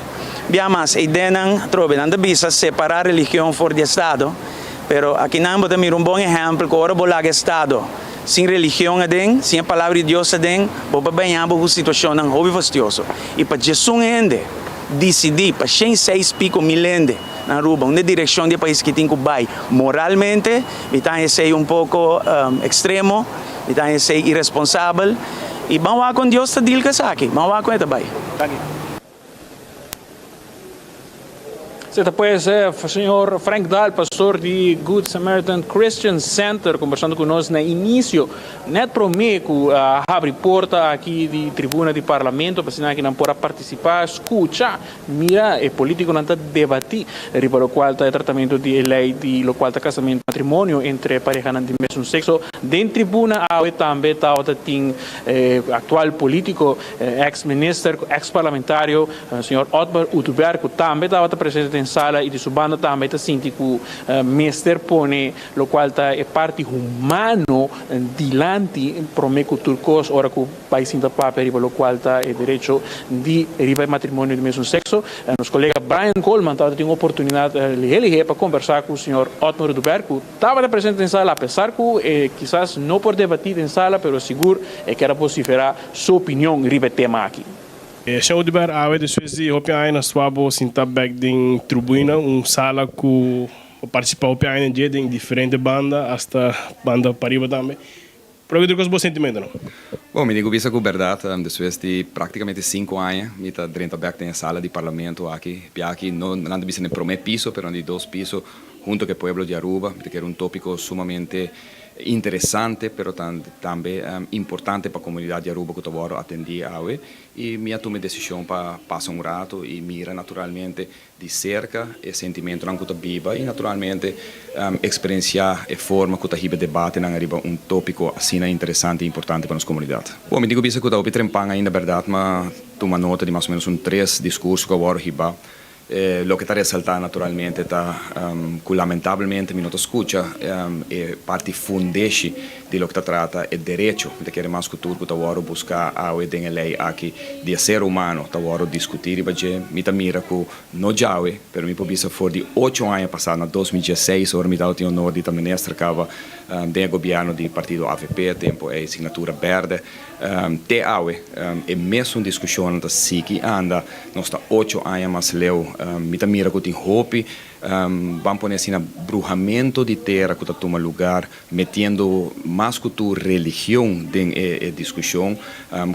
Bia mas, e ideanan atrobe nan ta bisa separá religion for di estado, pero akinan bo ta mira un bon ehèmpel ku ora bo laga estado sin religion aden, sin e palabra di Dios aden, bo por baña bo ku situashonnan hopi fastioso. I pa djesun hende disidí, pa shen seis piko mil hende na Aruba, unda e direkshon di e pais ki tin ku bai moralmente, mi ta haña esei un poko ekstremo, mi ta haña esei iresponsabel. I ban wak kon Dios ta deal ku esaki, ban wak kon e ta bai. Se ta pues señor Frank Daal, pastor di Good Samaritan Christian Center, conversando cu nos na inicio, net prome cu a habri porta aki di tribuna di Parlamento, pa asina aki nan por a participa, scucha, mira e politiconan ta debati riba locual ta e tratamento di e ley di locual ta casamento, matrimonio entre parehanan di mesun sexo. Den tribuna awe tambe tabata tin e actual politico Ex minister cu ex parlamentario señor Otmar Oduber cu tambe tabata presente den sala y di su banda tambe ta sinti cu mester pone locual ta e parti humano dilanti prome cu tur cos ora cu bay sinta papia riba locual ta e derecho di riba e matrimonio di mesun sexo. Nos colega Brian Koolman tabata tin oportunidad lihe lihe pa conversa cu señor Otmar Oduber cu Tabata presente den sala apesar cu e kisas no por debati den sala pero sigur e kier a vocifera su opinion riba e tema aki. Shou di ber awe despues di hopi aña na swa bo sinta bek den tribuna, un sala cu bo participa hopi aña den dje den diferente banda hasta banda pariba tambe. Pero ki tur cos bo sentimentonan? Bon, mi tin cu bisa cu berdad, despues di practicamente cinco aña mi ta drenta bek den e sala di parlamento aki. Pia aki no nan ta bisa den prome piso pero na di dos piso Hunto cu e pueblo di Aruba, mi ta kere un topico sumamente interesante pero tambe importante pa comunidad di Aruba cu ta wordo atendi awe y mi a tuma e decision pa pasa un rato y mira naturalmente di cerca e sentimentonan cu ta biba y naturalmente experiencia e forma cu ta hiba debatenan ariba un topico asina interesante y importante pa nos comunidad. Bon, mi tin cu bisa cu ta hopi trempan ainda berdad, m'a tuma nota di mas o menos un tres discurso cu a wordo hiba. E loke ta resaltá naturalmente ta ku lamentablemente mi no ta skucha e parti fundeshi di loke ta trata e derecho. Mi ta kere mas ku tur ku ta wòrdu buská awe den e lei aki di e ser humano ta wòrdu diskutí riba dje. Mi ta mira ku no djawe, pero mi por bisa for di ocho aña pasá na 2016 ora mi tabatin honor di ta minister kaba den e gobièrnu di partido avp, tempu ei signatura bèrdè. Te awe e mesun diskushonnan ta sigui anda, nos ta ocho aña mas leu. Mi ta mira ku tin hopi, ban pone asina, bruhamento di tera ku ta tuma lugar, metiendo mas ku tur religion den e diskushon.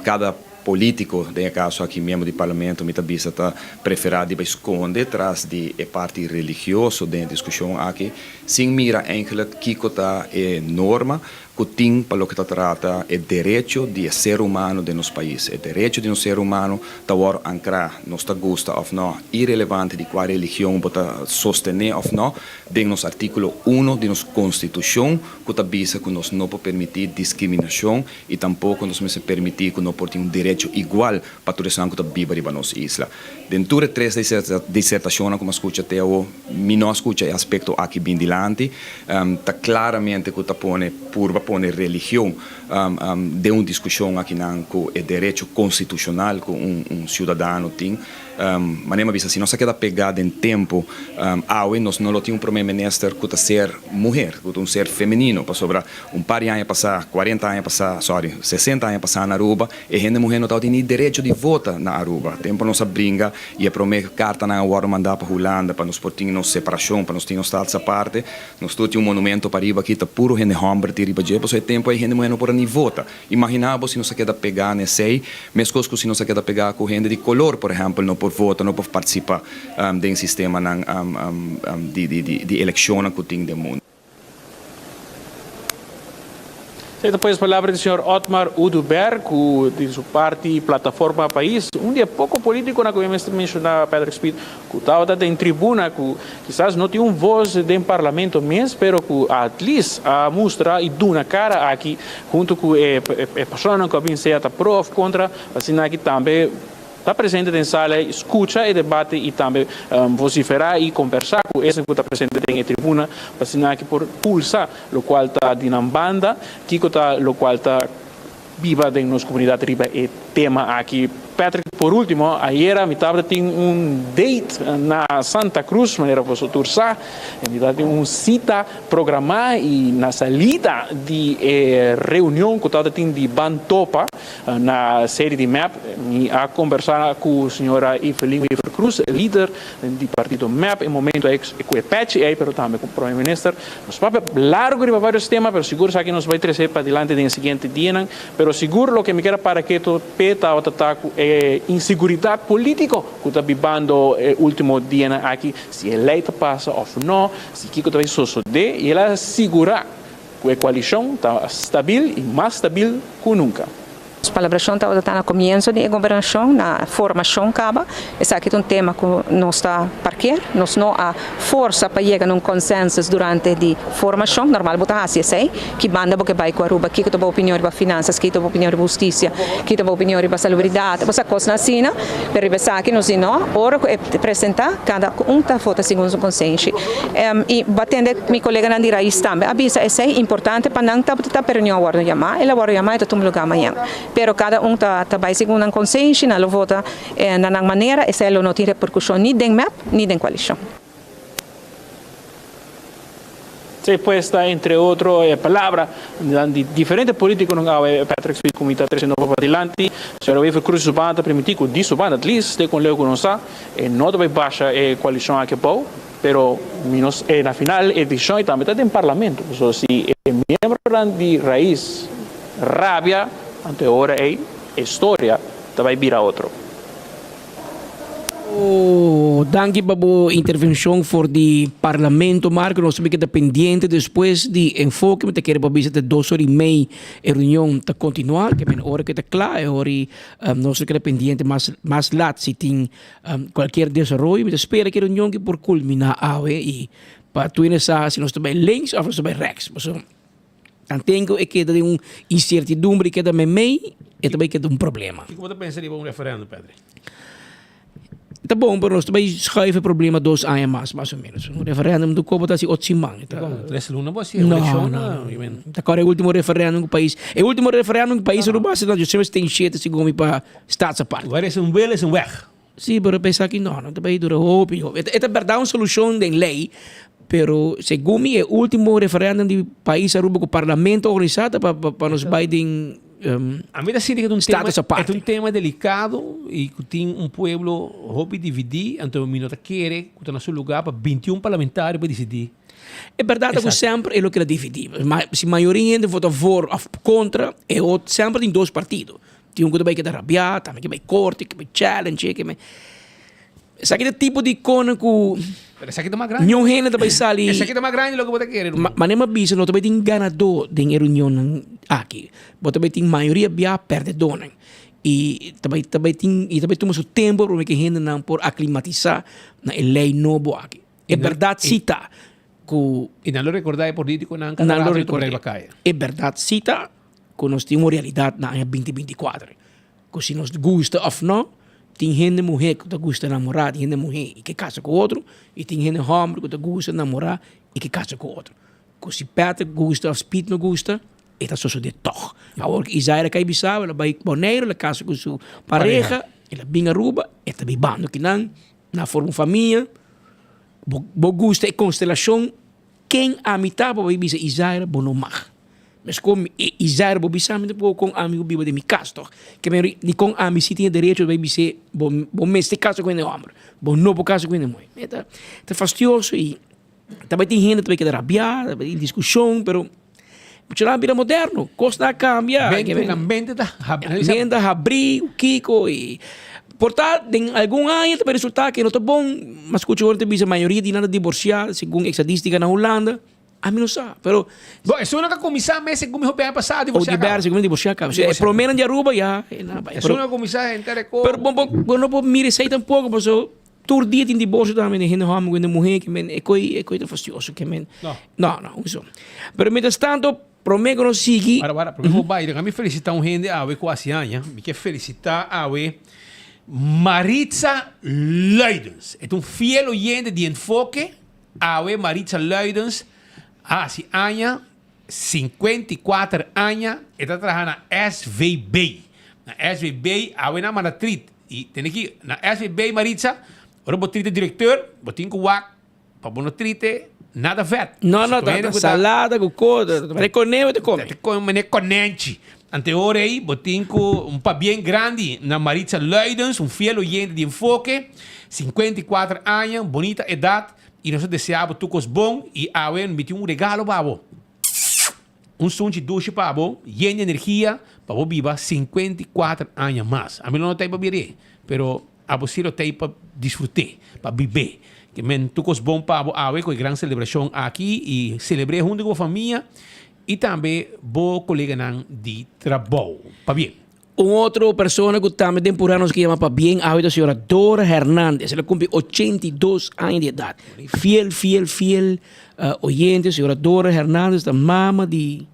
Kada polítiko, den e kaso aki miembro di parlamento, mi ta bisa ta preferá di bai skonde tras di e parti religioso den e diskushon aki, sin mira eigenlijk kiko ta e norma ku tin pa loke ta trata e derecho di e ser humano den nos pais. E derecho di nos ser humano ta wòrdu ankrá, nos ta gusta òf nò, irelevante di kua religion bo ta sostené òf nò, den nos artíkulo uno di nos konstitushon ku ta bisa ku nos no por permití diskriminashon i tampoko nos mester permití ku no por tin un derecho igual pa tur esnan ku ta biba riba nos isla. Den tur e tres disertashonnan ku mi a skucha te awo, mi no a skucha e aspekto aki bin dilanti. Ta klaramente ku ta pone purba pone religion den un diskushon akinan ku e derecho konstitushonal ku un siudadano tin. Manera mi a bisa, si nos a keda pegá den tempu, awe nos no lo tin un prome minister ku ta ser muher, ku ta un ser femenino, pasobra un par di aña pasá, kuarenta aña pasá, sorry, sesenta aña pasá na Aruba, e hende muher no tabatin ni derecho di vota na Aruba. Tempu nos a bringa i e prome kartanan a wòrdu mandá pa Hulanda pa nos por tin nos separashon, pa nos tin nos status aparte. Nos tur tin un monumento pariba aki, ta puro hende hòmber tin riba dje, pasobra e tempu ei hende muher no por a ni vota. Imaginá bo si nos a keda pegá na esei, meskos ku si nos a keda pegá ku hende di kolor, por ehèmpel, no por vota, no por partisipá den sistemanan di elekshonnan ku tin den mundu. Esei ta pues palabra di señor Otmar Oduber ku di su parti Plataforma Pais, un di e poko politikonan ku mi mester menshoná, Patrick Speed, ku tabata den tribuna ku kisas no tin un vos den parlamento mes, pero ku at least a mustra i duna kara aki huntu ku e personanan ku a bin sea ta pro òf kontra, asina aki tambe ta presente den sala i skucha e debate i tambe vosiferá i kombersá ku esnan ku ta presente den e tribuna pa asina aki por pulsa lokual ta di nan banda, kiko ta lokual ta biba den nos komunidat riba e tema aki. Patrick, por último, ayera mi tabata tin un date na Santa Cruz, manera boso tur sa, mi tabata tin un sita programá i na salida di e reunion ku tabata tin di Ban Topa na sede di mep, mi a kombersá ku señora Evelyn Wever-Croes, lider di partido mep e momento ei ku e pechi ei, pero tambe ku Prome Minister. Nos papia largo riba varios tema, pero sigur esaki nos bai trese padilanti den e siguiente dianan. Pero sigur loke mi kier a para keto p'e tabata ta ku e inseguridat politiko ku ta bibando e ultimo dianan aki, si e lei ta pasa òf no, si kiko ta bai sosodé, i el a sigurá ku e koalishon ta stabil i mas stabil ku nunka. Nos palabrashon tabata ta na komienso di e gobernashon, na formashon kaba. Esaki ta un tema ku nos ta parker. Nos no a forsa pa yega na un konsensus durante di formashon. Normal bo ta hasi esei. Ki banda bo ke bai ku Aruba? Kiko ta bo opinion riba finansas? Kiko ta bo opinion riba hustisia? Kiko ta bo opinion riba salubridat? Bo sa kosnan asina. Pero riba esaki nos di no. Ora ku e presentá, kada un ta vota segun su konsenshi. I bo a tende mi koleganan di Raiz tambe a bisa esei importante pa nan tabata ta pero niun a wòrdu yamá. El a wòrdu yamá e ta tuma lugá mañan. Pero kada un ta ta bai segun nan konsenshi, nan lo vota na nan manera, esei lo no tin reperkushon ni den mep ni den koalishon. Esei pues ta entre otro e palabra di diferente politiconan awe Patrick Smith cu mi ta trece nobo padilanti. Señora Wever Croes di su banda ta primiti cu di su banda at least te con leu cu nos sa e no ta bay basha e coalicion aki abao pero mi nos e na final e decision tambe ta den parlamento so si e miembronan di Raiz rabia anto e ora ey e storia ta bay bira otro. Oh, danki pa bo intervencion for di Parlamento, Marco. Nos tambe keda pendiente despues di enfoke. Mi ta kere pa bisa te dos ora y mei e reunion ta continua. Ke men ora ke ta kla e ora y nos ta keda pendiente mas mas lat si tin cualkier desaroyo. Mi ta spera ke reunion ke por culmina awe y pa tur hende sa si nos ta bai links of nos ta bai rechts. Pasobra tanten ku e keda den un incertidumbre y keda meimei e ta bai keda un problema. Kiko bo ta pensa riba un referendum, Pedri? Ta bon, pero nos ta bai schuif e problema dos aña mas, mas o menos. Un referendum tu kobo ta hasi ocho siman. Dikon? Tres luna bo hasi No, elekshon? no, no. Ta kòrda e ultimo referendum ku pais. E ultimo referendum ku pais Aruba hasi na José Steen shete segun mi pa Staatsapart. Waar is een wil is een weg. Sí, pero pensa aki no, no ta bai dura hopi hopi. E ta berdad un solushon den lei, pero segun mi e ultimo referendum di pais Aruba ku parlamento organisá ta pa pa nos bai den A mi ta sinti ku ta un tema, e ta un tema delikado i ku tin un pueblo hopi dividí, anto mi no ta kere ku ta na su lugá pa bintiun parlamentario pa disidí. E bèrdat ta ku semper e lo keda dividí. Ma si mayoria hende vota voor òf kontra, e ot semper tin dos partido. Tin un ku ta bai keda rabiá, tambe ke bai korte, ke bai challenge, ke bai. Esaki ta tipo di kona ku Pero esaki ta mas grandi. niun hende ta bai sali. Esaki ta mas grandi loke bo ta kere, ruman. Manera mi a bisa no ta bai tin ganadó den e reunionnan aki. Bo ta bai tin mayoria bia pèrdedónan. I ta bai ta bai tin i ta bai tuma su tempu promé ku e hendenan por aklimatisá na e lei nobo aki. E bèrdat si ta ku. I nan lo rekordá e polítikonan kada rato ku ta bai bakaya. E bèrdat si ta ku nos tin un realidat na aña binti 24. Ku si nos gusta òf no, tin hende muhé ku ta gusta namorá di hende muhé i ke kasa ku otro, i tin hende hòmber ku ta gusta namorá i ke kasa ku otro. Ku si Patrick gusta òf Speed no gusta. E ta sosodé tòg. Awor ku Izaira kai bisaba, el a bai Boneiru, el a kasa ku su pareha, el a bin Aruba, e ta bibando kinan, nan a forma un famia. Bo bo gusta e konstelashon ken ami ta pa bai bisa Izaira bo no mag. Meskos mi e Izaira bo bisa mi tampoko kon ami por biba den mi kas tòg. Ke men dikon ami si tin e derecho di bai bis'é bo bo mester kasa ku hende hòmber, bo no por kasa ku hende muhé. E ta ta fastioso i ta bai tin hende ta bai keda rabiá, ta bai tin diskushon pero muchanan a bira moderno, kosnan a kambia. Mente nan mente ta habrí. Mente ta habrí kiko i por ta den algun aña ta bai resultá ke no ta bon, mas skucha ora ta bisa mayoria di nan ta divorsiá segun estadística na Hulanda. Ami no sa, pero. Bo, esun nan ka kuminsá mes segun mi hopi aña pasá divorsiá kaba. Odiber segun mi divorsiá kaba. E proménan di Aruba ya e na bai. Esun nan kuminsá henter e kos. Pero bo bo no por mira esei tampoko paso tur dia tin diborsio tambe den hende hòmber ku hende muhé ke men e koi e koi ta fastioso ke men. No. No, no, un so. Pero mientras tanto promé ku nos sigui. Wara wara, promé ku bo bai, mi felisitá un hende awe ku hasi aña. Mi ke felisitá awe Maritza Luidens. E ta un fiel oyente di Enfoke. Awe Maritza Luidens a hasi aña 54 aña, e ta traha na SVB. Na SVB awe nan manda trit y tene ki na SVB Maritza, ora bo trite directeur bo tin ku wak pa bo no trite nada vet. No, no, ta salada ku ko, mane koneu e ta kome. Ta kome mane konenchi. Ante ora ei bo tin ku un pabien grandi na Maritza Luidens, un fiel oyente di Enfoke, 54 aña, bonita edat, i nos ta desea bo tur kos bon i awe mi tin un regalo pa bo. Un sunchi dushi pa bo, yen di energia pa bo biba 54 aña mas. Ami lo no ta ei pa bira ei, pero abo si lo ta ei pa disfrut'é, pa bib'é. Ke men tur kos bon pa bo awe ku e gran selebrashon aki i selebr'é huntu ku bo famia I tambe bo koleganan di trabou. Pabien. Un otro persona ku tambe den purá nos ke yama pabien awe ta señora Dora Hernandez. El a kumpli 82 aña di edat. Fiel, fiel, fiel oyente. Señora Dora Hernandez ta mama di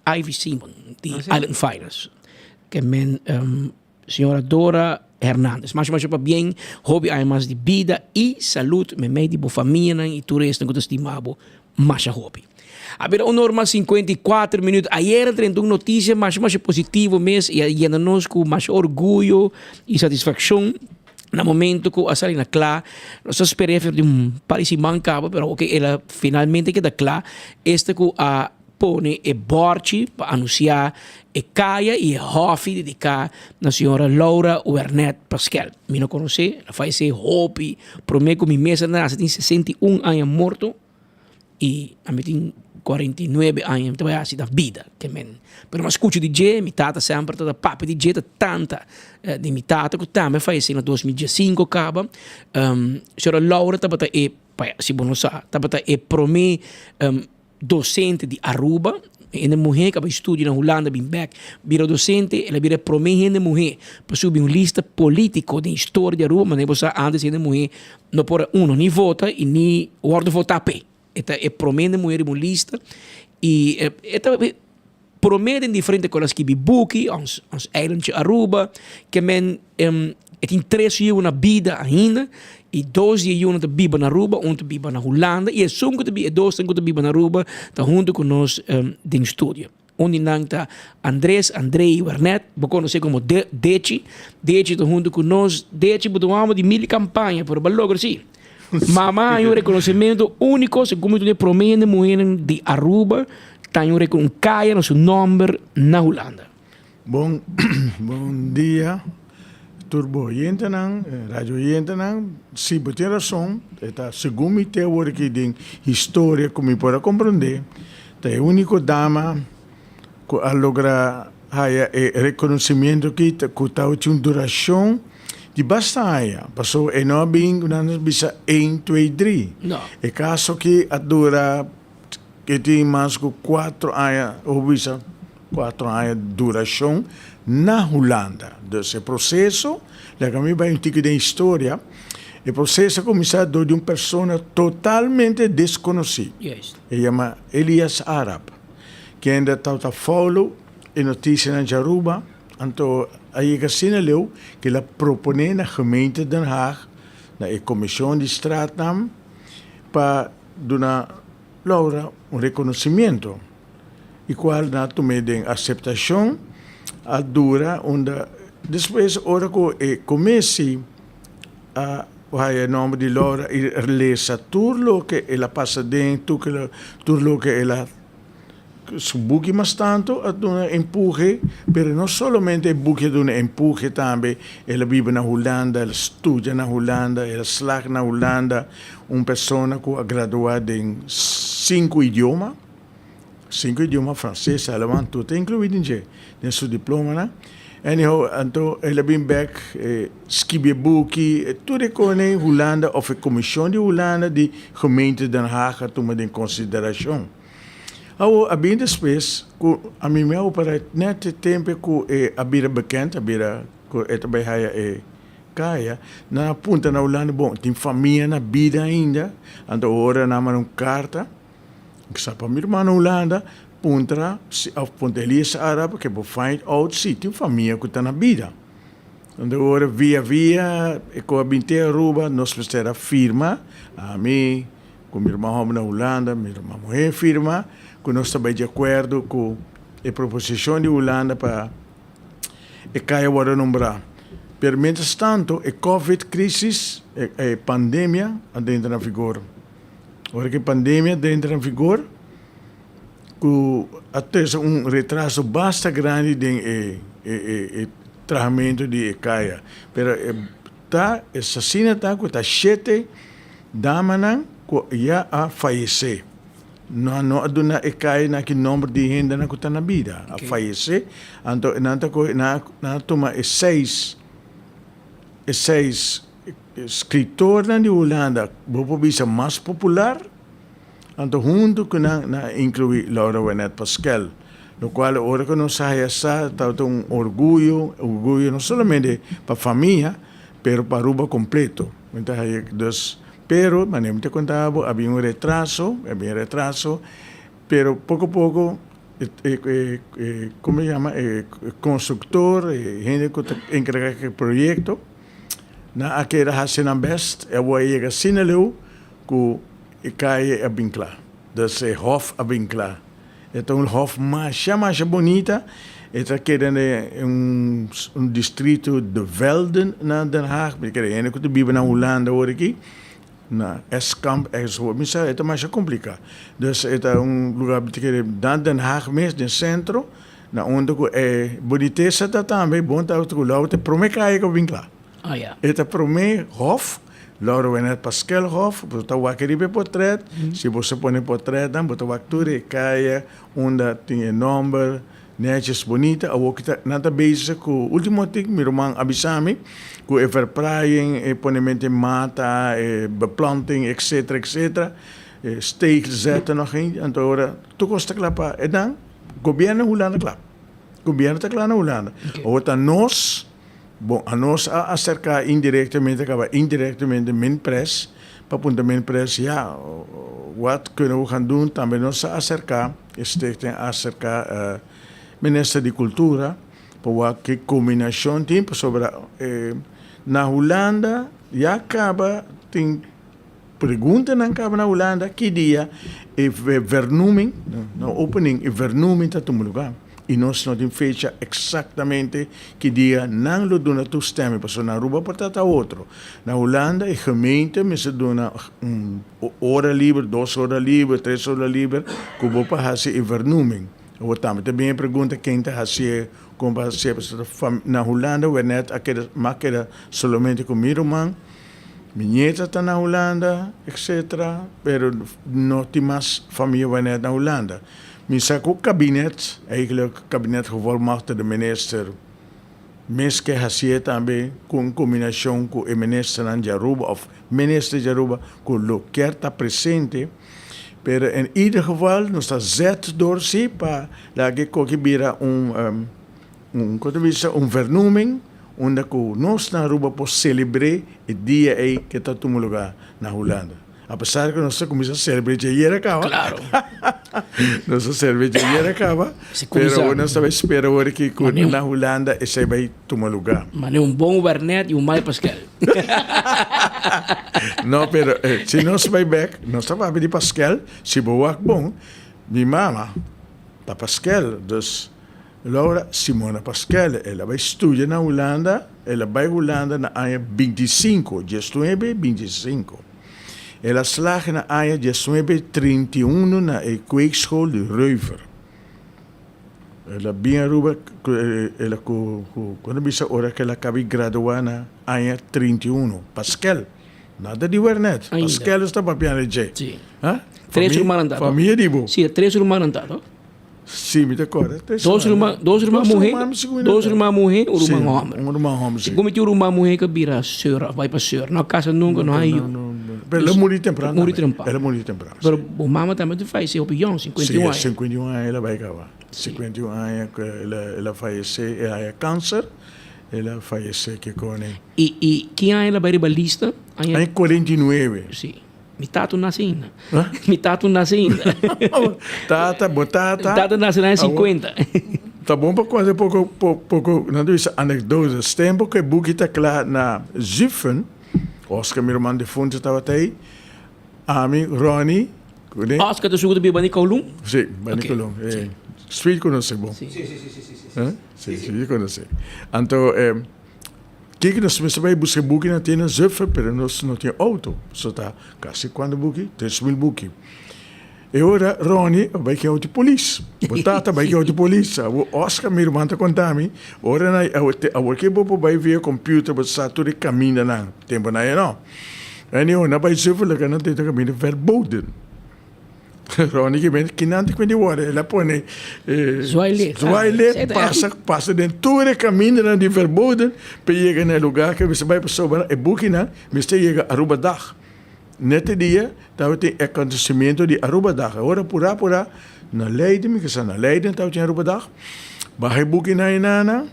Ivy Simon di Island Finance. Ke men señora Dora Hernandez. Masha masha pabien. Hopi aña mas di bida i salud meimei di bo famianan i tur esnan ku ta stima bo Masha hopi. A bira un norma 54 minuut. Ayer a drenta un noticia masha masha positivo mes y a yena nos cu masha orguyo y satisfaccion na momento cu a sali na cla. Nos a spera efer di un par di siman caba pero oke el a finalmente keda cla esta cu a pone e borchi pa anuncia e caya y e hofi dedica na señora Laura Wernet Paskel. Mi no conoce, el a fallece hopi prome cu mi mes a nace tin 61 aña morto. I ami tin 49 aña, mi ta bai hasi na bida ke men. Pero mi a skucha di dje, mi tata semper ta papia di dje, ta tanta di mi tata ku tambe a fayesé na 2015 kaba. Señora Laura tabata e, si bo no sa, tabata e promé docente di Aruba, hende muhé ku a bai studia na Hulanda bin bèk bira docente, el a bira e promé hende muhé pa subi un lista polítiko den historia di Aruba, manera bo sa antes hende muhé no por a uno ni vota i ni wòrdu votá p'e. E ta e promé hende muhé riba un lista i e ta promé den diferente kos, el a skibi buki, ons ons eilandje Aruba, ke men e tin tres yu na bida ainda i dos di e yunan ta biba na Aruba, un ta biba na Hulanda i esun ku ta biba e dosnan ku ta biba na Aruba ta huntu ku nos den studio. Un di nan ta Andres, Andrei, Wernet, bo konosé komo Dechi. Dechi ta huntu ku nos. Dechi bo ta un hòmber di mil kampaña, pero bo a logra si. Mama haña un rekonosementu úniko segun mi ta un di e promé hende muhénan di Aruba ta haña un kaya na su nòmber na Hulanda. Bon bon dia tur bo oyentenan, radio oyentenan. Si bo tin rason, e ta segun mi te awor aki den historia ku mi por a komprondé, ta e úniko dama ku a logra haya e rekonosimiento aki ta ku tabatin un durashon di basta aña, pasobra e no a bin ku nan a bisa een, twee, drie. E kaso aki a dura E tin mas ku kuatro aña, of bisa kuatro aña durashon na Hulanda. Dus e proseso, laga mi bai un tiki den historia, e proseso a kuminsá dor di un persona totalmente deskonosí. E yama Elias Arab, kende tabata follow e notisianan dje Aruba, anto a yega asina leu ku el a proponé na gemeente Den Haag, na e komishon di straatnaam, pa duna Laura un reconocimiento. i kual nan a tum'é den aseptashon a dura unda despues ora ku e komesi a haya e nòmber di Laura i lesa tur loke el a pasa den tur loke el a Su buki mas tantu a duna empuhe, pero no solamente e buki a duna empuhe tambe, el a biba na Hulanda, el a studia na Hulanda, el a slag na Hulanda, un persona ku a gradua den sinku idioma, sinku idioma, franses, aleman, tur ta inkluí den dje, den su diplomanan. Anyhow, anto el a bin bek, skibi e buki, tur e kone Hulanda òf e komishon di Hulanda di gemeente Den Haag a tuma den konsiderashon. Awor, a bin despues ku ami mi a operá nèt e tempu ku e a bira bekend, a bira ku e ta bai haya e kaya, nan a puntra na Hulanda, bon, tin famia na bida ainda? Anto ora nan a manda un karta, ku sa pa mi ruman na Hulanda, puntra si òf puntra Elias Arab ke por find out si tin famia ku ta na bida. Anto ora via via e ku a bin te Aruba, nos mester a firma, ami, Ku mi ruman hòmber na Hulanda, mi ruman muhé firma ku nos ta bai di akuerdo ku e proposishon di Hulanda pa e kaya wòrdu nombrá. Pero mientras tanto e covid crisis, e pandemia a drenta na vigor. Ora ku e pandemia a drenta na vigor ku a trese un retraso basta grandi den e trahamentu di e kaya. Pero e ta asina ta ku ta shete. Damanan ku ya a fayesé. Nan no a duna e kai na ki nomber di hendenan ku ta na bida, a fayesé. Anto nan ta kohe, nan a tuma e seis, e seis skritornan di Hulanda, bo por bisa mas popular, anto huntu ku nan, nan a inkluí Laura Wenet Paskel. Lokual ora ku nos a haya sa tabata un orguyo, orguyo no solamente pa famia, pero pa Aruba kompleto. Mi ta haya dus, pero manera mi ta konta bo a bin un retraso, a bin retraso, pero poko poko e e e como e yama e constructor e hende ku ta enkargá ku e proyekto nan a keda hasi nan bèst i awor a yega asina leu ku e kaye a bin kla, dus e hòf a bin kla. E ta un hof masha masha bonita. E ta keda den un distrito De Velden na Den Haag. Mi kere hende ku ta biba na Hulanda awor aki, na Eskamp enzovoort. Mi sa e ta masha kompliká. Dus e ta un lugar mi ta kere na Den Haag mes, den sentro, na unda ku e bonitesa ta tambe. Bon ta ku Laura ta e promé kaya ku a bin kla. E ta promé hof, Laura Wenet Paskelhof, bo ta wak riba e portret, si bo sa pone portretnan bo ta wak tur e kaya unda tin e nomber, netjes bonita, awor ki ta nan ta bezig ku ultimo tik mi ruman a bisa mi ku e verpraaiing, e ponemente mata, e beplanting etcetera etcetera, e steeg zetten nog eens, anto ora tur kos ta kla pa e nan, gobierno Hulanda kla, gobierno ta kla na Hulanda, awor ta nos. Bon, anos a aserká indirektamente, kaba indirektamente Minpres, pa puntra Minpres, ya, wat kunnen we gaan doen? Tambe nos a aserká, e stichting a aserká Minister di Kultura pa wak ki kombinashon tin, pasobra na Hulanda ya kaba tin preguntanan kaba na Hulanda ki dia e vernoeming, no opening, e vernoeming ta tuma lugar. I nos no tin fecha eksaktamente ki dia nan lo duna toestemming, pasobra na Aruba por ta ta otro. Na Hulanda e gemeente mester duna un ora liber, dos ora liber, tres ora liber ku bo por hasi e vernoeming. Awor tambe ta bin e pregunta ken ta hasié, kon pa hasié, pasobra na Hulanda Wernet a keda, m'a keda solamente ku mi ruman. Mi nieta ta na Hulanda, etc. Pero no tin mas famia Wernet na Hulanda. Mi sa ku kabinet, eigenlijk kabinet gevolmachtigde minister, mes ke hasié tambe ku un kombinashon ku e ministernan di Aruba òf minister di Aruba ku lo kier ta presente. Pero en ieder geval nos ta zet door si pa laga e koki bira un Un ku ta bisa un vernoeming unda ku nos na Aruba por selebr'é e dia ei ke ta tuma lugá na Hulanda. Apesar ku nos ta kuminsá selebr'é dje ayer a kaba. Klaro. Nos ta selebr'é dje ayer a kaba, Si pero kuminsá. awor nos ta bai spera awor aki ku Mane un. na Hulanda esei bai tuma lugá. Mane un bon wernet i un mal paskel. No, pero si nos bai bèk, nos ta papia di paskel, si bo wak bon, mi mama. Ta Paskel, dus Laura Simona Paskel, el a bai studia na Hulanda, el a bai Hulanda na aña bintisinko, diesnuebe bintisinko. El a slaag na aña diesnuebe trintiunu na e kweekschool di Reuver. El a bin Aruba, el a ku, ku, ku nan bisa ora ku el a kabi gradua na aña 31. Paskel, nada di Wernet, Ainda. Paskel esta papiando di dje. Sí. Ha? Tres Famia, rumannan ta, to? famia di bo. Sí, tres rumannan ta, to? Sí, mi ta kòrda. Tres Dos rumannan. ruman, dos ruman Dos muhé, ruman, mi sigur mi dos ta. ruman muhé, un Sí, ruman hòmber. un ruman hòmber, sí. Segun mi tin un ruman muhé ku bira seur òf bai pa seur. No a kasa nunka, no No, hay no, yu. no, no. Pero el a muri tempran Muri tambe. tempran. El a muri tempran, sí. Pero bo mama tambe ta fayesé hopi yòn, 51 Sí, aña. 51 aña el a bai kaba. 51 aña ku el a el a fayesé, el a haña kanser, el a fayesé kikone. I i ki aña el a bai riba lista? Aña. Aña 49. Sí. Mi tata nase ainda. Mi tata nase ainda. Tata, bo tata. Mi tata nase na aña 50. Ta bon pa konta poko poko nan ta bisa anekdotas. Tempu ku e buki ta kla na Zutphen, Oscar mi ruman defuntu tabata ei, ami, Ronnie, kuné. Oscar ta suku ta biba bani Kowloon? Sí, bani Kowloon. Street konosé bon. Sí, sí, sí, sí, sí. Sí, sí, konosé. Anto Kiko nos mester bai buska buki na tienda Zutphen, pero nos no tin auto. So ta kasi kuantu buki? 3000 buki. E ora Ronnie a bai ku auto di polis. Bo tata bai ku auto di polis. Awor Oscar mi ruman ta konta mi, ora nan awor ke bo por bai via computer bo ta sa tur e kamindanan. Temponan e no. Anyhow nan bai Zutphen loke nan tin ta kaminda verboden. Ronnie ki bende kinan ta kundi wòrdu el a pone Zwaailicht. zwaailicht pasa pasa den tur e kamindanan di verboden pa yega na e lugar ke mester bai pasobra e bukinan mester yega Arubadag net e dia tabatin e akontesimiento di Arubadag e ora purá purá na Leiden mi kisa na Leiden tabatin Arubadag baha e bukinan einana.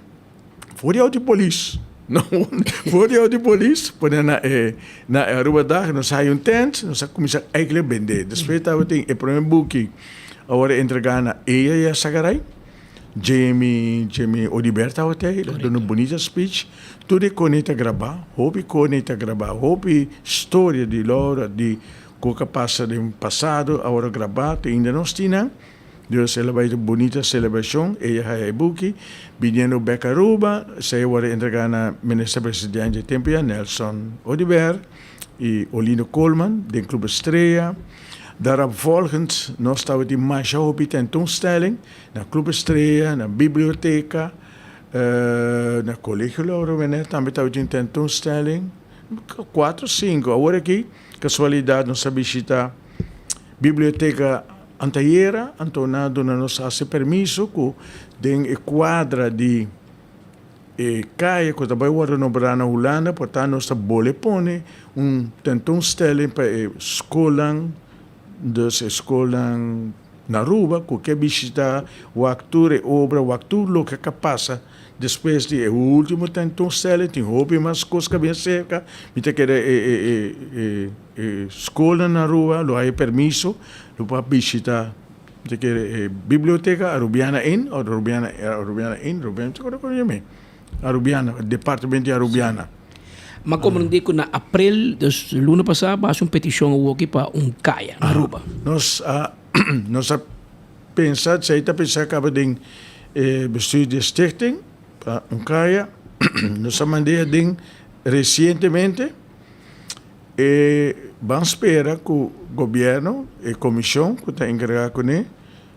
For di auto di polis. No, for di auto di polis, pone na e, na e Aruba Dag, nos haya un tent, nos a cuminsa eigenlijk bende. Despues tabatin e prome buki a worde entrega na Eya Yarzagaray, Jamie, Jamie Oduber tabata ei, el a duna un bunita speech. Tur e kone ta graba, hopi kone ta graba, hopi storia di Laura, di ku a pasa den pasado a worde graba, te ainda nos tin nan. Dios el a bai un bunita celebracion, ella haya e buki, biniendo bek Aruba, esey a worde entrega na Minister Presidente dje tempo ya, Nelson Oduber y Olindo Koolman den Club Estrella. Daaropvolgend nos tabatin masha hopi tentoonstelling na Club Estrella, na biblioteca, na Colegio Lauro Wener tambe tabatin tentoonstelling, cuatro, cinco. Awor aki casualidad nos a bishita Biblioteca Antayera, anto nan a duna nos hasi permiso ku den e kuadra di e kaya ku ta bai wòrdu nombrá na Hulanda, por ta nos ta bole pone un tentoonstelling pa e skolnan, dus e skolnan na Aruba ku ke bishitá wak tur e obra, wak tur loke ka pasa Despues di e ultimo tentoonstelling tin hopi mas kos ka bin aserka. Mi ta kere e e e e e skolnan na Aruba lo haya permiso lo por bishita mi ta kere e biblioteka Arubiana Inn o Arubiana Arubiana Inn Arubiana mi ta kore kon yam'e Arubiana departamento di Arubiana. M'a komprendé ku na aprel, dus luna pasá, bo a hasi un petishon awoki pa un kaya na Aruba. Nos a nos a Pensa, esei ta pensa kaba den e bestuur di e stichting pa un kaya. Nos a mand'é aden resientemente. E ban spera ku gobièrnu, e komishon ku ta enkargá kuné,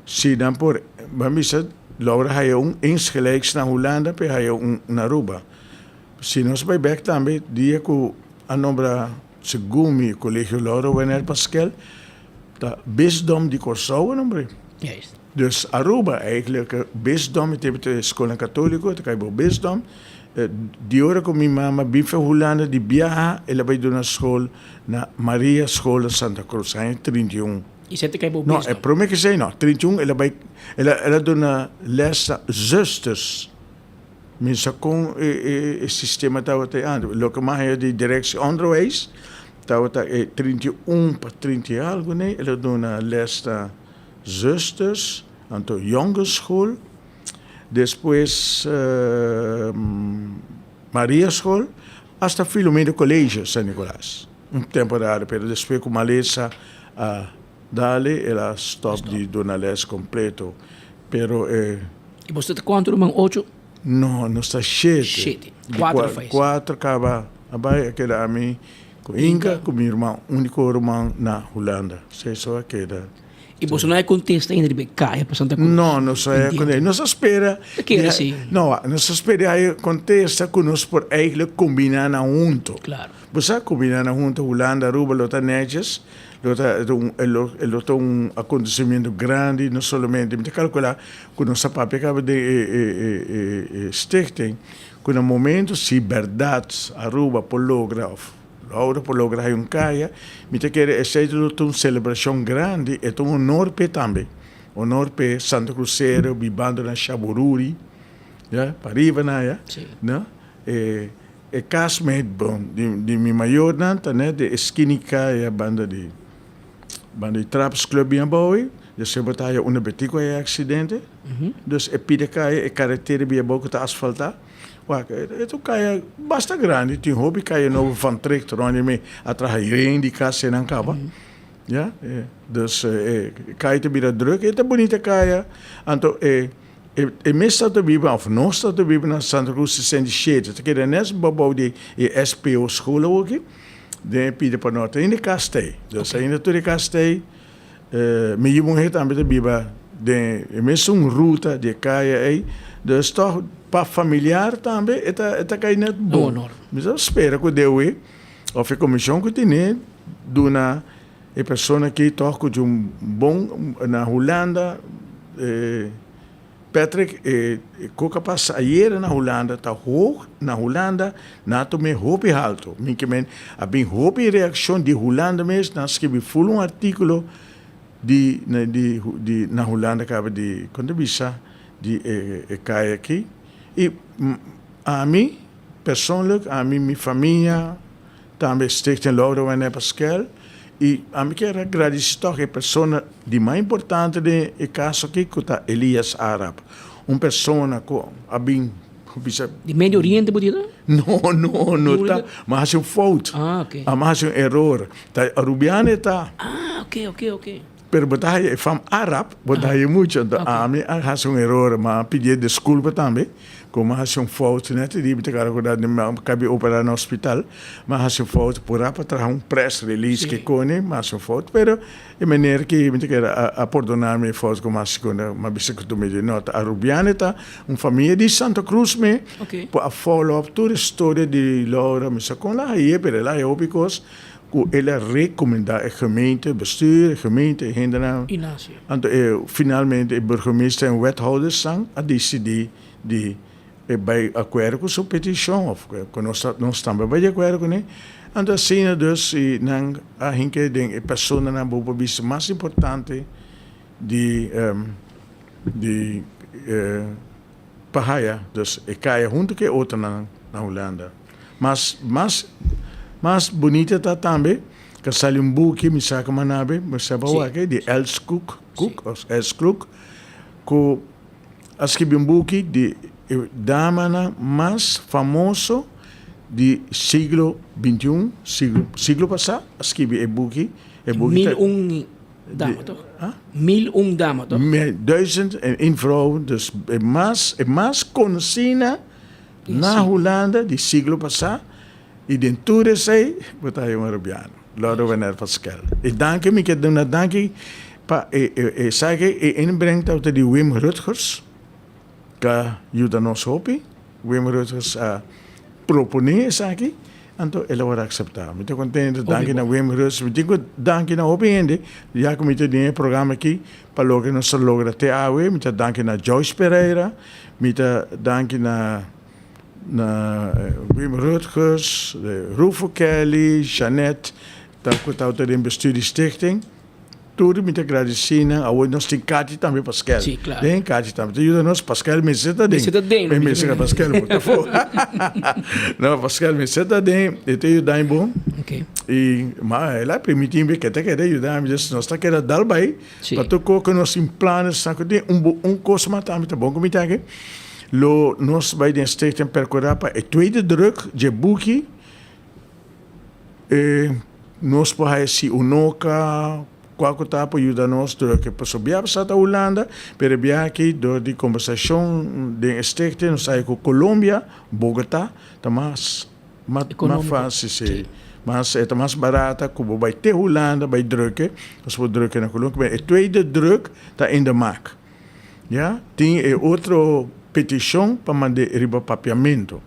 si nan por, ban bisa logra haya un insgelijks na Hulanda pa e haya un na Aruba. Si nos bai bèk tambe dia ku a nombra segun mi Kolegio Lauro Werner Paskel, Ta bisdom di Kòrsou a nombr'é. Juist. Dus Aruba eigenlijk bisdom, e tempu ta skolnan katoliko, ta kai bo bisdom. Di ora ku mi mama bin for Hulanda di biaha, el a bai duna skol na Maria School na Santa Cruz, aña 31. I esei ta kai bo No, bisdom? e prome ku esei no. 31 el a bai, el a el a duna les na zusters. Mi sa kon e e e sistema tabata antes. Loke mas a di directie onderwijs tabata e 31 pa 30 i algu ne, el a duna les na zusters, anto jongensschool, despues Mariaschool, hasta Filomeno College San Nicolas, un temporada, pero despues ku malesa a dale el a stop di duna les completo. Pero e. I boso ta kuantu ruman? Ocho? No, nos ta shete. Shete. Kuater of fais? Kuater kaba a bai, a keda ami ku Inga, ku mi ruman, uniko ruman na Hulanda. Esei so a keda. I boso no a kontesta ainda riba e kaya pa Santa Cruz? No, nos a kontesta. Nos a spera. Ta kere si. No, nos a spera di haya kontesta ku nos por eigenlijk kombiná nan hunto. Klaro. Bo sa kombiná nan hunto, Hulanda, Aruba lo ta netjes, lo ta lo ta un akontesimentu grandi, no solamente, mi ta kalkulá ku nos a papia kaba den e stichting ku na momento si bèrdat Aruba por logra òf Laura por logra hay un kaya, mi ta kere esei lo ta un selebrashon grandi, e ta un honor p'e tambe, honor p'e Santa Cruzero bibando na Shabururi, ya, pariba na ya, no, e e kas me bon di di mi mayornan ta net den e skini kaya banda di banda di Trappers Club bien abou ei, despues bo ta haya unda Betico a haya aksidente, dus e pida kaya e karetera bien abou ku ta asfaltá. Wak, e ta un kaya basta grandi, tin hopi kaya nobo van Tricht rond di mi a traha yen di kas einan kaba. Ya, dus e kaya ta bira druk, e ta bunita kaya, anto e e mes ta ta biba of nos ta ta biba na Santa Cruz 67, ta keda nes bou di e SPO school awoki, den e pida pa norte, ainda e kas ta ei, dus ainda tur e kas ta ei. Mi yu muhé tambe ta biba den e mesun ruta di e kaya ei, dus tòg pa familiar tambe e ta e ta kai nèt bon. Mi ta spera ku DOE òf e komishon ku tene duna e persona aki tòg ku tin un bon na Hulanda. Patrick, e koka pasa ayera na Hulanda ta hoog, na Hulanda nan a tum'é hopi halto. Mi ke men a bin hopi reakshon di Hulanda mes, nan a skibi ful un artíkulo di di di na Hulanda kaba di kon ta bisa di e e kaya aki. I ami persoonlijk, ami mi famia, Tambe Stichting Laura Wene Paskel y ami kier a gradici toch e persona di mas importante den e caso aki cu ta Elias Arab. Un persona cu a bin bisa. Di Medio Oriente bo di ta? No, no, no ta. Mi a haci un fout. Ah, ok. Mi a haci un error. Ta Arubiano e ta. Ah, ok, ok, ok. Pero bo ta haya e fam Arab, bo ta haya mucho. Anto ami a haci un error, mi a pidié disculpa tambe, cu mi a haci un fout net di mi ta recorda di mi a cabi opera na hospital, mi a haci un fout pura pa traha un press release ke cone, mi a haci un fout, pero e meneer ki mi ta kere a pordona mi e fout cu mi a haci cu mi a bisa cu tur mi di no, ta Arubiano e ta un famia di Santa Cruz me, cu a follow up tur e storia di Laura, mi sa con la haye, pero el a haye hopi cos. Ku el a rekomendá e gemeente, bestuur, e gemeente, e hendenan. Ignacio. Anto e finalmente e burgemeester en wethoudersnan a disidí di e bai akuerdo ku su petishon òf ku nos ta nos tambe bai di akuerdo kuné. Anto asina dus i nan a hinka den e personanan bo por bisa mas importante di di pa haya dus e kaya huntu ku e otronan na Hulanda. Mas mas mas bunita ta tambe ka sali un buki mi sa kuma nabe mi sa pa wak di Els Koek Koek of Els Kloek ku a skibi un buki di e damanan mas famoso di siglo bintiun siglo siglo pasa a skibi e buki e buki ta Mil un dama toch? 1001 dama toch? 1001 vrouw dus e mas e mas konosina Na Hulanda di siglo pasá i den tur esei bo ta haña un Arubiano, Loro Werner Paskel. I danki mi ke duna danki pa e esaki e inbreng tabata di Wim Rutgers ka yuda nos hopi. Wim Rutgers a proponé esaki anto el a wòrdu akseptá. Mi ta kontento, danki na Wim Rutgers. Mi tin ku danki na hopi hende ya ku mi ta den e programa aki pa loke nos a logra te awe. Mi ta danki na Joyce Pereira. Mi ta danki na na Wim Rutgers, Rufo Kelly, Jeanette ta ku tabata den bestuur di stichting. Tur mi ta gradisí nan. Awor nos tin Katy tambe Paskel. Sí, claro. Den Katy tambe ta yuda nos. Paskel mester ta den. Mester ta den. Mi mester Paskel bo ta afó. No, Paskel mester ta den. E ta yuda mi bon. Okay. I ma el a permití mi ke ta keda yuda mi. Dus nos ta keda dal bai. Pa tur kos ku nos tin planes sa ku tin un bo un kos mas tambe ta bon ku mi ta aki lo nos bai den stichting perkurá pa e tweede druk dje buki e nos por haya si unoka. Kua ku ta por yuda nos dor ke pasobra bia pasá ta Hulanda, pero e bia aki dor di kombersashon den e stichting nos sabi ku Colombia, Bogotá, ta mas mas fásil si, mas e ta mas barata ku bo bai te Hulanda bai drukke, nos por drukke na Colombia. E tweede druk ta in de maak. Ya, tin e otro petishon pa mand'é riba papiamentu.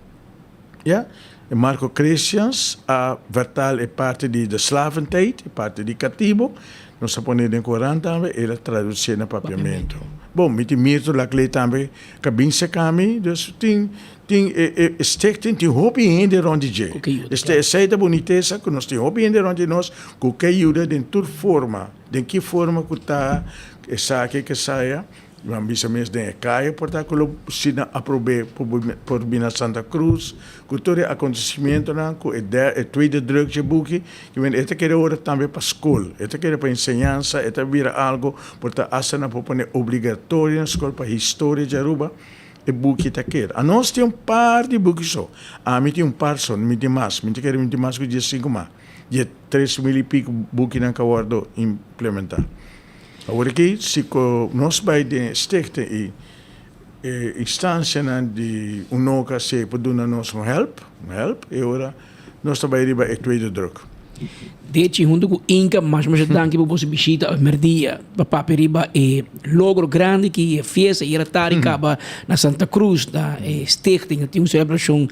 Ya, e Marco Christians a vertaal e parti di de slaventijd, e parti di katibo, nos a pone den Koran tambe, el a tradusié na papiamentu. Bon, mi tin Mirto Laclé tambe ka bin seka mi, dus tin tin e e stichting tin hopi hende rond di dje. Este esei ta bunitesa ku nos tin hopi hende rond di nos ku ke yuda den tur forma, den ki forma ku ta esaki ke saya. Nan bisa mes den e kaya por ta ku lo si nan aprob'é por bini na Santa Cruz ku tur e akontesimentonan ku e e tweede druk dje buki ki men e ta kere ora tambe pa skol e ta kere pa enseñansa e ta bira algo por ta asta nan por pone obligatorio na skol pa historia dje Aruba e buki ta keda anos tin un par di buki so ami tin un par so mi tin mas mi ta kere mi tin mas ku diesinku mas dje 3000 i piko bukinan ku a wordo implementá. Awor aki si ku nos bai den e stichting i e instansianan di UNOCA si por duna nos un help, un help, e ora nos ta bai riba e tweede druk. Dechi huntu ku Inca masha masha danki pa boso bishita awe merdia pa papia riba e logro grandi ki e fiesta ayera tardi kaba na Santa Cruz na e stichting tin un selebrashon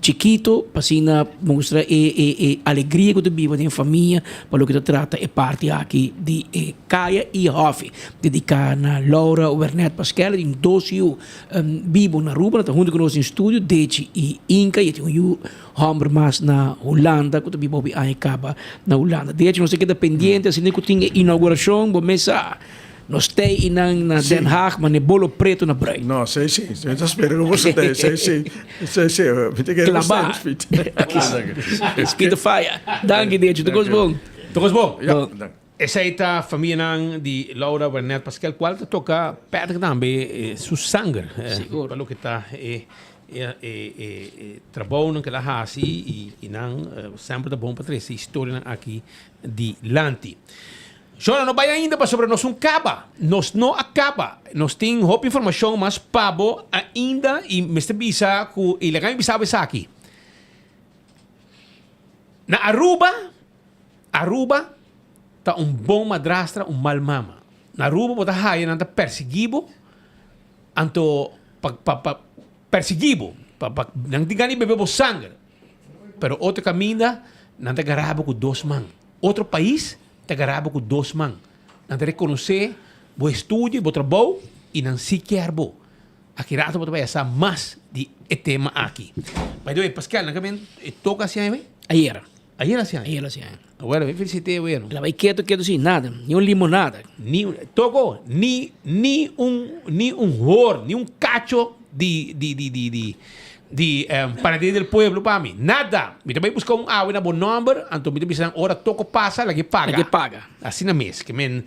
chikito pa asina mustra e e e alegria ku ta biba den famia Pa loke ta trata e parti aki di e kaya i hòfi dediká na Laura Wernet Paskel tin dos yu bibo na Aruba nan ta huntu ku nos den studio Dechi i Inka i e tin un yu hòmber mas na Hulanda ku ta biba hopi aña kaba na Hulanda. Dechi nos ta keda pendiente asina ku tin e inaugurashon bo mes sa Nos tei i nan na Den Haag, ma ne bolo preto na bruin. No, sei si. Mi ta spera ku boso tei. Sei si. Sei si. Mi ta kere Klabá. Spit fire. Danki, Decho. Tur kos bon. Tur kos bon. Ja, danki. Esei ta famianan di Laura Wernet Paskel kual ta toka Patrick tambe su sanger. Sigur. Pa loke ta e e trabounan ku el a hasi i nan semper ta bon pa trese historianan aki dilanti. Shona no bai ainda pasobra nos un kaba. Nos no a kaba. Nos tin hopi informashon mas pa bo ainda i mester bisa ku i laga mi bisa bo esaki. Na Aruba, Aruba ta un bon madrastra, un mal mama. Na Aruba bo ta haya nan ta persiguí bo, anto pa pa pa persiguí bo, pa pa nan tin gana di bebe bo sanger. Pero otro kaminda nan ta gara bo ku dos man. Otro pais ta gara bo ku dos man. Nan ta rekonosé bo estudio i bo trabou i nan si kier bo. Aki rato bo ta bai a sa mas di e tema aki. By the way, Pascal, nan ka ben e toka hasi aña bay? Ayera. Ayera hasi aña? Ayera hasi aña. Awor, mi felicité weno. La bai keto keto sin nada, ni un limonada. Ni un, toko, ni, ni un, ni un hoor, ni un cacho di, di, di, di, di. Di Panaderia del Pueblo pa mi. Nada! Mi ta bai buska un awe na bo nomber, anto mi ta bisa nan ora toko pasa lag'e paga. Lag'e paga. Asina mes. Ke men,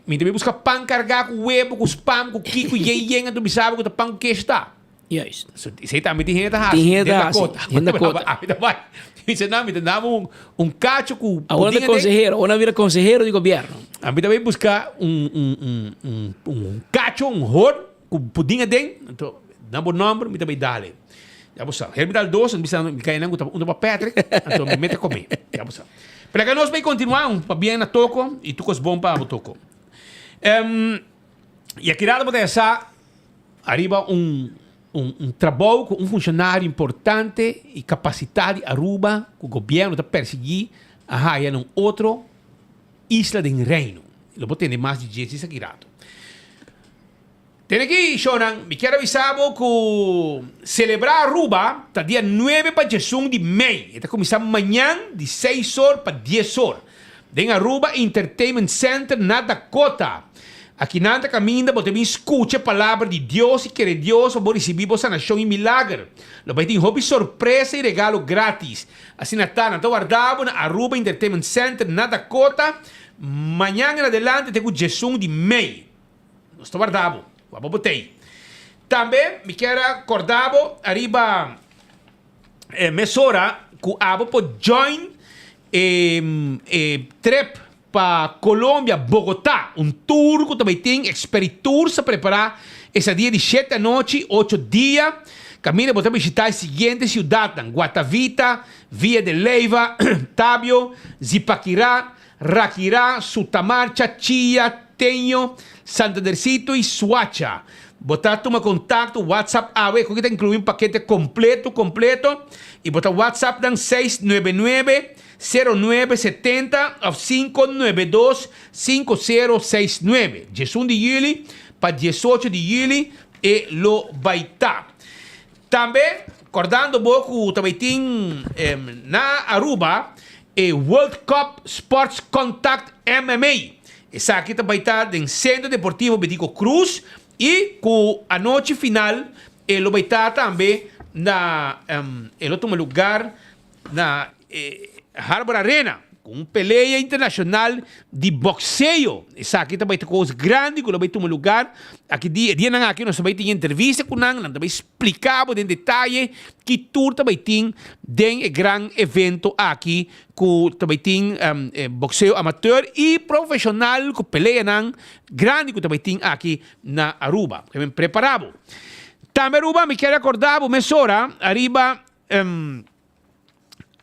mi ta bai buska pan kargá ku webo, ku spam, ku kiko, yen yen, anto mi sabi ku ta pan ku kesh ta. Juist. So, esei tambe tin hende ta hasi. Tin hende ta hasi. Den Dakota. Den Dakota. Ami ta bai. Mi bisa nan, mi ta daba un, un kacho ku Awor puding ta aden. konsehero, awor nan bira konsehero di gobièrnu. Ami ta bai buska un, un, un, un, un kacho, un hor ku puding aden, anto Na bo nomber mi ta bay dale. Ya bo sa. Her mi dal dos, mi bisa mi kaya nan ku ta un ta pa Patrick, anto mi mete kome. Ya bo sa. Pero laga nos bay kontinua un pabien na toko i tur kos bon pa bo toko. Um, i aki rato bo ta sa ariba un un un trabou ku un funshonario importante i kapasitá di Aruba ku gobièrnu ta persiguí a haya na un otro isla den Reino. Lo bo tende mas di dje djis aki rato. Tene aki, shownan, mi kier avisa bo ku Celebra Aruba ta dia nuebe pa djesun di mei. E ta kuminsá mañan di seis or pa dies or den Aruba Entertainment Center na Dakota. Aki nan ta kaminda bo ta bin skucha e palabra di Dios i kere Dios pa bo risibí bo sanashon i milager. Lo bai tin hopi sorpresa i regalo gratis. Asina ta, nan ta warda bo na Aruba Entertainment Center na Dakota mañan en adelante te ku djesun di mei. Nos ta warda bo. Wak bo tei. Tambe mi kier a korda bo ariba e mesora ku abo por join e e trip. pa Colombia, Bogota, un tour ku ta bai tin Experitours a prepará esa dia di shete anochi, ocho dia. Kaminda bo ta bishitá e siguiente siudatnan, Guatavita, Villa de Leyva, Tabio, Zipaquirá, Ráquira, Sutamarcha, Chía, Teño, Santandercito y Suacha. Bo ta tuma contacto WhatsApp awe cu ta inclui un pakete completo completo y bo ta WhatsApp nan 699 0970 of 592 5069. 11 di juli pa 18 di juli e lo bay ta. Tambe kordando bo ku ta bai tin na Aruba e World Cup Sports Contact MMA. Esaki ta bai ta den Centro Deportivo Betico Croes y ku anochi final e lo bai ta tambe na e lo tuma lugar na Harbor Arena ku un pelea internashonal di bokseo. Esaki ta bai ta kos grandi ku lo bai tuma lugar aki dia. E dianan aki nos ta bai tin entrevista ku nan, nan ta bai splika bo den detaye ki tur ta bai tin den e gran evento aki ku ta bai tin bokseo amateur i profeshonal ku peleanan grandi ku ta bai tin aki na Aruba. Prepara bo. Tambe Aruba mi kier rekorda bo mesora ariba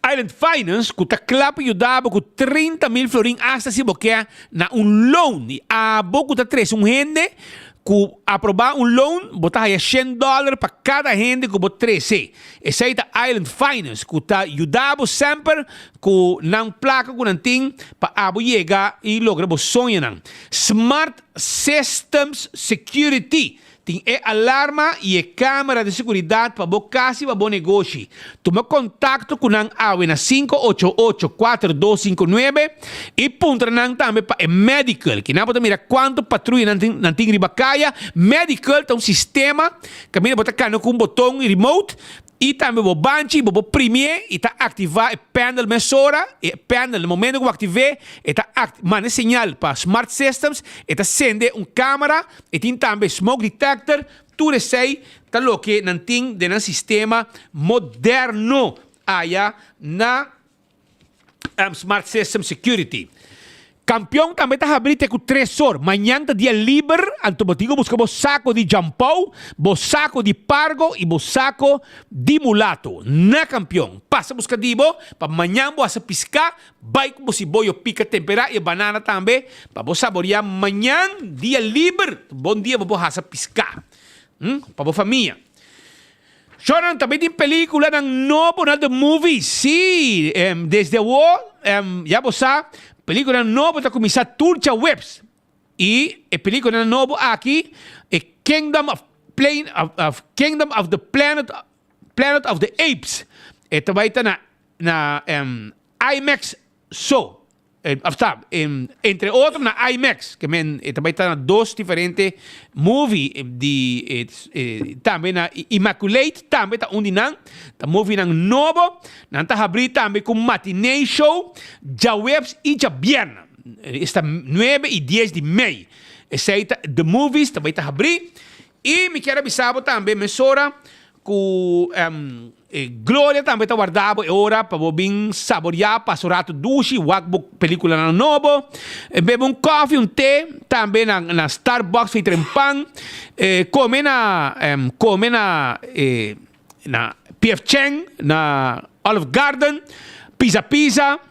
Island Finance ku ta kla pa yuda bo ku 30 mil florin asta si bo ke na un loan. I abo ku ta trese un hende ku aproba un loan bo ta haya shen dòler pa kada hende ku bo trese. Esei ta Island Finance ku ta yuda bo semper ku nan plaka ku nan tin pa abo yega i logra bo soñonan. Smart Systems Security Tin e alarma i e camera di seguridad pa bo cas i pa bo negoshi. Tuma contacto cu nan awe na 588 4259 i puntra nan tambe pa e medical. Kinan bo ta mira cuanto patruya nan tin nan tin riba caya. Medical ta un sistema caminda bo ta cana cu un boton remote I tambe bo banchi bo por primié i ta aktivá e panel mesora. E panel na momento ku bo aktivé e ta manda e señal pa smart systems, e ta sende un kamera, e tin tambe smoke detector, tur esei ta loke nan tin den nan sistema moderno aya na Smart System Security. Kampion tambe ta habri te ku tres or. Mañan ta dia liber, anto bo tin ku buska bo sako di jampou, bo sako di pargo i bo sako di mulato na Kampion. Pasa buska di bo pa mañan bo hasa piská, bai ku bo siboyo pika temperá i e banana tambe pa bo saboreá mañan dia liber. Bon dia pa bo hasa piská pa bo famia. Shornan tambe tin peliculanan nobo na The Movies. Sí, desde awor ya bo sa, peliculanan nobo ta cuminsa tur djaweps. Y e peliculanan nobo aki, e Kingdom of Plane of Kingdom of the Planet Planet of the Apes, e ta bay ta na na IMAX so. Of ta, entre otro na IMAX, ke men e ta bai ta na dos diferente movie di tambe na Immaculate tambe ta un di nan, ta movienan nobo, nan ta habri tambe ku matinee show djaweps i djabierna, esta nuebe i dies di mei, esei ta The Movies ta bai ta habri, i mi kier a bisa bo tambe mesora ku E gloria tambe ta warda bo e ora pa bo bin saboreá, pasa un ratu dushi, wak bo pelíkulanan nobo, bebe un kòfi, un te, tambe na na Starbucks fi tren pan, kome na kome na na PF Chang, na Olive Garden, Pizza Pizza,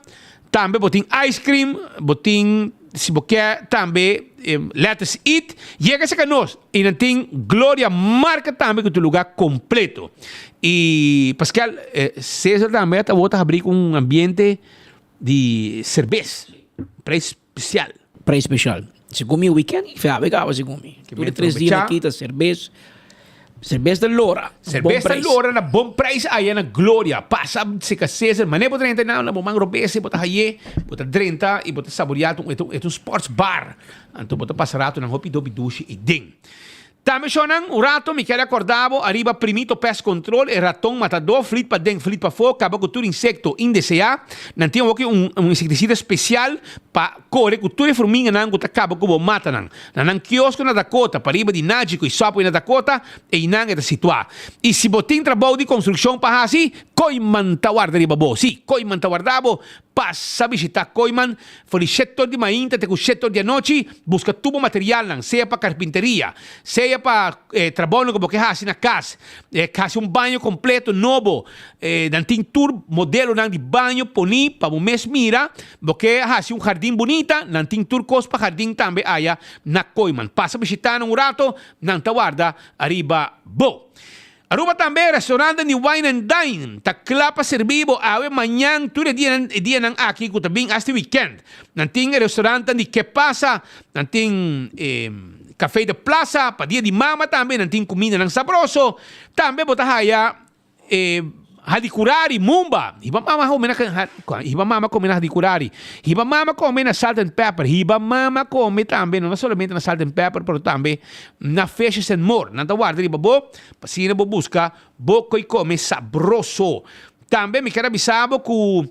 tambe bo tin ice cream, bo tin si bo ke tambe Let Us Eat, yega serka nos y nan tin Gloria Market tambe ku ta un lugar completo. Y Pascal, Cesar tambe a ta habri ku un ambiente di cerbes, prijs special. Prijs special. Segun mi weekend y fe awe segun mi. Tur e tres dia aki ta cerbes. Serbes ta lora. Serbes ta lora na bon prijs aya na Gloria. Pasa seca Cesar. Mane bo drenta na na bo man robes bo ta haye. Bo ta drenta y bo ta saborea. E ta un sports bar. Anto bo ta pasa rato nan hopi dopi dushi ey den. Tambe shownan, un rato mi kier a corda bo ariba Primito Pest Control, e raton matador, flit paden, flit pafó, caba cu tur insecto indesea. Nan tin awoki un un insecticida special pa core cu tur e furminganan cu ta caba cu bo matanan. Na nan kiosko na Dakota, pariba di Nagico y Subway na Dakota, einan e ta situa. Y si bo tin trabou di construccion pa haci, Kooiman ta warda riba bo. Si, Kooiman ta warda bo. Pasa bishita Kooiman for di shete or di mainta te ku shete or di anochi. Buska tur bo materialnan, sea pa karpinteria, sea pa trabounan ku bo ke hasi na kas, hasi un baño kompleto nobo. Nan tin tur modelonan di baño poni pa bo mes mira. Bo ke hasi un hardin bunita, nan tin tur kos pa hardin tambe aya na Kooiman. Pasa bishita nan un rato, nan ta warda ariba bo. Aruba tambe restaurantnan di Wine and Dine ta kla pa sirbi bo awe, mañan, tur e dianan e dianan aki ku ta bin hasta e weekend. Nan tin e restaurantnan di Ke Pasa, nan tin e Café de Plaza, pa dia di mama tambe nan tin kumindanan sabroso. Tambe bo ta haya e Hadicurari, Mumba, hiba mama kome na hiba mama kome na Hadicurari, hiba mama kome na Salt and Pepper, hiba mama kome tambe no solamente na Salt and Pepper pero tambe na Fishes and More. Nan ta warda riba bo pa asina bo buska bo koi kome sabroso. Tambe mi ker a bisa bo ku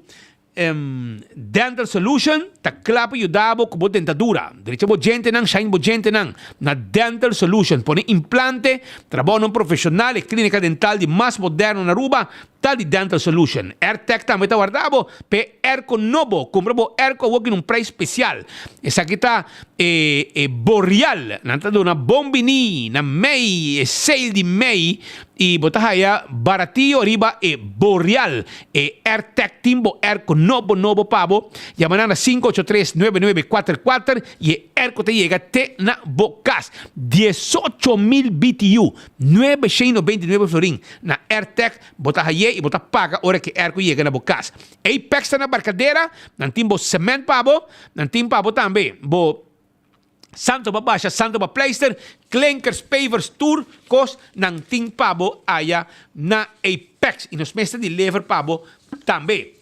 Dental Solution ta kla pa yuda bo ku bo dentadura. Drecha bo djentenan, shine bo djentenan na Dental Solution. Pone implante, trabounan profeshonal, e klínika dental di mas moderno na Aruba ta di Dental Solution. Airtec tambe ta warda bo p'e airco nobo. Kumpra bo airco awoki na un prijs spesial. Esaki ta e e Boreal. Nan ta duna bon bini na mei, e sale di mei, i bo ta haya baratio riba e Boreal. E AirTag tin bo airco nobo nobo pa bo. Yama nan na 583 9944 y e airco ta yega te na bo cas. 18,000 BTU, 999 florin na AirTag bo ta haye y bo ta paga ora cu e airco yega na bo cas. Apex ta na Barcadera, nan tin bo cement pa bo, nan tin pa bo tambe bo. Santo pa basha, santo pa pleister, klinkers, pavers, tur kos nan tin pa bo aya na Apex y nos mes ta deliver pa bo tambe.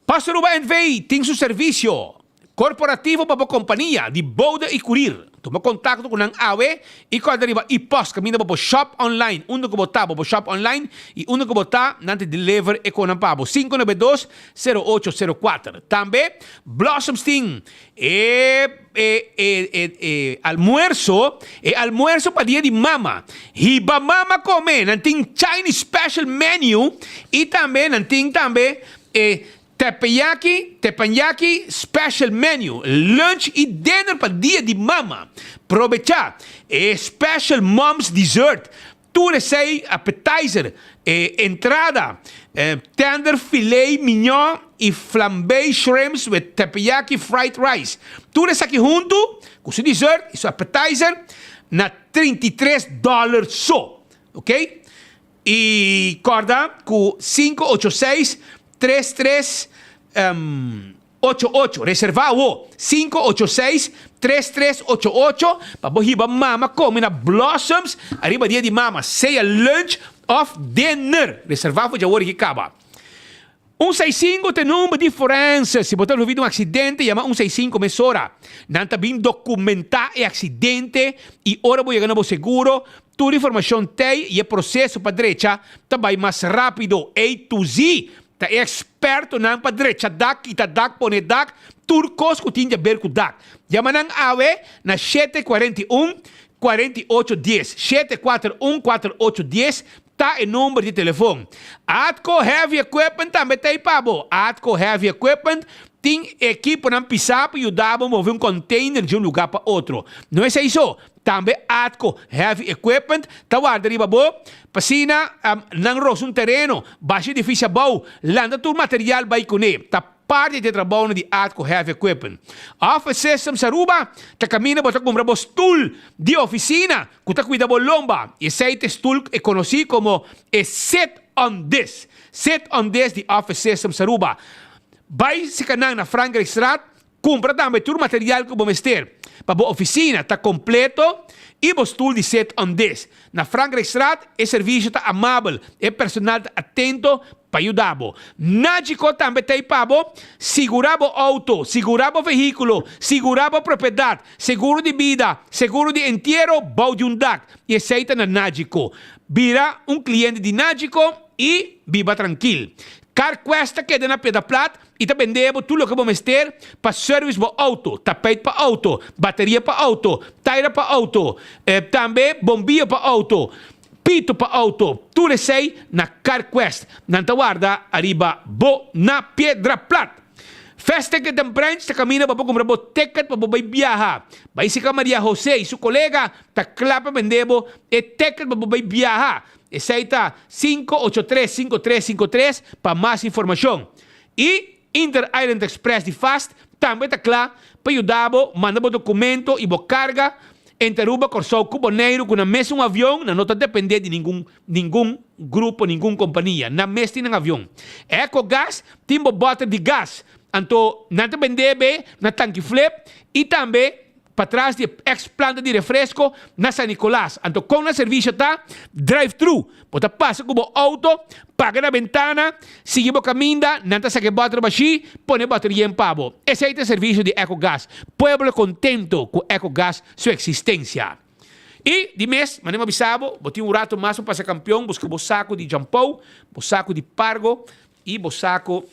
Pasto Aruba NV tin su servicio corporativo pa bo compania di bode y curir. Tuma contacto cu nan awe y corda riba e-post caminda bo por shop online unda cu bo ta bo por shop online y unda cu bo ta nan ta deliver e conan pa bo 592 0804. Tambe Blossoms tin E e e e e almuerso, e almuerso pa dia di mama. Hiba mama come, nan tin Chinese special menu y tambe nan tin tambe e teppanyaki, teppanyaki special menu, lunch y dinner pa dia di mama. Probecha e special mom's dessert. Tur esei appetizer, e entrada, tender filet mignon y flambé shrimps with teppanyaki fried rice. Tur esaki huntu cu su dessert y su appetizer na 33 dollar so. Ok? Y corda cu 586 33 Ocho ocho, Reservá awo, sinku ocho seis, tres tres ocho ocho, pa bo hiba mama kome na Blossoms ariba dia di mama, sea lunch òf dinner. Reservá for djawor aki kaba. Un seis sinku ta e number di forense. Si bo ta envolví den un aksidente, yama un seis sinku mesora. Nan ta bin dokumentá e aksidente i ora bo yega na bo seguro, tur informashon t'ei i e proseso pa drecha ta bai mas rápido. A to Z Ta e expertonan pa drecha dak, kita dak, pone dak, tur cos cu tin di haber cu dak. Yama nan awe na shete cuarenta i un, cuarenta i ocho dies. Shete cuater un, cuater ocho dies ta e number di telefon. Atco Heavy Equipment tambe ta ei pa bo. Atco Heavy Equipment tin ekiponan pisa pa yuda bo move un container di un lugar pa otro. No esei so, Tambe Atco Heavy Equipment ta warda riba bo p'asina nan rosa un tereno, basha edificio abou, lanta tur material bai kuné. Ta parti di e trabounan di Atco Heavy Equipment. Office Systems Aruba ta kaminda bo ta kumpra bo stul di ofisina ku ta kuida bo lomba. I esei ta e stul e konosí komo e Sit on This. Sit on This di Office Systems Aruba. Bai sika nan na Frankrijkstraat. Kumpra tambe tur material ku bo mester pa bo ofisina ta kompleto i bo stul di sit on dis. Na Frankrijkstraat e servisio ta amabel, e personal ta atento pa yuda bo. Nagico tambe ta ei pa bo sigurá bo outo, sigurá bo vehíkulo, sigurá bo propiedat, seguro di bida, seguro di entiero bou di un dak. I esei ta na Nagico. Bira un kliente di Nagico i biba trankil. CarQuest ta keda na Piedra Plat i ta bende bo tur loke bo mester pa service bo auto, tapijt pa auto, bateria pa auto, taira pa auto, tambe bombio pa auto, pito pa auto, tur esei na CarQuest. Nan ta warda ariba bo na Piedra Plat. Fast Ticket den Branch ta kaminda pa bo kumpra bo ticket pa bo bai biaha. Bai sika Maria Jose i su kolega ta kla pa bende bo e ticket pa bo bai biaha. Esei ta 583 5353 pa mas informashon. I Inter Island Express di Fast tambe ta kla pa yuda bo manda bo dokumento i bo karga entre Aruba, Kòrsou ku Boneiru ku nan mes un avion, nan no ta dependé di ningun ningun grupo, ningun kompania. Nan mes tin nan avion. Ecogas tin bo bòter di gas, anto nan ta bendé be na Tanki Flip i tambe Patras di e ex planta di refresco na San Nicolas. Anto con nan servicio ta? Drive thru. Bo ta pasa cu bo auto, paga na bentana, sigui bo caminda, nan ta saca e boter bashi, pone e boter yen pa bo. Esey ta e servicio di Ecogas. Pueblo contento cu Ecogas su existencia. Y di mes, manera mi a bisa bo, bo tin un rato mas pa pasa campeon, busca bo saco di Jampou, bo saco di Pargo y bo saco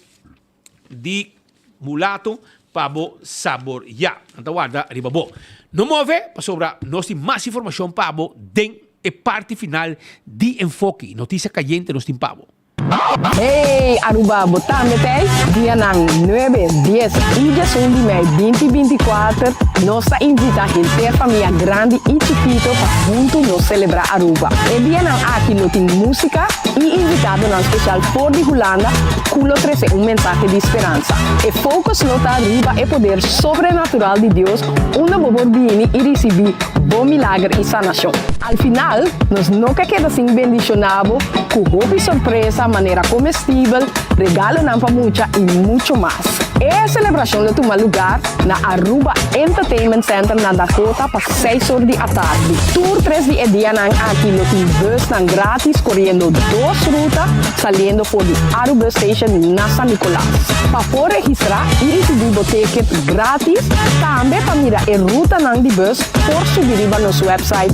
di mulato pa bo saboreá. Nan ta warda riba bo. No move, pasobra nos tin mas informashon pa bo den e parti final di Enfoke. Notisia kayente nos tin pa bo. Hey Aruba bo tambe t'ey? Dianan nuebe, dies y diesun di mei binti 24 nos ta invita henter famia grandi y chikito pa hunto nos celebra Aruba. E dianan aki lo tin musica y invitadonan special for di Hulanda ku lo trese un mensahe di speransa. E focus lo ta riba e poder sobrenatural di Dios unda bo por bini i risibí bo milager i sanashon. Al final, nos no ke keda sin bendishoná bo ku hopi sorpresa manera komestibel, regalonan pa mucha i mucho mas. E selebrashon lo tuma lugar na Aruba Entertainment Center na Dakota pa seis or di atardi. Tur tres di e dianan aki lo tin busnan gratis koriendo dos ruta saliendo for di Arubus Station na San Nicolas. Pa por registrá i risibí bo ticket gratis, tambe pa mira e rutanan di bus por subi riba nos website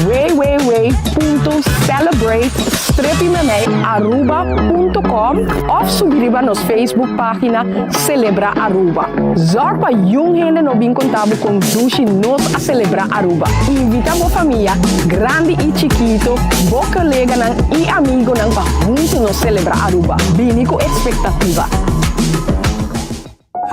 www.celebrate-aruba.com òf subi riba nos Facebook página Celebra Aruba. Zorg pa yun hende no bin konta bo kon dushi nos a selebrá Aruba. Invita bo famia, grandi i chikito, bo koleganan i amigonan pa huntu nos selebrá Aruba. Bini ku ekspektativa.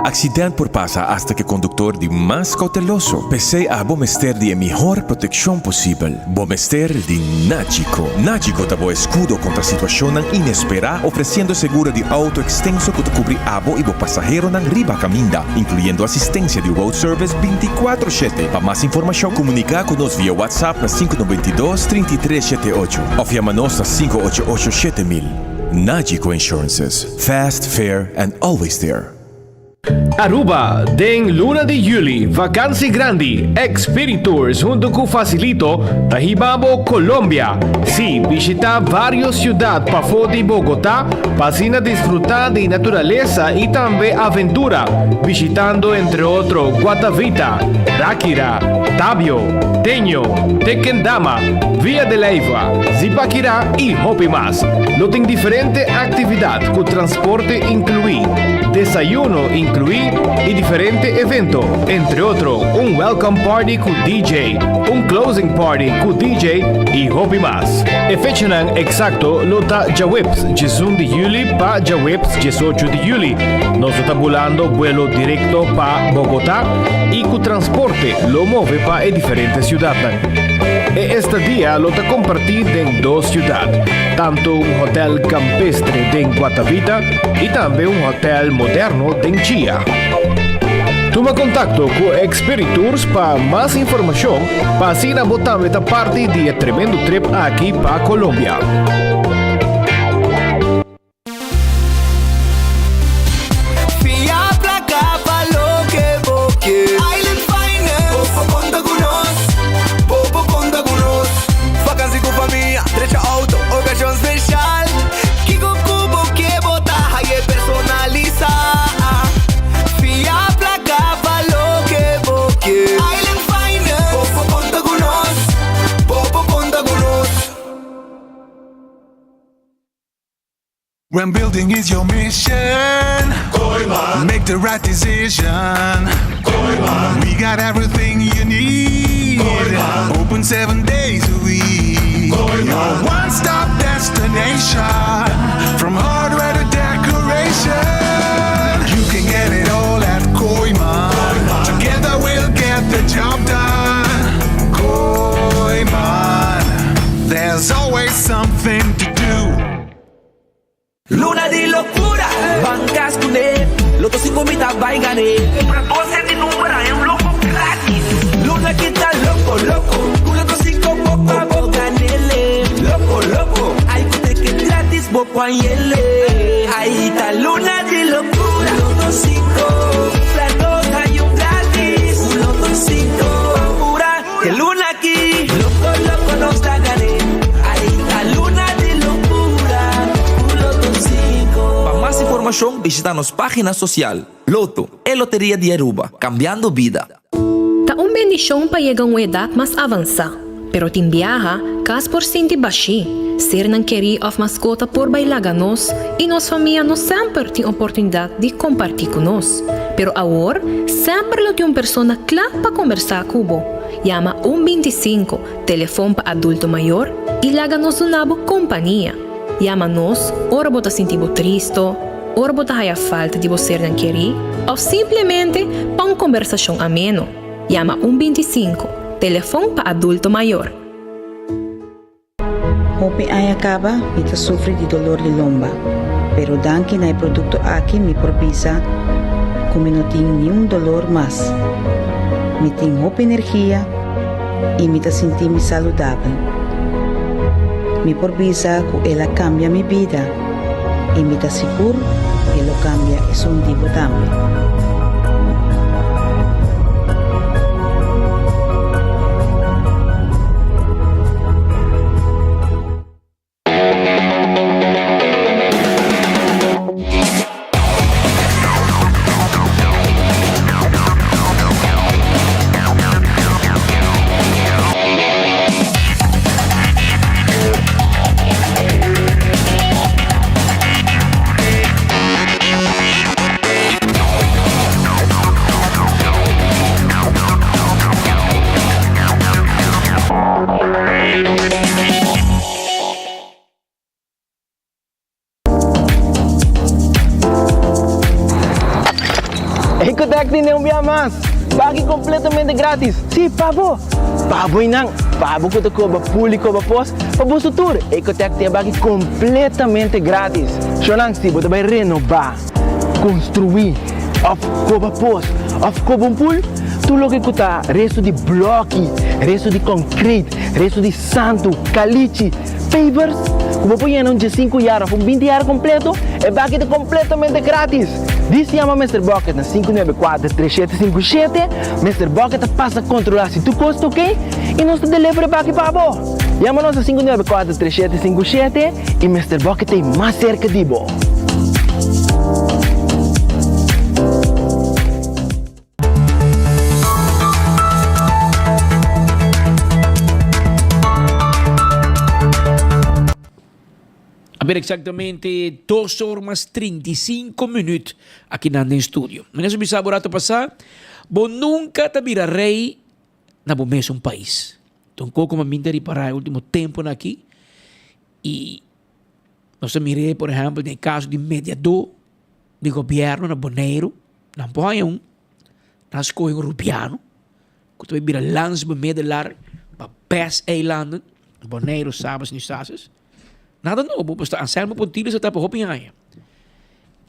Accident por pasa hasta cu e conductor di mas cauteloso. P'esey abo mester di e mihor proteccion posibel. Bo mester di Nagico. Nagico ta bo escudo contra situacionnan inespera, ofreciendo seguro di auto extenso cu ta cubri abo y bo pasaheronan riba caminda, incluyendo asistencia di road service binticuatro shete. Pa mas informacion, comunica cu nos via WhatsApp na sinku 92 33 shete ocho of yama nos na sinku ocho ocho 7000. Nagico Insurances, fast, fair and always there. Aruba, Den luna di juli, vakansi grandi, Expiritours hunto cu Facilito ta hiba bo Colombia. Si, bishita varios ciudad pafo di Bogota pa asina disfruta di naturalesa y tambe aventura, bishitando entre otro Guatavita, Ráquira, Tabio, Teño, Tequendama, Villa de Leyva, Zipaquirá y hopi mas. Lo tin diferente actividad cu transporte inclui, desayuno inclui y diferente evento, entre otro un welcome party cu DJ, un closing party cu DJ y hopi mas. E fechanan exacto lo ta djaweps 11 di juli pa djaweps 18 di juli. Nos lo ta bulando buelo directo pa Bogota y cu transporte lo move pa e diferente ciudadnan. E estadia lo ta comparti den dos ciudad, tanto un hotel campestre den Guatavita y tambe un hotel moderno den Chia. Tuma contacto cu Expiritours pa mas informacion pa asina bo tambe ta parti di e tremendo trip aki pa Colombia. Fia placa pa loke bo. When building is your mission, Kooyman. Make the right decision. Kooyman. We got everything you need. Kooyman. Open seven days a week. Kooyman. Your one stop destination. From hardware to decoration. You can get it all at Kooyman. Kooyman. Together we'll get the job done. Kooyman. There's always something to do. Luna di locura, ban cas cune, Lotto 5 mi ta bay gane. Cumpra dos set di number haña un loco gratis. Luna ki ta loco loco, cu Lotto 5 bo pa bo ganele. Loco loco, ay cu ticket gratis bo por hañele. Ay ta luna di locura, Lotto 5, cumpra dos haña un gratis. Cu Lotto 5, ban pura, e luna aki, loco loco nos ta gane. Ay ta luna di locura, cu Lotto 5. Pa mas informacion bishita nos pagina social. Lotto, e loteria di Aruba, cambiando bida. Ta un bendishon pa yega un edat mas avansá, pero tin biaha, kas por sinti bashí, sernan kerí òf maskota por bai laga nos i nos famia no semper tin oportunidat di kompartí ku nos. Pero awor, semper lo tin un persona kla pa kombersá ku bo. Yama un 25, telefon pa adulto mayor, i laga nos duna bo kompania. Yama nos ora bo ta sinti bo tristo, ora bo ta haya falta di bo sernan kerí òf simplemente pa un kombersashon ameno. Yama un 25, telefon pa adulto mayor. Hopi aña kaba mi ta sufri di dolor di lomba, pero danki na e produkto aki mi por bisa ku mi no tin niun dolor mas. Mi tin hopi energia i mi ta sinti mi saludabel. Mi por bisa ku el a kambia mi bida i mi ta sigur e lo kambia esun di bo tambe. Ecotec tin un bia mas! Pagi completamente gratis! Si, pa bo! Pa bo y nan! Pa bo cu ta coba pul y coba pos, pa boso tur! Ecotec tin e baki completamente gratis! Shonan, si bo ta bay renoba, construi, of coba pos, of coba un pul, tur loke cu ta resto di bloki, resto di concrete, resto di santu, kalichi, pavers, ku bo por yena un diesinku yar òf un binti yar kompleto, e baki ta kompletamente gratis! Dis yama Mister Bucket na 594 3757, Mister Bucket ta pasa kontrolá si tur kos ta oke i nos ta deliver e baki pa bo! Yama nos na 594 3757 i Mister Bucket ta ei mas serka di bo! A ber exactamente dos or mas 35 minuut aki nan den studio. Meneer su bisa bo rato pasá, bo nunca ta bira rey na bo mesun pais. Don Coco ma minta ripará e ultimo temponan aki y nos ta mir'é por ehempel den e caso di mediador di gobierno na Boneiru, nan por haña un, nan scoge un Rubiano cu ta bay bira landsbemiddelaar pa bes eilanden, Boneiru, Saba, Sint Eustatius. Nada nobo, pasobra Anselmo Pontilius a tapa hopi aña.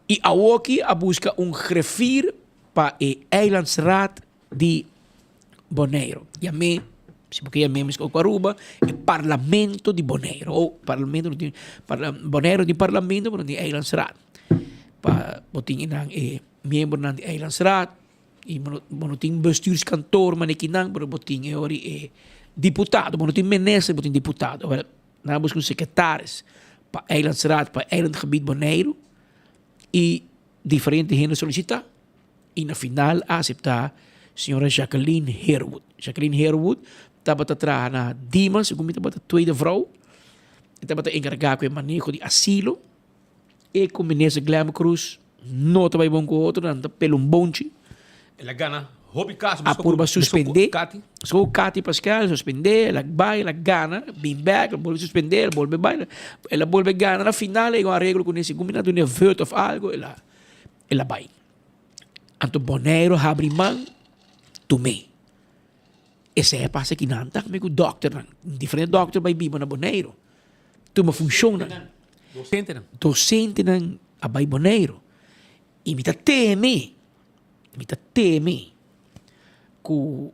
Y awoki a busca un griffier pa e eilandsraad di Boneiru. Yam'é, si bo ke yam'é mescos cu Aruba, e parlamento di Boneiru. Oh, parlamento no tin, Boneiru tin parlamento pero no tin eilandsraad. Pa bo tin einan e miembronan di eilandsraad y bo no tin bestuurskantoor manera kinan pero bo tin e ora e diputado. Bo no tin minister, bo tin diputado. Awor nan a busca un secretaris pa eilandsraad, pa eilandgebied Boneiru y diferente hende a solicita. Y na final a acepta señora Jacqueline Herwood. Jacqueline Herwood tabata traha na Dimas, segun mi tabata tweede vrouw. E tabata encarga cu e maneho di asilo. E ku Minister Glenn Cruz no ta bai bon ku otro, nan ta pela un bonchi. El a gana hopi kaso A purba suspende. Mesun ku Cathy Pascal, suspende, el a bai, el a gana, bin bek, el bolbe suspende, el bolbe bai, el a bolbe gana. Na final e un areglo ku segun mi nan duna e voto of algo, el a el a bai. Anto Boneiru habri man tum'é. Esei a pasa kinan tambe ku dòkternan. Diferente dòkter bai biba na Boneiru. Tuma funshonnan. Dosentenan. Dosentenan a bai Boneiru. I mi ta teme, mi ta teme ku,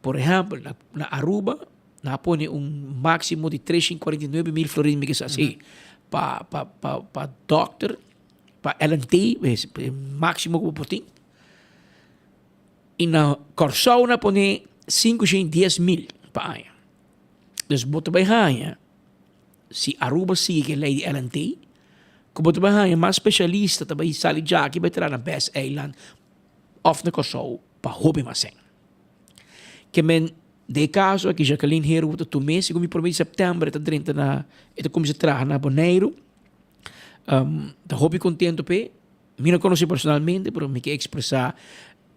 por ehèmpel, na na Aruba nan a pone un máksimo di 349 mil florin, mi ke sa así, pa pa pa pa dòkter, pa LNT, e máksimo ku bo por tin. I na Kòrsou nan a pone 510 mil pa aña. Dus bo ta bai haña, si Aruba sigui ku e lei di LNT, ku bo ta bai haña mas spesialista ta bai sali djaki bai traha na Bes Eiland òf na Kòrsou pa hopi mas sèn. Ke men den e kaso aki Jacqueline Heroe ta tum'é, segun mi promé di sèptèmber e ta drenta na, e ta kuminsá traha na Boneiru. Ta hopi kontento p'e, mi no konos'é personalmente pero mi ke ekspresá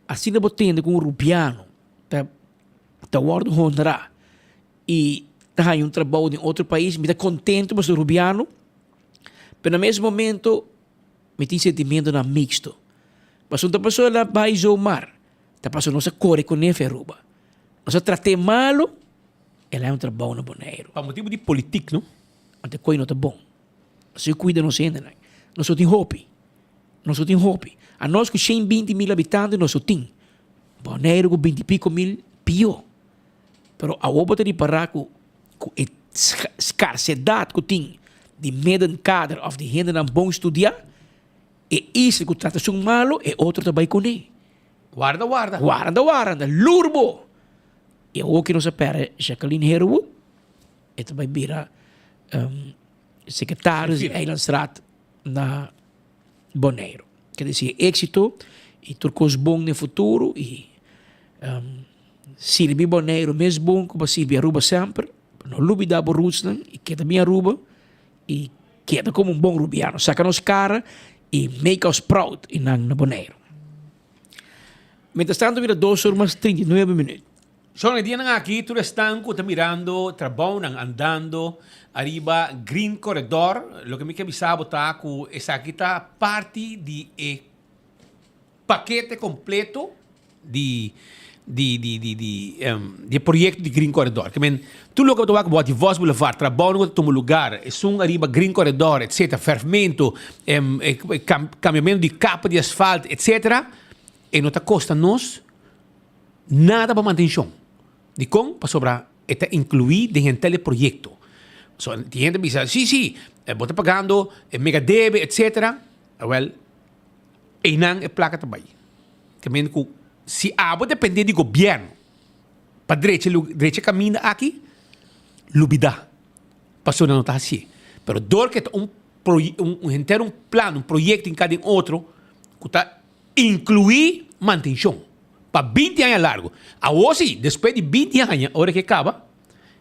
asina bo tende ku un rubiano ta ta wòrdu honrá i ta haña un trabou den otro pais, mi ta kontentu pasobra rubiano, pero na mes momento mi tin sentimentonan mixto. Pasobra ta pasobra el a bai zomaar, ta pasobra nos a kore kuné fe Aruba. Nos a trat'é malu, el a haña un trabou na Boneiru. Pa motibu di politik, no? Anto e koi no ta bon. Nos tin kuida nos hendenan. Nos no tin hopi. Nos no tin hopi. Anos ku 120 mil habitante nos no tin. Boneiru ku binti piko mil pió. Pero awor bo ta ripará ku ku e skarsedat ku tin di middenkader òf di hendenan bon studiá, e isla ku trata esun malu, e otro ta bai kuné. Warda, warda. Warda, warda. Lur bo! I awor ku nos a pèrdè Jacqueline Herwood, e ta bai bira sekretario di Eilandsraad na Boneiru. Ke desi éksito i tur kos bon den futuro i sirbi Boneiru mes bon ku bo a sirbi Aruba semper. No lubida bo rootsnan i keda bin Aruba i keda komo un bon rubiano. Saka nos kara i make us proud i nan na Boneiru. Mientrastanto bira dos or mas 39 minuut. Son e dianan aki tur esnan ku ta mirando trabounan andando ariba Green Corredor, loke mi ke bisa bo ta ku esaki ta parti di e pakete kompleto di di di di di di e proyekto di Green Corredor. Ke men tur loke bo ta wak bo di Vos Boulevard, trabounan ku ta tuma lugar, esun ariba Green Corredor etcetera, ferfmento, kambiamento di kapa di asfalt etcetera, e no ta kosta nos Nada pa mantenshon. Dikon? Pasobra e ta inkluí den henter e proyekto. So, tin hende bisa, sí, sí, bo ta pagando e mega debe, etcetera. Awel, einan e plaka ta bai. Te mende ku si abo dependé di gobièrnu pa drecha drecha e kaminda aki, lubidá. Pasobra nan no ta hasié. Pero dor ku e ta un un henter un plan, un proyekto hinká den otro ku ta Inkluí mantenshon pa 20 aña largu. Awor si, despues di 20 aña, ora ke kaba,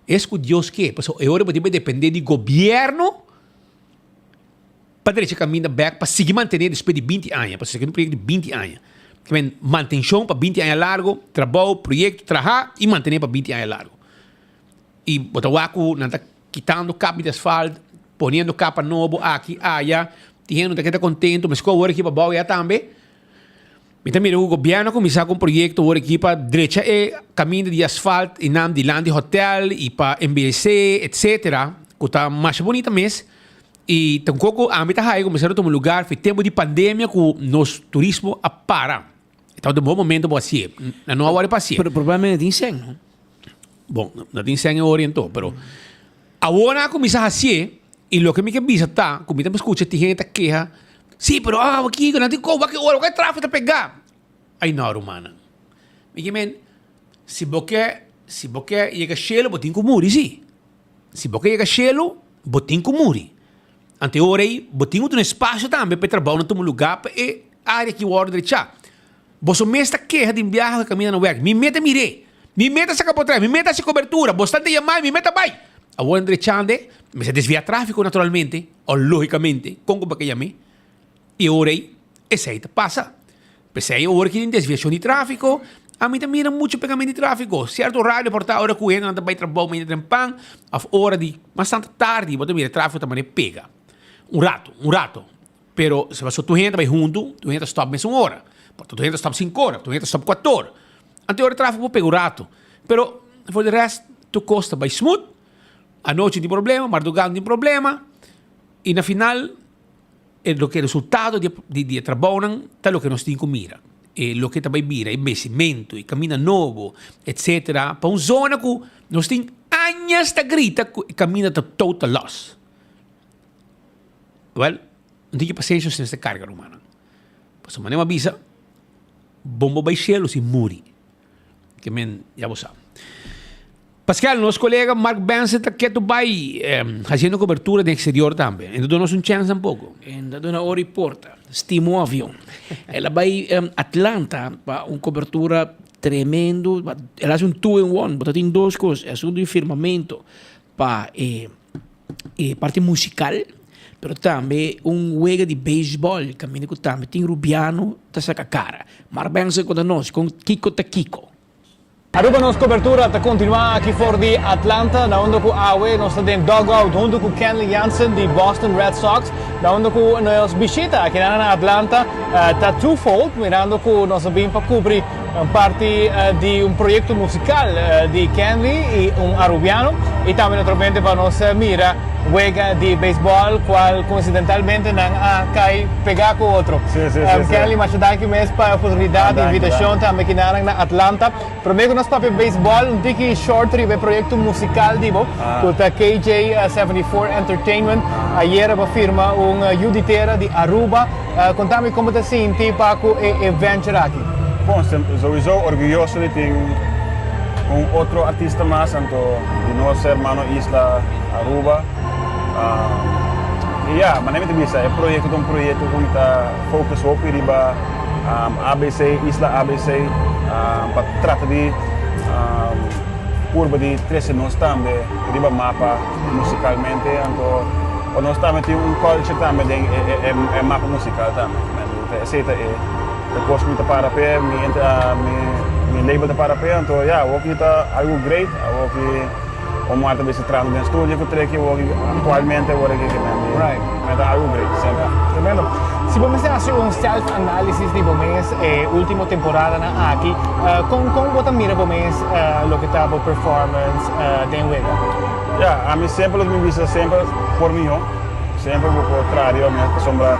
es ku Dios ke, pasobra e ora bo tin por dependé di gobièrnu pa drecha kaminda bèk pa sigui mantené despues di 20 aña, pasobra esaki ta un proyekto di 20 aña. Ke men mantenshon pa 20 aña largu, trabou, proyekto, traha i mantené pa 20 aña largu. I bo ta wak ku nan ta kitando kapa di asfalt, poniendo kapa nobo aki, aya. Tin hende no ta keda kontentu, meskos awor aki pa bou ya tambe. Mi ta mira ku gobièrnu a kuminsá ku un proyekto awor aki pa drecha e kaminda di asfalt i nan dilanti hotèl i pa MBC etsetera, ku ta masha bunita mes. I tampoko ami ta haya ku mester a tuma lugar fi tempu di pandemia ku nos turismo a para. E tabata un bon momento pa hasié. Nan no a wòrdu pa hasié. Pero probablemente tin sèn, no? Bon, no tin sèn e ora anto, pero awor nan a kuminsá hasié i loke mi ke bisa ta ku mi ta skucha tin hende ta keha, si, pero ah kiko nan tin koba ki ora, wak e trafiko ta pegá. Ai no rumannan, mi ke men si bo ke si bo ke yega shelu bo tin ku muri si, si bo ke yega shelu bo tin ku muri. Anto e ora ei bo tin ku duna espasio tambe pa e trabounan tuma lugá pa e área ki wòrdu drechá. Boso mes ta keha di biaha ku e kaminda na wèk. Mi meta mir'é. Mi meta saka potrèt. Mi meta hasi kobertura. Bo sta ta yamá i mi meta bai. Awor drechando, mester desvia trafico naturalmente, o logicamente, con cu bo yam'e, y ora ey, esey ta pasa. P'esey ora ki tin desviacion di trafico, ami ta mira mucho pegamento di trafico. Cierto horario por ta ora cu hendenan ta bay trabou mainta trempan, of ora di mas tanto tardi, bo ta mira e trafico ta manera pega. Un rato, un rato. Pero si pasobra tur hende ta bay hunto, tur hende ta stop mesun ora. Por tur hende ta stop cinco ora, tur hende ta stop cuatro ora. Anto e ora e trafico por pega un rato. Pero for de rest tur cos ta bay smooth. Anochi no tin problema, marduga no tin problema. Y na final e loke resultado di di e trabounan ta loke nos tin ku mira. E loke ta bai bira e mesimento, e kaminda nobo, etcetera, pa un zona ku nos tin añas ta grita ku e kaminda ta total loss. Wèl, un tiki pasenshi nos mester karga rumannan. Pasobra manera mi a bisa, bon bo bai shelu sin muri. Ke men, ya bo sa. Pascal, nos kolega Mark Benson ta ketu bai hasiendo kobertura den eksterior tambe. E ta duna nos un chèns tampoko. E ta duna ora i porta. Stima un avion. El a bai Atlanta pa un kobertura tremendo. El a hasi un two in one. Bo ta tin dos kos. E asuntu di firmamento pa e e parti musical, pero tambe un wega di beisbol kaminda ku tambe tin rubiano ta saka kara. Mark Benson konta nos kon kiko ta kiko. Aruba nos cobertura ta continua aki for di Atlanta na unda cu awe nos ta den dugout hunto cu Kenley Jansen di Boston Red Sox na unda cu nos bishita aki nan na Atlanta ta twofold mirando cu nos a bin pa cubri un parti di un proyecto musical di Kenley y un Arubiano y tambe naturalmente pa nos mira wega di beisbol cual coincidentalmente nan a cay pega cu otro. Kenley masha danki mes pa e oportunidad y invitacion tambe kinanan na Atlanta. Prome cu nos papia beisbol un tiki short riba e proyecto musical di bo cu ta KJ 74 Entertainment. Ayera bo firma un yu di tera di Aruba. Contami con bo ta sinti pa cu e venture aki. Bon, sowieso orguyoso di tin un otro artista mas anto di nos hermano isla Aruba. Y ya, manera mi ta bisa, e proyecto ta un proyecto cu mi ta focus hopi riba ABC, isla ABC, pa trata di purba di trece nos tambe riba mapa musicalmente anto pa nos tambe tin un culture tambe den e mapa musical tambe. Esey ta e cos cu mi ta para p'e, mi label ta para p'e, anto ya, awoki ta algo great, awoki Omar ta bisa trahando den studio cu Tricky awoki actualmente awor aki ki men ta algo great semper. Tremendo. Si bo mester haci un self analysis di bo mes e ultimo temporadanan aki, con con bo ta mira bo mes loke ta bo performance den wega? Ya, ami semper lo mi bisa semper por miho, semper bo por traha riba mes pasobra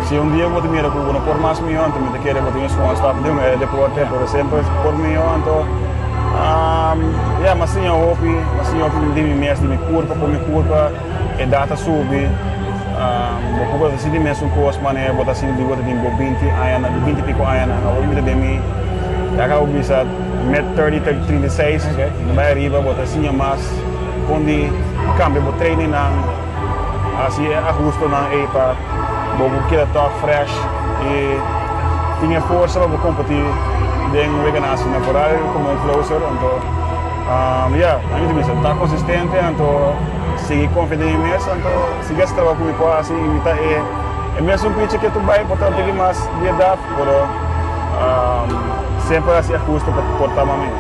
si un dia bo ta mira cu bo no por mas miho anto mi ta kere bo tin un small stap den e deporte pero semper por miho anto ya mi a siña hopi, mi a siña hopi di mi mes, di mi curpa, con mi curpa edad ta subi bo por ta sinti mesun cos manera bo ta sinti di bo ta tin bo binti añanan, binti pico añanan, awor mi ta den mi ya cabo bisa mid thirty, 36 bai ariba bo ta siña mas kon di kambia bo trainingnan, hasi e ahustonan ei pa bo por keda tòg fresh i tin e forsa pa bo kompetí den weganan asina foral komo un closer. Anto ya, ami ta bisa ta konsistente anto sigui konfia den mi mes anto sigui hasi trabou ku mi por hasi i mi ta e e mesun pichi ke tur bai por ta un tiki mas di edat pero semper hasi ahuste pa por ta mas mihó.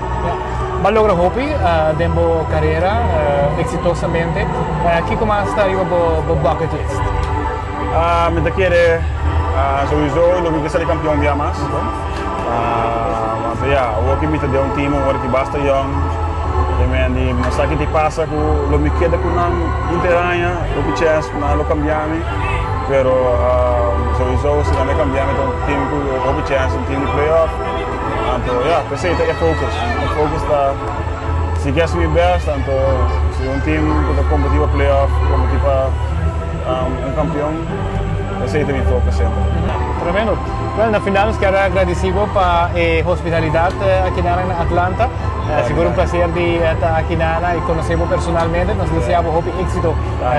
Bo a logra hopi den bo carera exitosamente. Kico mas ta riba bo bucket list? Mi ta kere sowieso lo mi ke sali campeon bia mas. Anto ya, awor ki mi ta den un team awor ki basta young, e men di no sa ki ta pasa ku lo mi keda ku nan henter aña, hopi chance ku nan lo cambia mi, pero sowieso si nan lo cambia mi ta un team ku hopi chance, un team di playoff. Anto ya, p'esei ta e focus. E focus ta sigui hasi mi best, anto si un team ku ta kompetí pa playoff, kompetí pa un kampion, esei ta mi focus semper. Tremendo. Bueno, na final nos kier a gradisí bo pa e hospitalidat aki nan na Atlanta. Sigur un placer di ta aki nana y conoce bo personalmente. Nos desea bo hopi exito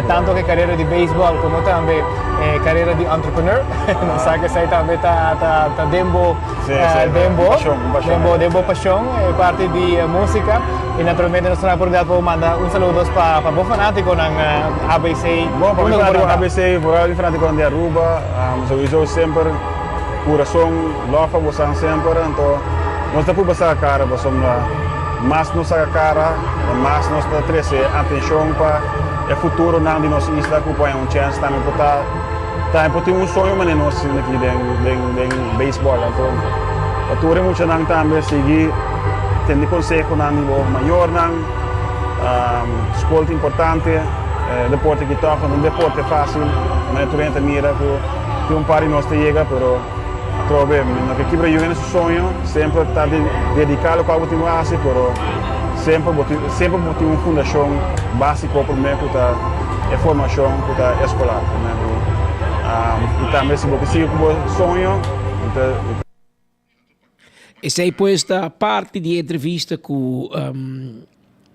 tanto cu e carera di baseball como tambe e carera di entrepreneur. Nos sa cu esey tambe ta ta ta den bo den bo den bo den bo pasion e parti di musica. Y naturalmente nos ta na oportunidad pa bo manda un saludos pa pa bo fanaticonan ABC. Bon, pa mi fanatico ABC, vooral mi fanaticonan di Aruba, sowieso semper curason love pa bosan semper. Anto nos ta purba saca cara pasobra mas nos saca cara, mas nos ta trece atencion pa e futuronan di nos isla cu por haña un chance tambe por ta tambe por tin un soño manera nos tin aki den den den baseball. Anto pa tur e muchanan tambe sigui tende consehonan di bo mayornan, scol ta importante, e deporte aki toch no ta un deporte facil manera tur hende ta mira cu tin un par di nos ta yega pero atrobe mi no ke kibra yu hende su soño, semper ta di dedica locual bo tin cu haci pero semper bo tin semper bo tin un fundacion basico prome cu ta e formacion cu ta escolar prome cu y tambe si bo ke sigui cu bo soño mi ta. Esei pues ta parti di e entrevista ku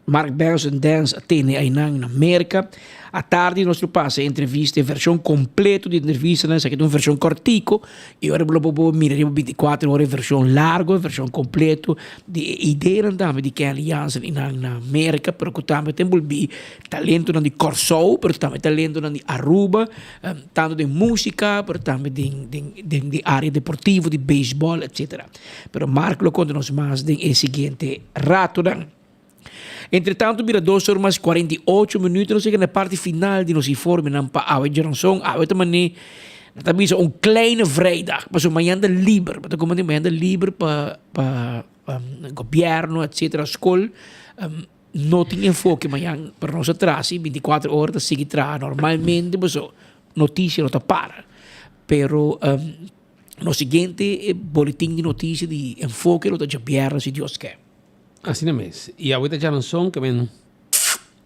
Mark Benson Dance a tene einan na Merka. Atardi nos lo pasa e entrevista, e vershon kompleto di e entrevistanan. Esaki ta un vershon kòrtiku i ora bo lo por mira riba bintikuater ora e vershon largu, e vershon kompleto di e ideanan tambe di Kenley Jansen einan na Merka, pero ku tambe ta enbolbí talentonan di Kòrsou, pero tambe talentonan di Aruba. Tanto den musica, pero tambe den den den di area deportivo, di beisbol, etcetera. Pero Mark lo konta nos mas den e siguiente ratonan. Entre tanto bira dos or mas 48 minuut, nos yega na e parti final di nos informenan pa awe djeronson. Awe ta mane, nan ta bisa un kleine vrijdag, pasobra mañana ta liber. Bo ta komprende? Mañana ta liber pa pa gobierno, etcetera, skol. No tin enfoke mañan, pero nos a traha si binticuatro ora ta sigui traha normalmente paso noticia no ta para. Pero nos siguiente boletin di noticia di enfoke lo ta djabièrnè si Dios ke. Asina mes. I awor ta djaranson ke men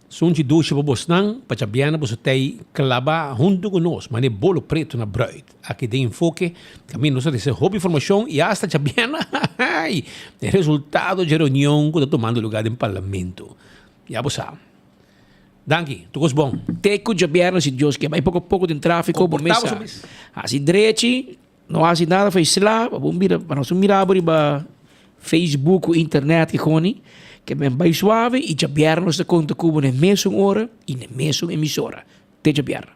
sunchi dushi pa bosnan pa djabièrnè boso tei klabá huntu ku nos manera bolo pretu na bruid. Aki den Enfoke kaminda nos a risibi hopi informashon i asta djabièrnè e resultado dje reunion ku ta tumando lugá den parlamento. Ya bo sa. Danki, tur kos bon. Te ku djabièrnè si Dios ke bai poko poko den trafiko bo mes sa hasi drechi no hasi nada for e sla pa bo mira pa nos mira bo riba Facebook ku internet kikoni ke men bai suave i djabièrnè nos ta konta ku bo na e mesun ora i na e mesun emisora. Te djabièrnè.